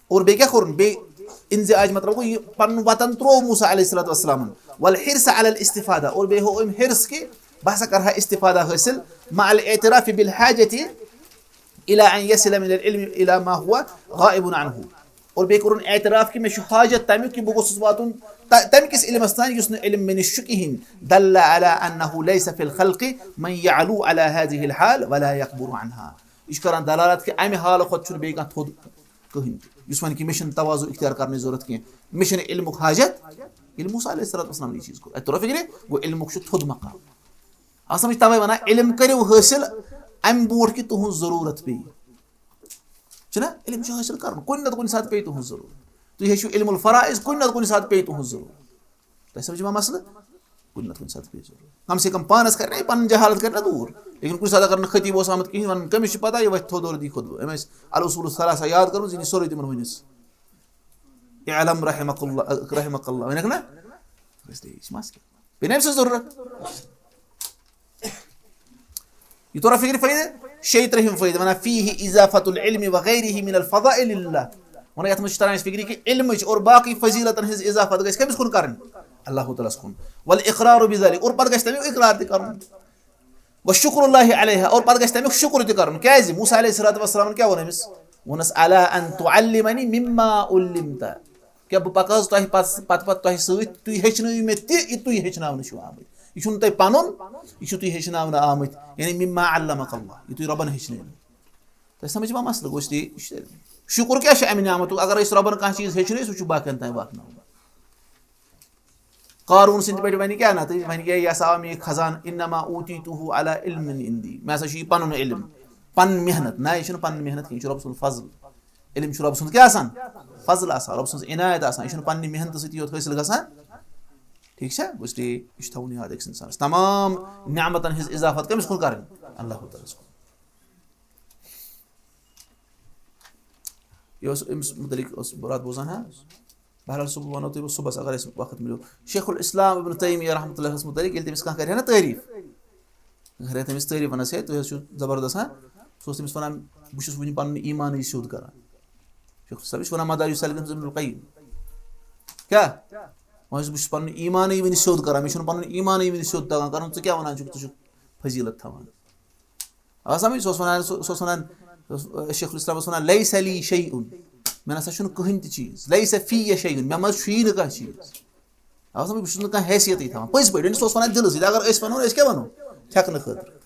اور بیٚیہِ کیٛاہ کوٚرُن؟ بیٚیہِ انزعاج مطلب گوٚو یہِ پنُن وطن ترٛوو موسیٰ علیہ الصلوۃ والسلامن، والحرص علی الاستفادہ، اور بیٚیہِ ہوو أمۍ حرص کہِ بہٕ ہسا کرٕ ہا استفادہ حٲصِل، مع الاعتراف بالحاجة الى ان يصل من العلم الى ما هو غائب عنه۔ اور بیٚیہِ کوٚرُن اعتراف کہِ مےٚ چھُ حاجت تَمیُک کہِ بہٕ گوٚژھُس واتُن تہ- تَمہِ کِس علمس تام یُس نہٕ علم مےٚ نِش چھُ کِہیٖنۍ۔ دل علی انه ليس في الخلق من يعلو على هذه الحال ولا يكبر عنها۔ یہِ چھُ کران دلالت کہِ اَمہِ حالہٕ کھۄتہٕ چھُنہٕ بیٚیہِ کانٛہہ تھوٚد کٕہٕنۍ تہِ، یُس وَنہِ کہِ مےٚ چھُنہٕ تواضع اختیار کرنٕچ ضروٗرت کینٛہہ، مےٚ چھُنہٕ علمُک حاجت۔ ییٚلہِ موسیٰ علیہ الصلوۃ والسلام یہِ چیٖز کوٚر، اَتہِ توٚر فِکرِ، گوٚو علمُک چھُ تھوٚد مقام۔ اَصل منٛز چھِ تَوَے وَنان، علم کٔرِو حٲصِل اَمہِ برونٛٹھ کہِ تُہٕنٛز ضروٗرت پیٚیہِ۔ چھُنہ؟ علم چھُ حٲصِل کَرُن، کُنہِ نَتہٕ کُنہِ ساتہٕ پیٚیہِ تُہٕنٛز ضروٗرت۔ تُہۍ ہیٚچھِو علم الفرائض، کُنہِ نَتہٕ کُنہِ ساتہٕ پیٚیہِ تُہٕنٛز ضروٗرت۔ تۄہہِ سَمجھ یِوان مسلہٕ؟ کُنہِ نَتہٕ کُنہِ ساتہٕ پیٚیہِ ضروٗرت۔ کم سے کم پانَس کَرِ نہ یہِ پَنٕنۍ جہالت کَرِ نہ دوٗر۔ لیکن کُنہِ ساتہٕ اگر نہٕ خطیب اوس آمُت کِہیٖنۍ وَنُن، کٔمِس چھِ پَتہ یہِ وۄتھِ تھوٚد اورٕ دی خطبہٕ؟ أمۍ آسہِ الاصول الثلاثہ یاد کٔرمٕژ، یہِ نی سورُے تِمَن ؤنِتھ۔ اعلم رحمک اللہ، رحمک اللہ، ؤنِکھ نہ؟ بس دے، یہِ چھِ مسلہٕ۔ بیٚیہِ نہ أمۍ سٕنٛز ضروٗرت۔ یہِ توٚرا فِکرِ فٲیدٕ؟ شیٚیہِ ترٛہِم فٲیدٕ وَنان، فیہ اضافۃ العلم وغیرہ من الفضائل للہ۔ وَنان یَتھ منٛز چھِ تران اَسہِ فِکرِ کہِ علمٕچ اور باقٕے فضیلتن ہٕنٛز اضافت گژھِ کٔمِس کُن کَرٕنۍ؟ اللہ تعالیٰ ہَس کُن۔ والاقرار بذلک، اور پَتہٕ گژھِ تَمیُک اقرار تہِ کَرُن۔ وشکر اللہ علیہ، اور پَتہٕ گژھِ تَمیُک شُکر تہِ کَرُن۔ کیٛازِ؟ موسیٰ علیہ الصلوۃ والسلام کیٛاہ ووٚن أمِس؟ ووٚنُس، الا ان تعلمنی مما علمت۔ کیٛاہ بہٕ پَکہٕ حظ تۄہہِ پَتہٕ، پَتہٕ، پَتہٕ تۄہہِ سۭتۍ، تُہۍ ہیٚچھنٲیِو مےٚ تہِ، یہِ تُہۍ ہیٚچھناونہٕ چھِو آمٕتۍ۔ یہِ چھُنہٕ تۄہہِ پَنُن، یہِ چھُو تُہۍ ہیٚچھناونہٕ آمٕتۍ۔ یعنی مما علمک اللہ، یہِ تُہۍ رۄبَن ہیٚچھنٲیِو۔ تۄہہِ سَمجھ یِوان مسلہٕ؟ گوٚو اس لیے یہِ چھُ شُکُر کیٛاہ چھُ اَمہِ نعمتُک؟ اگر أسۍ رۄبَن کانٛہہ چیٖز ہیٚچھنٲیِو، سُہ چھُ باقیَن تام واتناوُن۔ قارون سٕنٛدِ پٲٹھۍ وَنہِ کیٛاہ نہ، تُہۍ وَنہِ کیٛاہ، یہِ ہسا آو مےٚ یہِ خزانہٕ، انما اوتیتہ علی علم عندی، مےٚ ہسا چھُ یہِ پَنُن علم، پَنٕنۍ محنت۔ نہ، یہِ چھُنہٕ پَنٕنۍ محنت کینٛہہ، یہِ چھُ رۄب سُنٛد فضل۔ علم چھُ رۄب سُنٛد کیٛاہ آسان؟ فضل آسان، رۄب سٕنٛز عنایت آسان۔ یہِ چھُنہٕ پننہِ محنتہٕ سۭتی یوت حٲصِل گژھان۔ ٹھیٖک چھا؟ گوٚژھ ٹھیٖک، یہِ چھُ تھاوُن یاد أکِس اِنسانَس۔ تمام نعمتن ہٕنٛز اضافت کٔمِس کُن کَرٕنۍ؟ اللہ تعالیٰ ہَس کُن۔ یہِ اوس أمِس مُتعلِق اوس بہٕ راتھ بوزان، ہا؟ بہرحال، صُبح وَنو تۄہہِ بہٕ صُبحَس، اگر اَسہِ وقت مِلیو۔ شیخ الاسلام ابن تیمیہ رحمتہ اللہ مُتعلِق، ییٚلہِ تٔمِس کانٛہہ کَرِ ہا نا تعریٖف، اگر تٔمِس تعریٖف وَنَس ہے، تُہۍ حظ چھِو زبردست، ہا؟ سُہ اوس تٔمِس وَنان، بہٕ چھُس وٕنہِ پَنُن ایٖمانٕے سیوٚد کَران۔ شیخ الاسلام، یہِ چھُ وَنان مدارج السالکین ابن القیم۔ کیٛاہ؟ وۄنۍ چھُس بہٕ چھُس پَنُن ایٖمانٕے وٕنہِ سیوٚد کَران، مےٚ چھُنہٕ پَنُن ایٖمانٕے وٕنہِ سیوٚد تَگان کَرُن، ژٕ کیٛاہ وَنان چھُکھ، ژٕ چھُکھ فضیٖلت تھاوان؟ آ، سَمٕجھ؟ سُہ اوس وَنان، سُہ، سُہ اوس وَنان، شیخ الاسلام اوس وَنان، "لیس لی شیء"، مےٚ نہ سا چھُنہٕ کٕہٕنۍ تہِ چیٖز، "لیس فی شیء"، مےٚ منٛز چھُیی نہٕ کانٛہہ چیٖز۔ آ، سَمٕجھ؟ بہٕ چھُس نہٕ کانٛہہ حیثیتٕے تھاوان۔ پٔزۍ پٲٹھۍ، یعنی سُہ اوس وَنان دِلہٕ سۭتۍ، اگر أسۍ وَنو، أسۍ کیٛاہ وَنو؟ تھٮ۪کنہٕ خٲطرٕ۔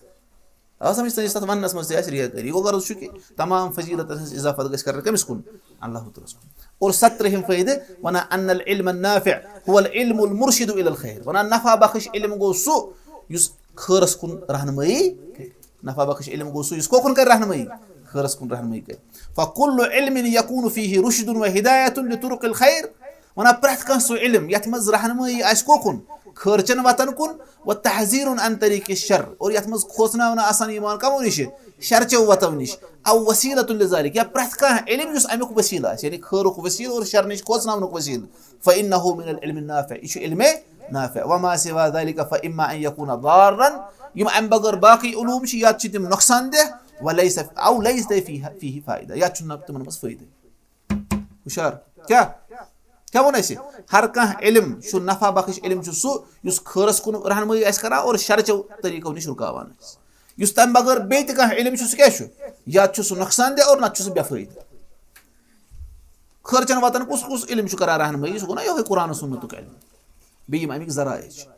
آ، سَمٕجھ؟ تٔمِس تَتھ وَننَس منٛز تہِ آسہِ ریا کٲری۔ گوٚو غرض چھُ کہِ تمام فضیٖلتَن ہٕنٛز اضافت گژھِ کَرٕنۍ کٔمِس کُن؟ اللہ تعالیٰ ہَس کُن۔ اور سترٕہِم فٲیدٕ وَنان، ان العلم النافع هو العلم المرشد الى الخير۔ وَنان نفع بخش علم گوٚو سُہ یُس خٲرَس کُن رہنمٲیی کَرِ۔ نفع بخش علم گوٚو سُہ یُس کوکُن کَرِ رہنمٲیی؟ خٲرَس کُن رہنمٲیی کَرِ۔ فکل علم یکون فیہ رشد و ہدایت لطرق الخیر۔ وَنان پرٛٮ۪تھ کانٛہہ سُہ علم یَتھ منٛز رہنمٲیی آسہِ کوکُن؟ خٲرچن وتن کُن، و تحذیرن عن طریق الشر، اور یتھ منٛز کھوژناونہٕ آسان ایمان کمو نِش؟ شرچو وتو نِش۔ او وسیلۃ لذالک، یا پرٛٮ۪تھ کانٛہہ علم یُس امیُک وسیلہٕ آسہِ، یعنی خٲرُک وسیلہٕ اور شر نِش کھوژناونُک وسیلہٕ، فإنه من العلم النافع، یہِ چھُ علم نافع۔ وما سوى ذلك فإما أن يكون ضارا، یِم امہِ بغٲر باقٕے علوم چھِ، یا تہِ چھِ تِم نۄقصان دہ، وليس، او ليس فيه، فيه فائدة، یا چھُنہٕ تِمن منٛز فٲیدٕ۔ ہُشار۔ کیٛاہ؟ کیٛاہ ووٚن اَسہِ؟ ہر کانٛہہ علم چھُ نفع بخش علم چھُ سُہ یُس خٲرس کُن رہنمٲیی آسہِ کران اور شرچو طریقو نِش رُکاوان آسہِ۔ یُس تَمہِ بغٲر بیٚیہِ تہِ کانٛہہ علم چھُ، سُہ کیٛاہ چھُ؟ یا چھُ سُہ نۄقصان دہ اور نتہٕ چھُ سُہ بے فٲیدٕ۔ خٲرچن وتن کُس کُس علم چھُ کران رہنمٲیی؟ سُہ گوٚو نا یِہوٚے قرآن و سُنتُک علم۔ بیٚیہِ یِم اَمِکۍ ذرائع چھِ۔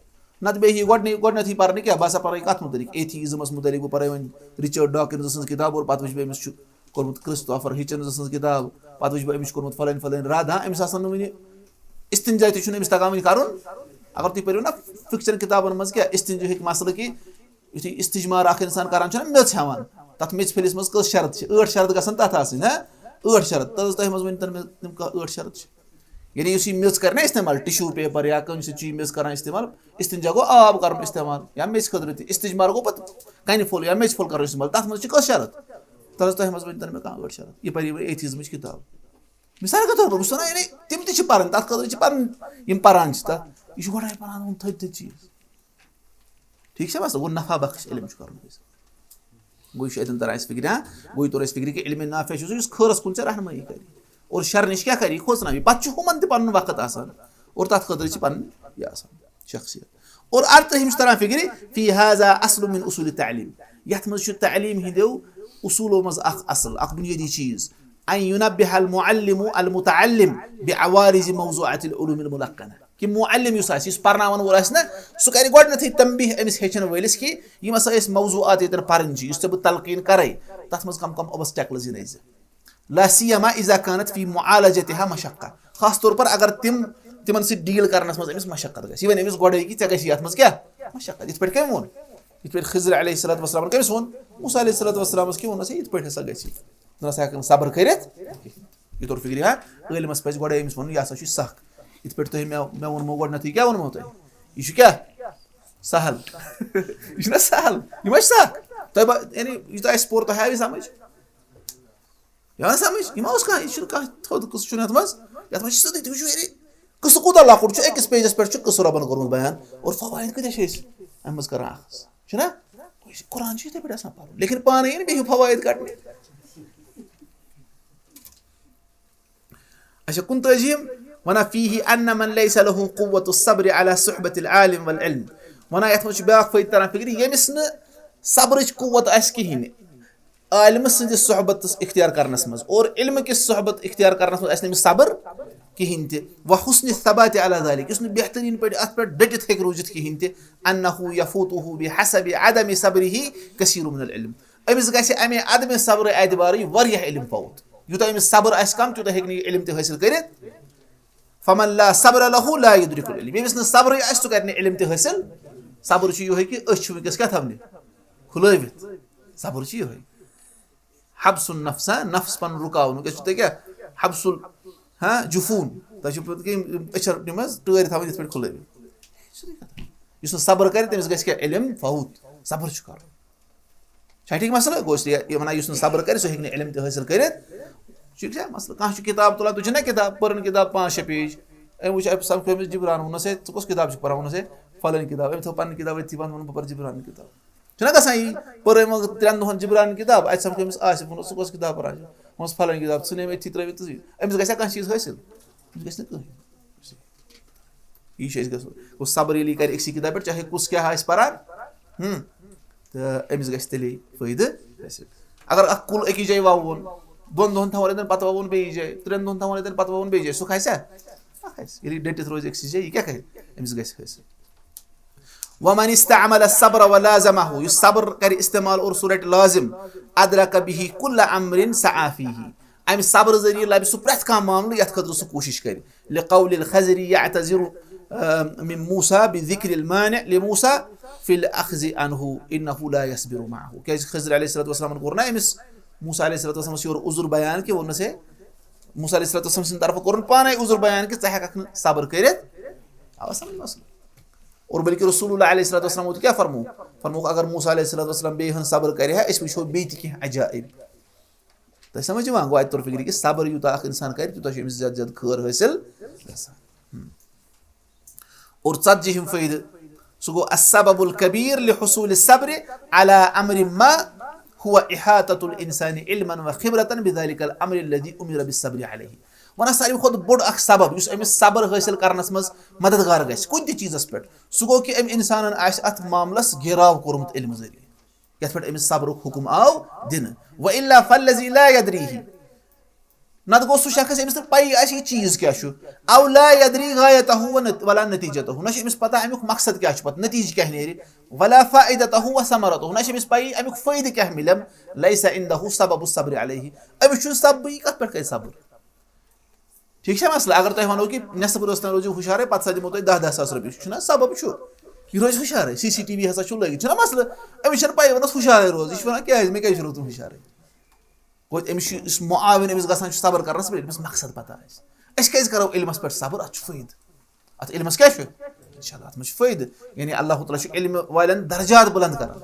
نتہٕ بیٚیہِ یہِ گۄڈٕنی، گۄڈٕنٮ۪تھٕے پَرنہٕ کیٛاہ؟ بہٕ ہسا پَرٕ کَتھ مُتعلِق؟ ایتھیٖزمَس مُتعلِق، بہٕ پَرٕ وۄنۍ رچارڈ ڈاکنز سٕنٛز کِتاب، اور پَتہٕ وٕچھِ بہٕ أمِس چھُ کوٚرمُت کرسٹوفر ہچنز سٕنٛز کِتاب، پَتہٕ وٕچھِ بہٕ أمِس چھُ کوٚرمُت فلٲنۍ فلٲنۍ رد۔ ہاں، أمِس آسَن نہٕ وٕنہِ استنجا تہِ چھُنہٕ أمِس تَگان وٕنہِ کَرُن۔ اگر تُہۍ پٔرِو نا فِکشن کِتابَن منٛز کیٛاہ استنجا ہیٚکہِ مسلہٕ کہِ یُتھُے استجمار اکھ انسان کران چھُنہ میٚژ ہٮ۪وان، تتھ میٚژِ پھٔلِس منٛز کٔژ شرط چھِ؟ ٲٹھ شرط گژھن تتھ آسٕنۍ، ہا؟ ٲٹھ شرط۔ تہٕ حضرت تۄہہِ منٛز ؤنۍ تن مےٚ تِم کانٛہہ ٲٹھ شرط چھِ۔ یعنی یُس یہِ میٚژ کرِ نا استعمال، ٹشو پیپر یا کُنہِ سۭتۍ چھُ یہِ میٚژ کران استعمال، استنجا گوٚو آب کرُن استعمال، یا میٚژِ خٲطرٕ تہِ استجمار گوٚو پتہٕ کنہِ پھوٚل یا میٚژِ پھوٚل کرُن استعمال، تتھ منٛز چھِ کٔژ شرط؟ تہٕ حضرت تۄہہِ منٛز ؤنۍ تن مےٚ کانٛہہ ٲٹھ شرط۔ یہِ پرِ یِمن ایتھیزمٕچ کِتاب۔ مثال کے طور پر، بہٕ چھُس ونان، یعنی تِم تہِ چھِ پران، تتھ خٲطرٕ چھِ پران، یِم پران چھِ تتھ، یہِ چھُ گۄڈے پران، یِم تھٔدۍ تھٔدۍ چیٖز۔ ٹھیٖک چھا مسلہٕ؟ گوٚو نفع بخش علم چھُ کرُن اَسہِ۔ گوٚو یہِ چھُ اَتٮ۪ن تران اَسہِ فِکرِ، ہاں؟ گوٚو یہِ توٚر اَسہِ فِکرِ کہِ علم نافع چھُ سُہ یُس خٲرس کُن ژےٚ رہنمٲیی کرِ۔ اور شر نِش کیٛاہ کرِ؟ یہِ کھوژناوِ۔ پتہٕ چھُ ہُمن تہِ پنُن وقت آسان۔ اور تتھ خٲطرٕ چھِ پنٕنۍ یہِ آسان شخصیت۔ اور ارترٛہِم چھُ تران فِکرِ، فی ہذا اصل من اصول التعلیم۔ یتھ منٛز چھُ تعلیٖم ہٕنٛدیو اصوٗلو منٛز اکھ اصل، اکھ بُنیٲدی چیٖز۔ ان ينبه المعلم المتعلم بعوارض موضوعات العلوم الملقنة۔ کہِ معلم یُس آسہِ، یُس پرناون وول آسہِ نا، سُہ کرِ گۄڈٕنیتھٕے تنبیہ أمِس ہیٚچھن وٲلِس کہِ یِم ہسا أسۍ موضوعات ییٚتٮ۪ن پران چھِ، یُس ژےٚ بہٕ تلقین کرے، تتھ منٛز کم کم obstacles یِنَے ژےٚ۔ لا سیما اذا كانت في معالجتها مشقة۔ خاص طور پر اگر تِم، تِمن سۭتۍ deal کرنس منٛز أمِس مشقت گژھِ۔ یہِ وَنہِ أمِس گۄڈَے کہِ ژےٚ گژھِ یتھ منٛز کیٛاہ؟ مشقت۔ یِتھ پٲٹھۍ کٔمۍ ووٚن؟ یِتھ پٲٹھۍ خضر علیہ الصلوۃ والسلامن کٔمِس ووٚن؟ موسیٰ علیہ الصلوۃ والسلامس کیٛاہ ووٚننس؟ ہے، یِتھ پٲٹھۍ ہسا گژھِ۔ نہ سا ہٮ۪کن صبر کٔرِتھ۔ یہِ توٚر فِکرِ، ہا؟ عٲلمس پزِ گۄڈَے أمِس وَنُن، یہِ ہسا چھُے سخ۔ یِتھ پٲٹھۍ تۄہہِ مےٚ، مےٚ ووٚنمو گۄڈٕنیتھٕے، کیٛاہ ووٚنمو تۄہہِ؟ یہِ چھُ کیٛاہ؟ سہل۔ یہِ چھُنہ سہل؟ یہِ ما چھُ سخ؟ تۄہہِ با-، یعنی یہِ تۄہہِ اَسہِ پوٚر، تۄہہِ آیہِ سمجھ؟ یِوان سمجھ؟ یہِ ما اوس کانٛہہ، یہِ چھُنہٕ کانٛہہ تھوٚد قٕصہٕ چھُنہٕ یَتھ منٛز۔ یَتھ منٛز چھِ سیوٚدُے، تُہۍ وٕچھِو، یعنی قٕصہٕ کوٗتاہ لۄکُٹ چھُ، أکِس pageس پٮ۪ٹھ چھُ قٕصہٕ رۄبَن کوٚرمُت بیان، اور فوائد کۭتیٛاہ چھِ أسۍ اَمہِ منٛز کران اَخذ، چھُنہ؟ قرآن چھُ یِتھَے پٲٹھۍ آسان پَرُن، لیکن پانَے یِن بیٚیہِ فوائد کَڑنہِ۔ اچھا، کُنتٲجِہِم وَنان، فیہ ان من لیس لہ قوت الصبر علی صحبت العالم والعلم۔ وَنان، یَتھ منٛز چھُ بیٛاکھ فٲیدٕ تران فِکرِ، ییٚمِس نہٕ صبرٕچ قوت آسہِ کِہیٖنۍ عالمہٕ سٕنٛدِس صحبتس اختیار کرنس منٛز اور علمہٕ کِس صحبت اختیار کرنس منٛز آسہِ نہٕ أمِس صبر کِہیٖنۍ تہِ، وحسن الثبات علی ذلک، یُس نہٕ بہتریٖن پٲٹھۍ اتھ پٮ۪ٹھ ڈٔٹِتھ ہیٚکہِ روٗزِتھ کِہیٖنۍ تہِ، انہ یفوتہ بحسب عدم صبرہ کثیر من العلم۔ أمِس گژھِ امے عدم صبرٕ اعتبارٕے واریاہ علم فوت۔ یوٗتاہ أمِس صبر آسہِ کم، تیوٗتاہ ہیٚکہِ نہٕ یہِ علم تہِ حٲصِل کٔرِتھ۔ فمن لا صبر له لا يدرك العلم۔ ییٚمِس نہٕ صبرٕے آسہِ، سُہ کرِ نہٕ علم تہِ حٲصِل۔ صبر چھُ یِہوٚے کہِ أچھ چھِ وٕنکیٚس کیٛاہ تھاونہِ؟ کھُلٲوِتھ۔ صبر چھُ یِہوٚے۔ حبس النفس، ہا، نفس پنُن رُکاوُن۔ وٕنکیٚس چھُ تۄہہِ کیٛاہ؟ حبس ال-، ہا، جفون۔ تۄہہِ چھُو پَتہٕ کہِ یِم أچھَن یِم حظ ٹٲرۍ تھاوٕنۍ یِتھ پٲٹھۍ کھُلٲوِتھ۔ یُس نہٕ صبر کرِ، تٔمِس گژھِ کیٛاہ؟ علم فوت۔ صبر چھُ کرُن۔ چھا ٹھیٖک مسئلہٕ؟ گوٚو اس لیے یہِ وَنان، یُس نہٕ صبر کرِ، سُہ ہیٚکہِ نہٕ علم تہِ حٲصِل کٔرِتھ۔ ٹھیٖک چھا مسئلہٕ؟ کانٛہہ چھُ کِتاب تُلان، تُہۍ چھِو نا کِتاب پَران، کِتاب پانٛژھ شےٚ page۔ أمۍ وٕچھ، أمۍ سَمکھیو أمِس جبران، ووٚننَس، "ہے، ژٕ کۄس کِتاب چھُکھ پَران؟" ووٚننَس، "ہے، فلٲنۍ کِتاب۔" أمۍ تھٲو پَنٕنۍ کِتاب أتھی بنٛد، ووٚنُن، "بہٕ پَرٕ جبران کِتاب۔" چھُنہ گژھان یی؟ پٔر أمۍ وۄنۍ ترٛٮ۪ن دۄہَن جبران کِتاب، اَتہِ سَمکھیو أمِس آصف، ووٚنُس، "ژٕ کۄس کِتاب پَران چھُکھ؟" ووٚنُس، "فلٲنۍ کِتاب۔" ژھٕن أمۍ أتھی ترٛٲوِتھ تہٕ یہِ۔ أمِس گژھِ ہا کانٛہہ چیٖز حٲصِل؟ أمِس گژھِ نہٕ کٕہٕنۍ۔ یی چھُ اَسہِ گژھُن۔ گوٚو صبر ییٚلہِ یہِ کَرِ أکسٕے کِتابہِ پٮ۪ٹھ، چاہے کُس کیٛاہ آسہِ پَران، ہُم، تہٕ أمِس گژھِ تیٚلے فٲیدٕ حٲصِل۔ اگر اَکھ کُل أکِس جایہِ وَوُن، دۄن دۄہَن تھاوُن اَتٮ۪ن، پَتہٕ وَوُن بیٚیِس جایہِ، ترٛٮ۪ن دۄہَن تھاوُن اَتٮ۪ن، پَتہٕ وَوُن بیٚیِس جایہِ، سُہ کھسیٛا؟ نہ کھسہِ۔ ییٚلہِ یہِ ڈٔٹِتھ روزِ أکسٕے جایہِ، یہِ کیٛاہ کَرِ؟ أمِس گژھِ حٲصِل۔ ومن استعمل الصبر ولازمه، یُس صبر کَرِ استعمال اور سُہ رَٹہِ لازم، أدرك به كل أمر سعى فيه۔ اَمہِ صبرٕ ذٔریعہٕ لَبہِ سُہ پرٛٮ۪تھ کانٛہہ معاملہٕ یَتھ خٲطرٕ سُہ کوٗشِش کَرِ۔ لقول الخضر يعتذر، آ، من موسى بذكر المانع لموسى في الأخذ عنه إنه لا يصبر معه۔ کیٛازِ خضر علیہ الصلوۃ والسلامن کوٚر نہ أمِس موسیٰ علیہ الصلوۃ والسلامس یورٕ عذر بیان کہِ ووٚننَس، ہے، موسیٰ علیہ الصلوۃ والسلام سٕنٛدِ طرفہٕ کوٚرُن پانَے عذر بیان کہِ ژٕ ہٮ۪کَکھ نہٕ صبر کٔرِتھ۔ آوا سمجھ مسلہٕ؟ اور بلکہ رسول اللہ علیہ الصلوۃ والسلام ووت کیٛاہ فرموو؟ فرمووُکھ، اگر موسیٰ علیہ الصلوۃ والسلام بیٚیہِ ہن صبر کرِ ہا، أسۍ وٕچھو بیٚیہِ تہِ کینٛہہ عجائب۔ تۄہہِ سمجھ یِوان؟ گوٚو اَتہِ توٚر فِکرِ کہِ صبر یوٗتاہ اکھ اِنسان کرِ، تیوٗتاہ چھُ أمِس زیادٕ زیادٕ خٲر حٲصِل گژھان۔ ہم۔ اور ژتجِہِم فٲیدٕ، سُہ گوٚو السبب الکبیر لحصول الصبر علی امر ما هو احاطة الانسان علما وخبرة بذلك الامر الذي امر بالصبر عليه۔ وَنان ساروی کھۄتہٕ بوٚڑ اکھ سبب یُس أمِس صبر حٲصِل کرنس منٛز مددگار گژھِ کُنہِ تہِ چیٖزس پٮ۪ٹھ، سُہ گوٚو کہِ أمۍ اِنسانن آسہِ اتھ معاملس گیراو کوٚرمُت علمہٕ ذٔریعہٕ، یتھ پٮ۪ٹھ أمِس صبرُک حُکم آو دِنہٕ۔ وَإِلَّا فَالَّذِي لَا يَدْرِيهِ، نتہٕ گوٚو سُہ شخص ییٚمِس نہٕ پَیی آسہِ یہِ چیٖز کیٛاہ چھُ، أو لا يدري غايته ونت-، ولا نتيجته، نہ چھُ أمِس پَتہ اَمیُک مقصد کیٛاہ چھُ، پَتہٕ نتیٖجہٕ کیٛاہ نیرِ، ولا فائدته وثمرته، نہ چھُ أمِس پَیی اَمیُک فٲیدٕ کیٛاہ مِلٮ۪م، ليس عنده سبب الصبر عليه، أمِس چھُنہٕ سببٕے، یہِ کَتھ پٮ۪ٹھ کَرِ صبر؟ ٹھیٖک چھا مسلہٕ؟ اگر تۄہہِ وَنو کہِ نٮ۪صٕف رٲژ تام روٗزِو ہُشارَے، پَتہٕ سا دِمو تۄہہِ دَہ دَہ ساس رۄپیہِ، چھُنہ سبب چھُ، یہِ روزِ ہُشارَے، سی سی ٹی وی ہسا چھُ لٲگِتھ، چھُنہ مسلہٕ؟ أمِس چھَنہٕ پَیی، وَنَس ہُشارَے روز، یہِ چھُ وَنان کیٛازِ، مےٚ کیٛازِ چھُ روزُن ہُشارَے؟ گوٚو أمِس چھُ یُس معاون أمِس گژھان چھُ صبر کرنس پٮ۪ٹھ، أمِس مقصد پتہ آسہِ۔ أسۍ کیازِ کرو علمس پٮ۪ٹھ صبر؟ اتھ چھُ فٲیدٕ۔ اتھ علمس کیٛاہ چھُ؟ انشاءاللہ اتھ منٛز چھُ فٲیدٕ۔ یعنی اللہ تعالیٰ چھُ علمہٕ والٮ۪ن درجات بُلند کران۔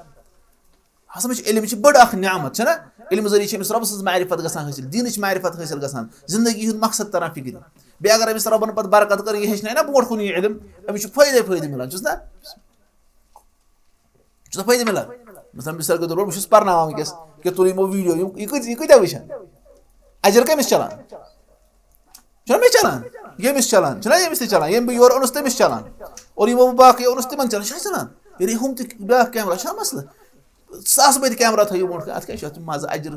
ہسا چھُ علم چھِ بٔڑ اکھ نعمت، چھَنہ؟ علمہٕ ذٔریعہٕ چھِ أمِس رۄبہٕ سٕنٛز معرفت گژھان حٲصِل، دیٖنٕچ معرفت حٲصِل گژھان، زندگی ہُنٛد مقصد تران فکرِ۔ بیٚیہِ اگر أمِس رۄبن پتہٕ برکت کٔر، یہِ ہیٚچھنایہِ نہ برونٛٹھ کُن یہِ علم، أمِس چھُ فٲیدَے فٲیدٕ مِلان، چھُس نہ؟ چھُ سا فٲیدٕ مِلان؟ مثلاً، مثال کے طور پر، بہٕ چھُس پرناوان وٕنکیٚس، کہِ تُلِو یِمو ویٖڈیو، یِم، یہِ کۭتۍ، یہِ کۭتیٛاہ وٕچھن؟ اجر کٔمِس چلان؟ چھُنہ مےٚ چلان؟ ییٚمِس چلان، چھُنہ ییٚمِس تہِ چلان؟ ییٚمۍ بہٕ یورٕ اوٚنُس، تٔمِس چلان۔ اور یِمو بہٕ باقٕے اوٚنُس، تِمن چلان۔ چھا چلان؟ یعنی ہُم تہِ بیٛاکھ کیمرہ چھا مسلہٕ؟ ساس بٔدۍ کیمرہ تھٲیِو برونٛٹھ کَنہِ، اَتھ کیٛاہ چھُ؟ اَتھ چھُ مَزٕ، اجر،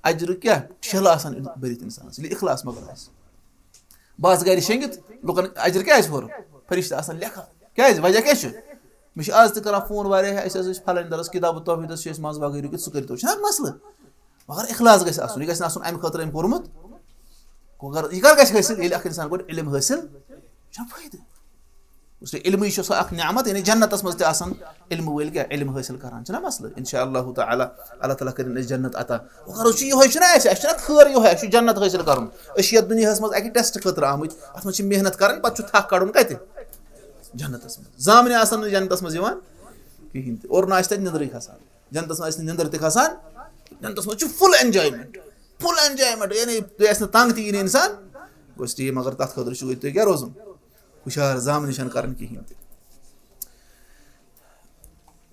اجرٕ کیٛاہ؟ ٹھیلہٕ آسان بٔرِتھ اِنسانَس، ییٚلہِ اِخلاص مگر آسہِ۔ بہٕ آسہٕ گرِ شیٚنگِتھ، لُکن اجر کیازِ ہورٕ؟ فرشتہٕ آسان لیکھان۔ کیازِ؟ وجہ کیٛاہ چھُ؟ مےٚ چھِ آز تہِ کران فون واریاہ، "ہے، أسۍ حظ ٲسۍ فلٲنۍ درس کتاب التوحیدس چھِ أسۍ منٛز باقٕے رُکِتھ، سُہ کٔرۍتو۔" چھُنہ مسلہٕ؟ مگر اخلاص گژھِ آسُن، یہِ گژھِ نہٕ آسُن امہِ خٲطرٕ أمۍ کوٚرمُت۔ گوٚو اگر یہِ کر گژھِ حٲصِل؟ ییٚلہِ اکھ انسان گۄڈٕ علم حٲصِل چھُنہ فٲیدٕ۔ اس لیے علمٕے چھُ سۄ اکھ نعمت، یعنی جنتس منٛز تہِ آسان علمہٕ وٲلۍ کیٛاہ علم حٲصِل کران، چھُنہ مسلہٕ؟ انشاء اللہ تعالیٰ، اللہ تعالیٰ کٔرِن اَسہِ جنت عطا۔ وۄنۍ کرو چھُ یِہوٚے، چھُنہ اَسہِ، اَسہِ چھُنہ خٲر یِہوٚے، اَسہِ چھُ جنت حٲصِل کرُن۔ أسۍ چھِ یَتھ دُنیاہَس منٛز اَکہِ test خٲطرٕ آمٕتۍ، اَتھ منٛز چھِ محنت کرٕنۍ، پَتہٕ چھُ تھَکھ کَڑُن کَتہِ؟ جنتَس منٛز۔ زامنہِ آسَن نہٕ جنتَس منٛز یِوان کِہیٖنۍ تہِ، اور نہ آسہِ تَتہِ نِندرٕے کھسان۔ جنتَس منٛز آسہِ نہٕ نِندٕر تہِ کھسان، جنتَس منٛز چھُ full enjoyment، full enjoyment، یعنی تُہۍ آسہِ نہٕ تنٛگ تہِ یی نہٕ اِنسان، گوٚژھ ٹھیٖک، مگر تَتھ خٲطرٕ چھُ تُہۍ کیٛاہ روزُن؟ ہُشار، زامنہِ چھَنہٕ کَرٕنۍ کِہیٖنۍ تہِ۔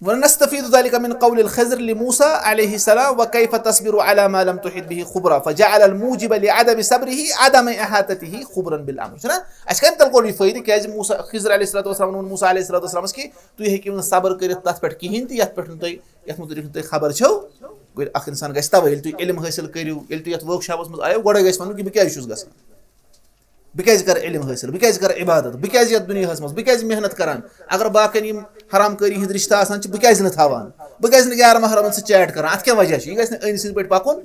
ونستفيد ذلك من قول الخضر لموسى عليه السلام: "وكيف تصبر على ما لم تحط به خبرا؟" فجعل الموجب لعدم صبره عدم إحاطته خبرا بالأمر۔ چھُنہ؟ اَسہِ کَمہِ تَل کوٚر یہِ فٲیدٕ؟ کیٛازِ موسیٰ، خضر علیہ الصلوۃ والسلام ووٚن موسیٰ علیہ الصلوۃ والسلامَس کہِ تُہۍ ہیٚکِو نہٕ صبر کٔرِتھ تَتھ پٮ۪ٹھ کِہیٖنۍ تہِ، یَتھ پٮ۪ٹھ نہٕ تۄہہِ، یَتھ مُتعلِق نہٕ تۄہہِ خبر چھَو۔ گوٚو اَکھ اِنسان گژھِ تَوَے، ییٚلہِ تُہۍ علم حٲصِل کٔرِو، ییٚلہِ تُہۍ یَتھ workshopَس منٛز آیو، گۄڈَے گژھِ وَنُن کہِ بہٕ کیٛازِ چھُس گژھان۔ بہٕ کیٛازِ کَرٕ علم حٲصِل؟ بہٕ کیٛازِ کَرٕ عبادت؟ بہٕ کیٛازِ یَتھ دُنیاہَس منٛز؟ بہٕ کیٛازِ محنت کَران؟ اگر باقیَن یِم حرام کٲری ہِنٛدۍ رِشتہٕ آسان چھِ، بہٕ کیٛازِ نہٕ تھاوان؟ بہٕ کیٛازِ نہٕ غیر محرمَن سۭتۍ chat کَران؟ اَتھ کیٛاہ وجہ چھُ؟ یہِ گژھِ نہٕ أمۍ سٕنٛدۍ پٲٹھۍ پَکُن،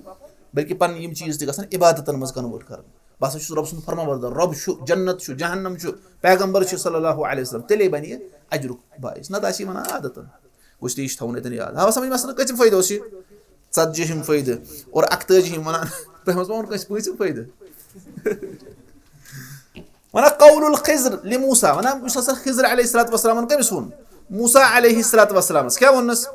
بلکہِ پَنٕنۍ یِم چیٖز تہِ گژھن عبادتَن منٛز convert کَرٕنۍ۔ بہٕ ہسا چھُس رۄب سُنٛد فرمانبردار، رۄب چھُ، جنت چھُ، جہنم چھُ، پیغمبر چھُ صلی اللہ علیہ وسلم، تیٚلے بَنہِ یہِ اجرُک باعث، نَتہٕ آسہِ یہِ وَنان عادتَن۔ گوٚژھ تہِ یہِ چھُ تھاوُن اَتٮ۪ن یاد۔ ہاو سَمجھ مسلہٕ، کٔژِم فٲیدٕ اوس یہِ؟ ژتجی ہِم فٲیدٕ۔ اور اَکتٲجی ہِم وَنان، تۄہہِ منٛز ما ووٚن کٲنٛسہِ پٲنٛژِم فٲیدٕ؟ وَنان قول الخضر لموسیٰ، وَنان یُس ہسا خضر علیہ الصلوۃ والسلامَن کٔمِس ووٚن؟ موسیٰ علیہ الصلوۃ والسلامَس۔ کیٛاہ ووٚننَس؟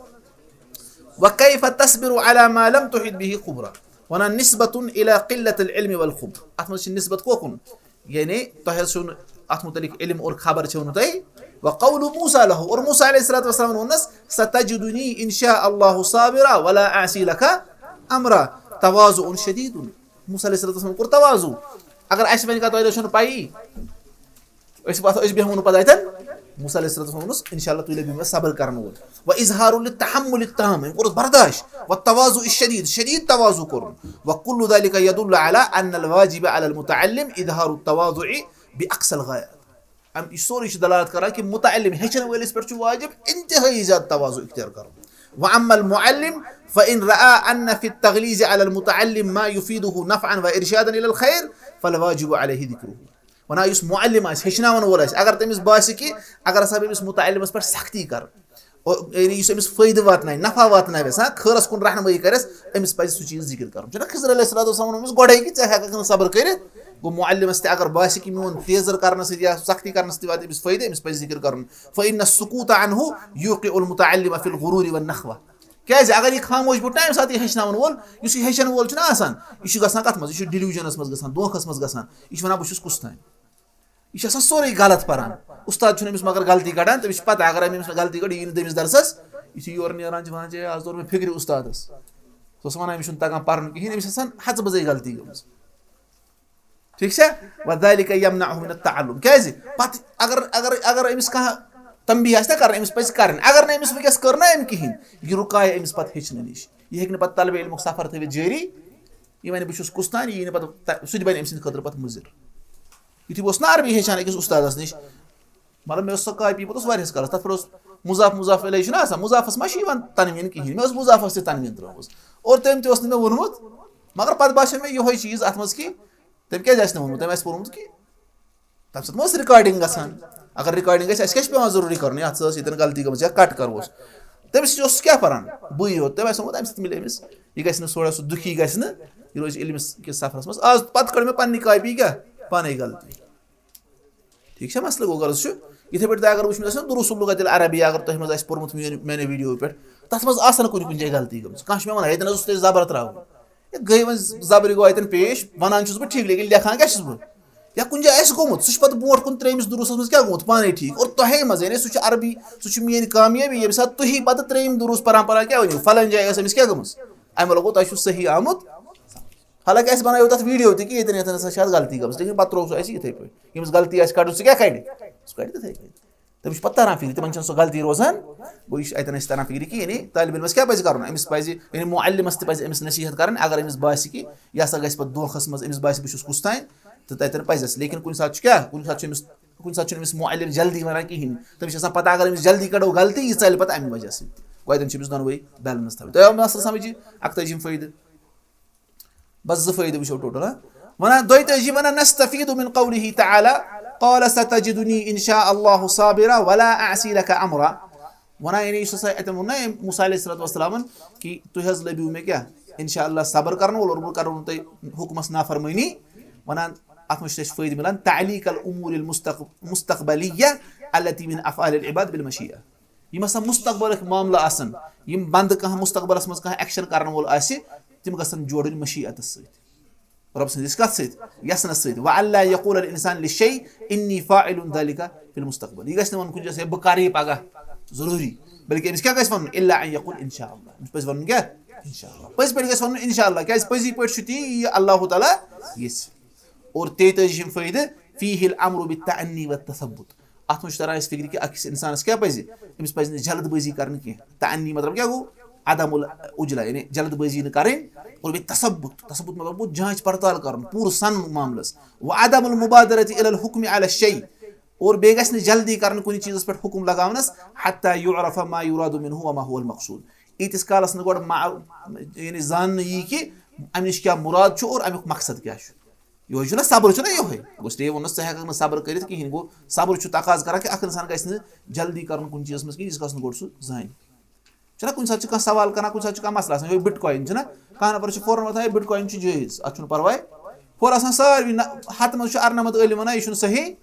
"وكيف تصبر على ما لم تحط به خبرا؟" وَنان نسبة إلى قلة العلم والخبر۔ اَتھ منٛز چھِ نسبت کوکُن؟ یعنی تۄہہِ حظ چھُو نہٕ اَتھ مُتعلِق علم اور خبر چھَو نہٕ تۄہہِ۔ وقول موسیٰ له، اور موسیٰ علیہ الصلوۃ والسلام ووٚننَس، "ستجدني إن شاء الله صابرا ولا أعصي لك أمرا"، تواضع شدید۔ موسیٰ علیہ الصلوۃ والسلام کوٚر تواضع۔ اگر اَسہِ وۄنۍ کانٛہہ تۄہہِ چھَو نہٕ پَیی، أسۍ وَتھو، أسۍ بیٚہمو نہٕ پَتہٕ اَتٮ۪ن۔ موسیٰ علیہ الصلوۃ والسلام ووٚنُس، "انشاءاللہ تُہۍ لٔبِو مےٚ صبر کَرَن وول۔" وإظهار للتحمل التام، أمۍ کوٚرُس برداش۔ والتواضع الشديد، شدید تواضع کوٚرُن۔ وكل ذلك يدل على أن الواجب على المتعلم إظهار التواضع بأقصى الغايات۔ اَم، یہِ سورُے چھُ دلالت کران کہِ متعلم ہیٚچھن وٲلِس پٮ۪ٹھ چھُ واجب انتہٲیی زیادٕ تواضع اختیار کرُن۔ وأما المعلم فإن رأى أن في التغليظ على المتعلم ما يفيده نفعا وإرشادا إلى الخير فالواجب عليه ذكره۔ وَنان یُس معلم آسہِ، ہیٚچھناوَن وول آسہِ، اگر تٔمِس باسہِ کہِ اگر ہسا بہٕ أمِس متعلمَس پٮ۪ٹھ سختی کرٕ، او، یعنی یُس أمِس فٲیدٕ واتنایہِ، نفع واتناوٮ۪س، ہاں، خٲرَس کُن رہنمٲیی کَرٮ۪س، أمِس پَزِ سُہ چیٖز ذِکِر کَرُن۔ چھُنہ خضر علیہ الصلوۃ والسلام ووٚنمُت گۄڈَے کہِ ژٕ ہٮ۪کَکھ نہٕ صبر کٔرِتھ گوٚو معلمس تہِ اگر باسہِ کہِ میون تیزر کرنہٕ سۭتۍ یا سختی کرنہٕ سۭتۍ واتہِ أمِس فٲیدٕ، أمِس پزِ ذِکر کرُن۔ فإن السكوت عنه يوقع المتعلم في الغرور والنخوة۔ کیازِ اگر یہِ خاموش بیوٗٹھ نا، ییٚمہِ ساتہٕ یہِ ہیٚچھناوَن وول، یُس یہِ ہیٚچھَن وول چھُنہ آسان، یہِ چھُ گژھان کَتھ منٛز؟ یہِ چھُ ڈِلیوٗجنَس منٛز گژھان، دھوکَس منٛز گژھان۔ یہِ چھُ وَنان، "بہٕ چھُس کُس تام۔" یہِ چھُ آسان سورُے غلط پَران۔ اُستاد چھُنہٕ أمِس مگر غلطی کَڑان، تٔمِس چھِ پَتہ اگر أمۍ أمِس غلطی کٔڑ، یہِ یی نہٕ تٔمِس درسَس۔ یہِ چھُ یورٕ نیران، چھِ وَنان، "ہے، آز توٚر مےٚ فِکرِ اُستادَس۔" سُہ اوس وَنان، "أمِس چھُنہٕ تَگان پَرُن کِہیٖنۍ، أمِس چھِ آسان ہَژٕ بَزَے غلطی گٔمٕژ۔" ٹھیٖک چھا؟ وَذَلِكَ يَمْنَعُهُ مِنَ التَّعَلُّمِ۔ کیٛازِ؟ پَتہٕ اگر، اگر، اگر أمِس کانٛہہ تنبیہ آسہِ نا کَرٕنۍ، أمِس پَزِ کَرٕنۍ۔ اگر نہٕ أمِس وٕنکیٚس کٔر نا أمۍ کِہیٖنۍ، یہِ رُکایہِ أمِس پَتہٕ ہیٚچھنہٕ نِش۔ یہِ ہیٚکہِ نہٕ پَتہٕ طلبہِ علمُک سفر تھٲوِتھ جٲری۔ یہِ وَنہِ، "بہٕ چھُس کُس تام"، یہِ یی نہٕ پَتہٕ تَ-، سُہ تہِ بَنہِ أمۍ سٕنٛدِ خٲطرٕ پَتہٕ مُضِر۔ یُتھُے بہٕ اوسُس نا عربی ہیٚچھان أکِس اُستادَس نِش، مطلب، مےٚ ٲس سۄ کاپی پَتہٕ اوس واریاہَس کالَس، تَتھ پٮ۪ٹھ اوس مُضاف، مُضاف الیہ چھُنہ آسان، مُضافَس ما چھِ یِوان تنویٖن کِہیٖنۍ؟ مےٚ اوس مُضافَس تہِ تنویٖن ترٛٲومٕژ۔ اور تٔمۍ تہِ اوس نہٕ مےٚ ووٚنمُت، مگر پَتہٕ باسیو مےٚ یِہوٚے چیٖز اَتھ منٛز کہِ تٔمۍ کیٛازِ آسہِ نہٕ ووٚنمُت؟ تٔمۍ آسہِ پوٚرمُت کہِ تَمہِ سۭتۍ ما ٲس recording گژھان؟ اگر recording گژھِ، اَسہِ کیٛاہ چھِ پٮ۪وان ضروٗری کَرُن؟ یَتھ سۭتۍ ییٚتٮ۪ن غلطی گٔمٕژ یا cut کَروس۔ تٔمِس اوس کیٛاہ پَران؟ بٕے یوت۔ تٔمۍ آسہِ ووٚنمُت، اَمہِ سۭتۍ مِلہِ أمِس، یہِ گژھِ نہٕ تھوڑا سُہ دُکھی گژھِ نہٕ، یہِ روزِ علمِس کِس سفرَس منٛز۔ آز پَتہٕ کٔڑ مےٚ پنٛنہِ کاپی کیٛاہ؟ پانَے غلطی۔ ٹھیٖک چھا مسلہٕ؟ گوٚو غرض چھُ، یِتھَے پٲٹھۍ تۄہہِ اگر وٕچھمُت آسہِ نا دروس اللغت العربیہ، اگر تۄہہِ منٛز آسہِ پوٚرمُت میٛانہِ، میٛانہِ video پٮ۪ٹھ، تَتھ منٛز آسان کُنہِ کُنہِ جایہِ غلطی گٔمٕژ۔ کانٛہہ چھُ مےٚ وَنان، "ییٚتٮ۪ن حظ اوس تۄہہِ زبر ترٛاوُن۔" ہے، گٔے وۄنۍ زبرِ گوٚو اَتٮ۪ن پیش، وَنان چھُس بہٕ ٹھیٖک، لیکن لیکھان کیٛاہ چھُس بہٕ؟ یا کُنہِ جایہِ آسہِ گوٚمُت، سُہ چھُ پَتہٕ برونٛٹھ کُن ترٛیٚیمِس دروسَس منٛز کیٛاہ گوٚمُت؟ پانَے ٹھیٖک۔ اور تۄہے منٛز، یعنی سُہ چھُ عربی، سُہ چھُ میٛٲنۍ کامیٲبی، ییٚمہِ ساتہٕ تُہی پَتہٕ ترٛیٚیِم دروس پَران پَران کیٛاہ ؤنِو؟ فَلٲنۍ جایہِ ٲس أمِس کیٛاہ گٔمٕژ؟ اَمہِ لَگوو تۄہہِ چھُو صحیح آمُت۔ حالانکہ اَسہِ بَنٲیِو تَتھ video تہِ کہِ ییٚتٮ۪ن ییٚتٮ۪ن ہسا چھِ اَتھ غلطی گٔمٕژ، لیکن پَتہٕ ترٛوو سُہ اَسہِ یِتھَے پٲٹھۍ۔ ییٚمِس غلطی آسہِ کَڑُن، سُہ کیٛاہ کَڑِ؟ سُہ کَڑِ تِتھَے پٲٹھۍ۔ تٔمِس چھُ پَتہٕ تَران فِکرِ، تِمَن چھَنہٕ سۄ غلطی روزان۔ گوٚو یہِ چھُ اَتٮ۪ن اَسہِ تَران فِکرِ کہِ یعنی طٲلبہِ علمَس کیٛاہ پَزِ کَرُن؟ أمِس پَزِ، یعنی معلمَس تہِ پَزِ أمِس نصیٖحت کَرٕنۍ، اگر أمِس باسہِ کہِ یہِ ہسا گژھِ پَتہٕ دھوکَس منٛز، أمِس باسہِ بہٕ چھُس کُس تام، تہٕ تَتٮ۪ن پَزٮ۪س۔ لیکن کُنہِ ساتہٕ چھُ کیٛاہ؟ کُنہِ ساتہٕ چھُ أمِس، کُنہِ ساتہٕ چھُنہٕ أمِس معلم جلدی وَنان کِہیٖنۍ۔ تٔمِس چھِ آسان پَتہ اگر أمِس جلدی کَڑو غلطی، یہِ ژَلہِ پَتہٕ اَمہِ وجہ سۭتۍ تہِ۔ گوٚو اَتٮ۪ن چھِ أمِس دۄنوَے balance تھاوٕنۍ۔ تۄہہِ آو مسلہٕ سَمٕجھ یہِ؟ اَکتٲجِم فٲیدٕ۔ بس زٕ فٲیدٕ وٕچھو total، ہا؟ وَنان دۄیتٲجی، وَنان، "نستفيد من قوله تعالى، قال ستجدني إن شاء الله صابرا ولا أعصي لك أمرا۔" وَنان، یعنی یُس ہسا اَتٮ۪ن ووٚن نا أمۍ موسیٰ علیہ الصلوۃ والسلامن کہِ تُہۍ حظ لٔبِو مےٚ کیٛاہ؟ انشاء اللہ صبر کرنہٕ وول، اور بہٕ کرو نہٕ تۄہہِ حُکمس نافرمٲنی۔ وَنان، اَتھ منٛز چھُ اَسہِ فٲیدٕ مِلان، تعلیق الامور المستق-، مستقبلیہ التي من افعال العباد بالمشیئہ۔ یِم ہسا مستقبلٕکۍ معاملہٕ آسن، یِم بندٕ کانٛہہ مستقبلس منٛز کانٛہہ action کرن وول آسہِ، تِم گژھن جوڑٕنۍ مشیئتس سۭتۍ، رۄب سٕنٛدِس کتھ سۭتۍ؟ یژھنس سۭتۍ۔ وَأَلَّا يَقُولَ الْإِنسَانُ لِشَيْءٍ إِنِّي فَاعِلٌ ذَلِكَ فِي الْمُسْتَقْبَلِ۔ یہِ گژھِ نہٕ وَنُن کُنہِ جایہِ، "ہے، بہٕ کرٕ یہِ پگاہ ضروٗری"، بلکہِ أمِس کیٛاہ گژھِ وَنُن؟ "إِلَّا أَن يَقُولَ إِنْ شَاءَ اللَّهُ۔" أمِس پَزِ وَنُن کیٛاہ؟ اِنشاء اللہ۔ پٔزۍ پٲٹھۍ گژھِ وَنُن اِنشاء اللہ، کیٛازِ پٔزی پٲٹھۍ چھُ تی یہِ اللہ تعالیٰ یژھِ۔ اور تیتٲجِہِم فٲیدٕ، فِيهِ الْأَمْرُ بِالتَّأَنِّي وَالتَّثَبُّتِ۔ اَتھ منٛز چھُ تَران اَسہِ فِکرِ کہِ أکِس اِنسانَس کیٛاہ پَزِ؟ أمِس پَزِ نہٕ جلد بٲزی کَرٕنۍ کینٛہہ۔ تَأَنِّی مطلب کیٛاہ گوٚو؟ عدم العجلہ، یعنی جلد بٲزی نہٕ کَرٕنۍ۔ اور بیٚیہِ تثبت، تثبت مطلب گوٚو جانچ پڑتال کَرُن پوٗرٕ سَن معاملَس۔ وَعَدَمُ الْمُبَادَرَةِ إِلَى الْحُكْمِ عَلَى الشَّيْءِ، اور بیٚیہِ گژھِ نہٕ جلدی کَرٕنۍ کُنہِ چیٖزَس پٮ۪ٹھ حُکُم لگاونَس، حَتَّى يُعْرَفَ مَا يُرَادُ مِنْهُ وَمَا هُوَ الْمَقْصُودُ۔ ییٖتِس کالَس نہٕ گۄڈٕ ما-، یعنی زاننہٕ یی کہِ اَمِچ کیٛاہ مُراد چھُ اور اَمیُک مقصد کیٛاہ چھُ۔ یِہوٚے چھُنہ صبر چھُنہ یِہوٚے؟ گوٚو اس لیے ووٚنُس، ژٕ ہٮ۪کَکھ نہٕ صبر کٔرِتھ کِہیٖنۍ۔ گوٚو صبر چھُ تقاضہٕ کران کہِ اَکھ اِنسان گژھِ نہٕ جلدی کَرُن کُنہِ چیٖزَس منٛز کِہیٖنۍ، ییٖتِس کالَس نہٕ گۄڈٕ سُہ زانہِ۔ چھُنہ کُنہِ ساتہٕ چھُ کانٛہہ سوال کران، کُنہِ ساتہٕ چھُ کانٛہہ مسلہٕ آسان، یِہوٚے Bitcoin چھُنہ، کانٛہہ نفر چھُ فوراً وَتھان، "ہے، Bitcoin چھُ جٲیِز، اَتھ چھُنہٕ پَرواے۔" فوراً آسان ساروی نہ، ہَتھ منٛز چھُ اَرنَمَتھ عٲلِم وَنان، یہِ چھُنہٕ صحیح۔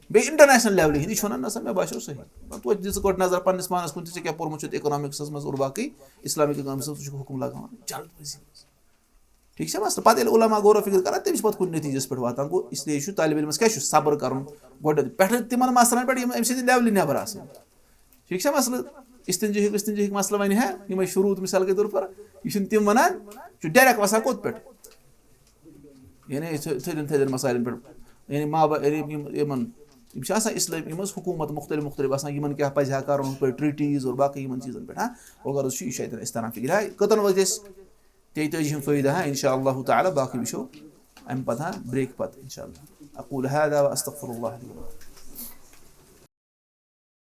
بیٚیہِ international levelہِ ہِنٛدۍ، یہِ چھُ وَنان، "نہ سا، مےٚ باسیو صحیح۔" توتہِ دِ ژٕ گۄڈٕ نظر پنٛنِس پانَس کُن تہِ، ژےٚ کیٛاہ پوٚرمُت چھُتھ economics-َس منٛز اور باقٕے Islamic economics-َس منٛز، ژٕ چھُکھ حُکُم لگاوان جلد بٲزی منٛز۔ ٹھیٖک چھا مسلہٕ؟ پَتہٕ ییٚلہِ علماء غور و فکر کران، تٔمِس چھِ پَتہٕ کُنہِ نتیٖجَس پٮ۪ٹھ واتان۔ گوٚو، اس لیے چھُ طالب علمَس کیٛاہ چھُ؟ صبر کَرُن گۄڈٕ پٮ۪ٹھٕ تِمَن مسلَن پٮ۪ٹھ، یِم أمۍ سٕنٛدِ levelہِ نٮ۪بر آسان۔ ٹھیٖک چھا مسلہٕ؟ استنجاہُک، استنجاہُک مسلہٕ وَنہِ ہا، یِمَے شروٗط مثال کے طور پر، یہِ چھِنہٕ تِم وَنان، یہِ چھُ direct وَسان کوٚت پٮ۪ٹھ؟ یعنی تھٔ-، تھٔدٮ۪ن تھٔدٮ۪ن مسائلَن پٮ۪ٹھ۔ یعنی ما با-، یعنی یِم، یِمَن، یِم چھِ آسان اِسلٲمی، یِم ٲس حکوٗمت مُختٔلِف مُختٔلِف آسان، یِمَن کیٛاہ پَزِ ہا کَرُن، ہُتھ پٲٹھۍ treaties اور باقٕے یِمَن چیٖزَن پٮ۪ٹھ، ہا؟ وۄنۍ غرض چھُ، یہِ چھُ اَتٮ۪ن اَسہِ تَران فِکرِ۔ ہا، کٔژَن وٲتۍ أسۍ؟ تیٚتٲجِہِم فٲیدٕ، ہا، اِنشاء اللہ تعالیٰ۔ باقٕے وٕچھو اَمہِ پَتہٕ، ہا، break پَتہٕ، اِنشاء اللہ۔ أقول هذا وأستغفر الله لي ولكم۔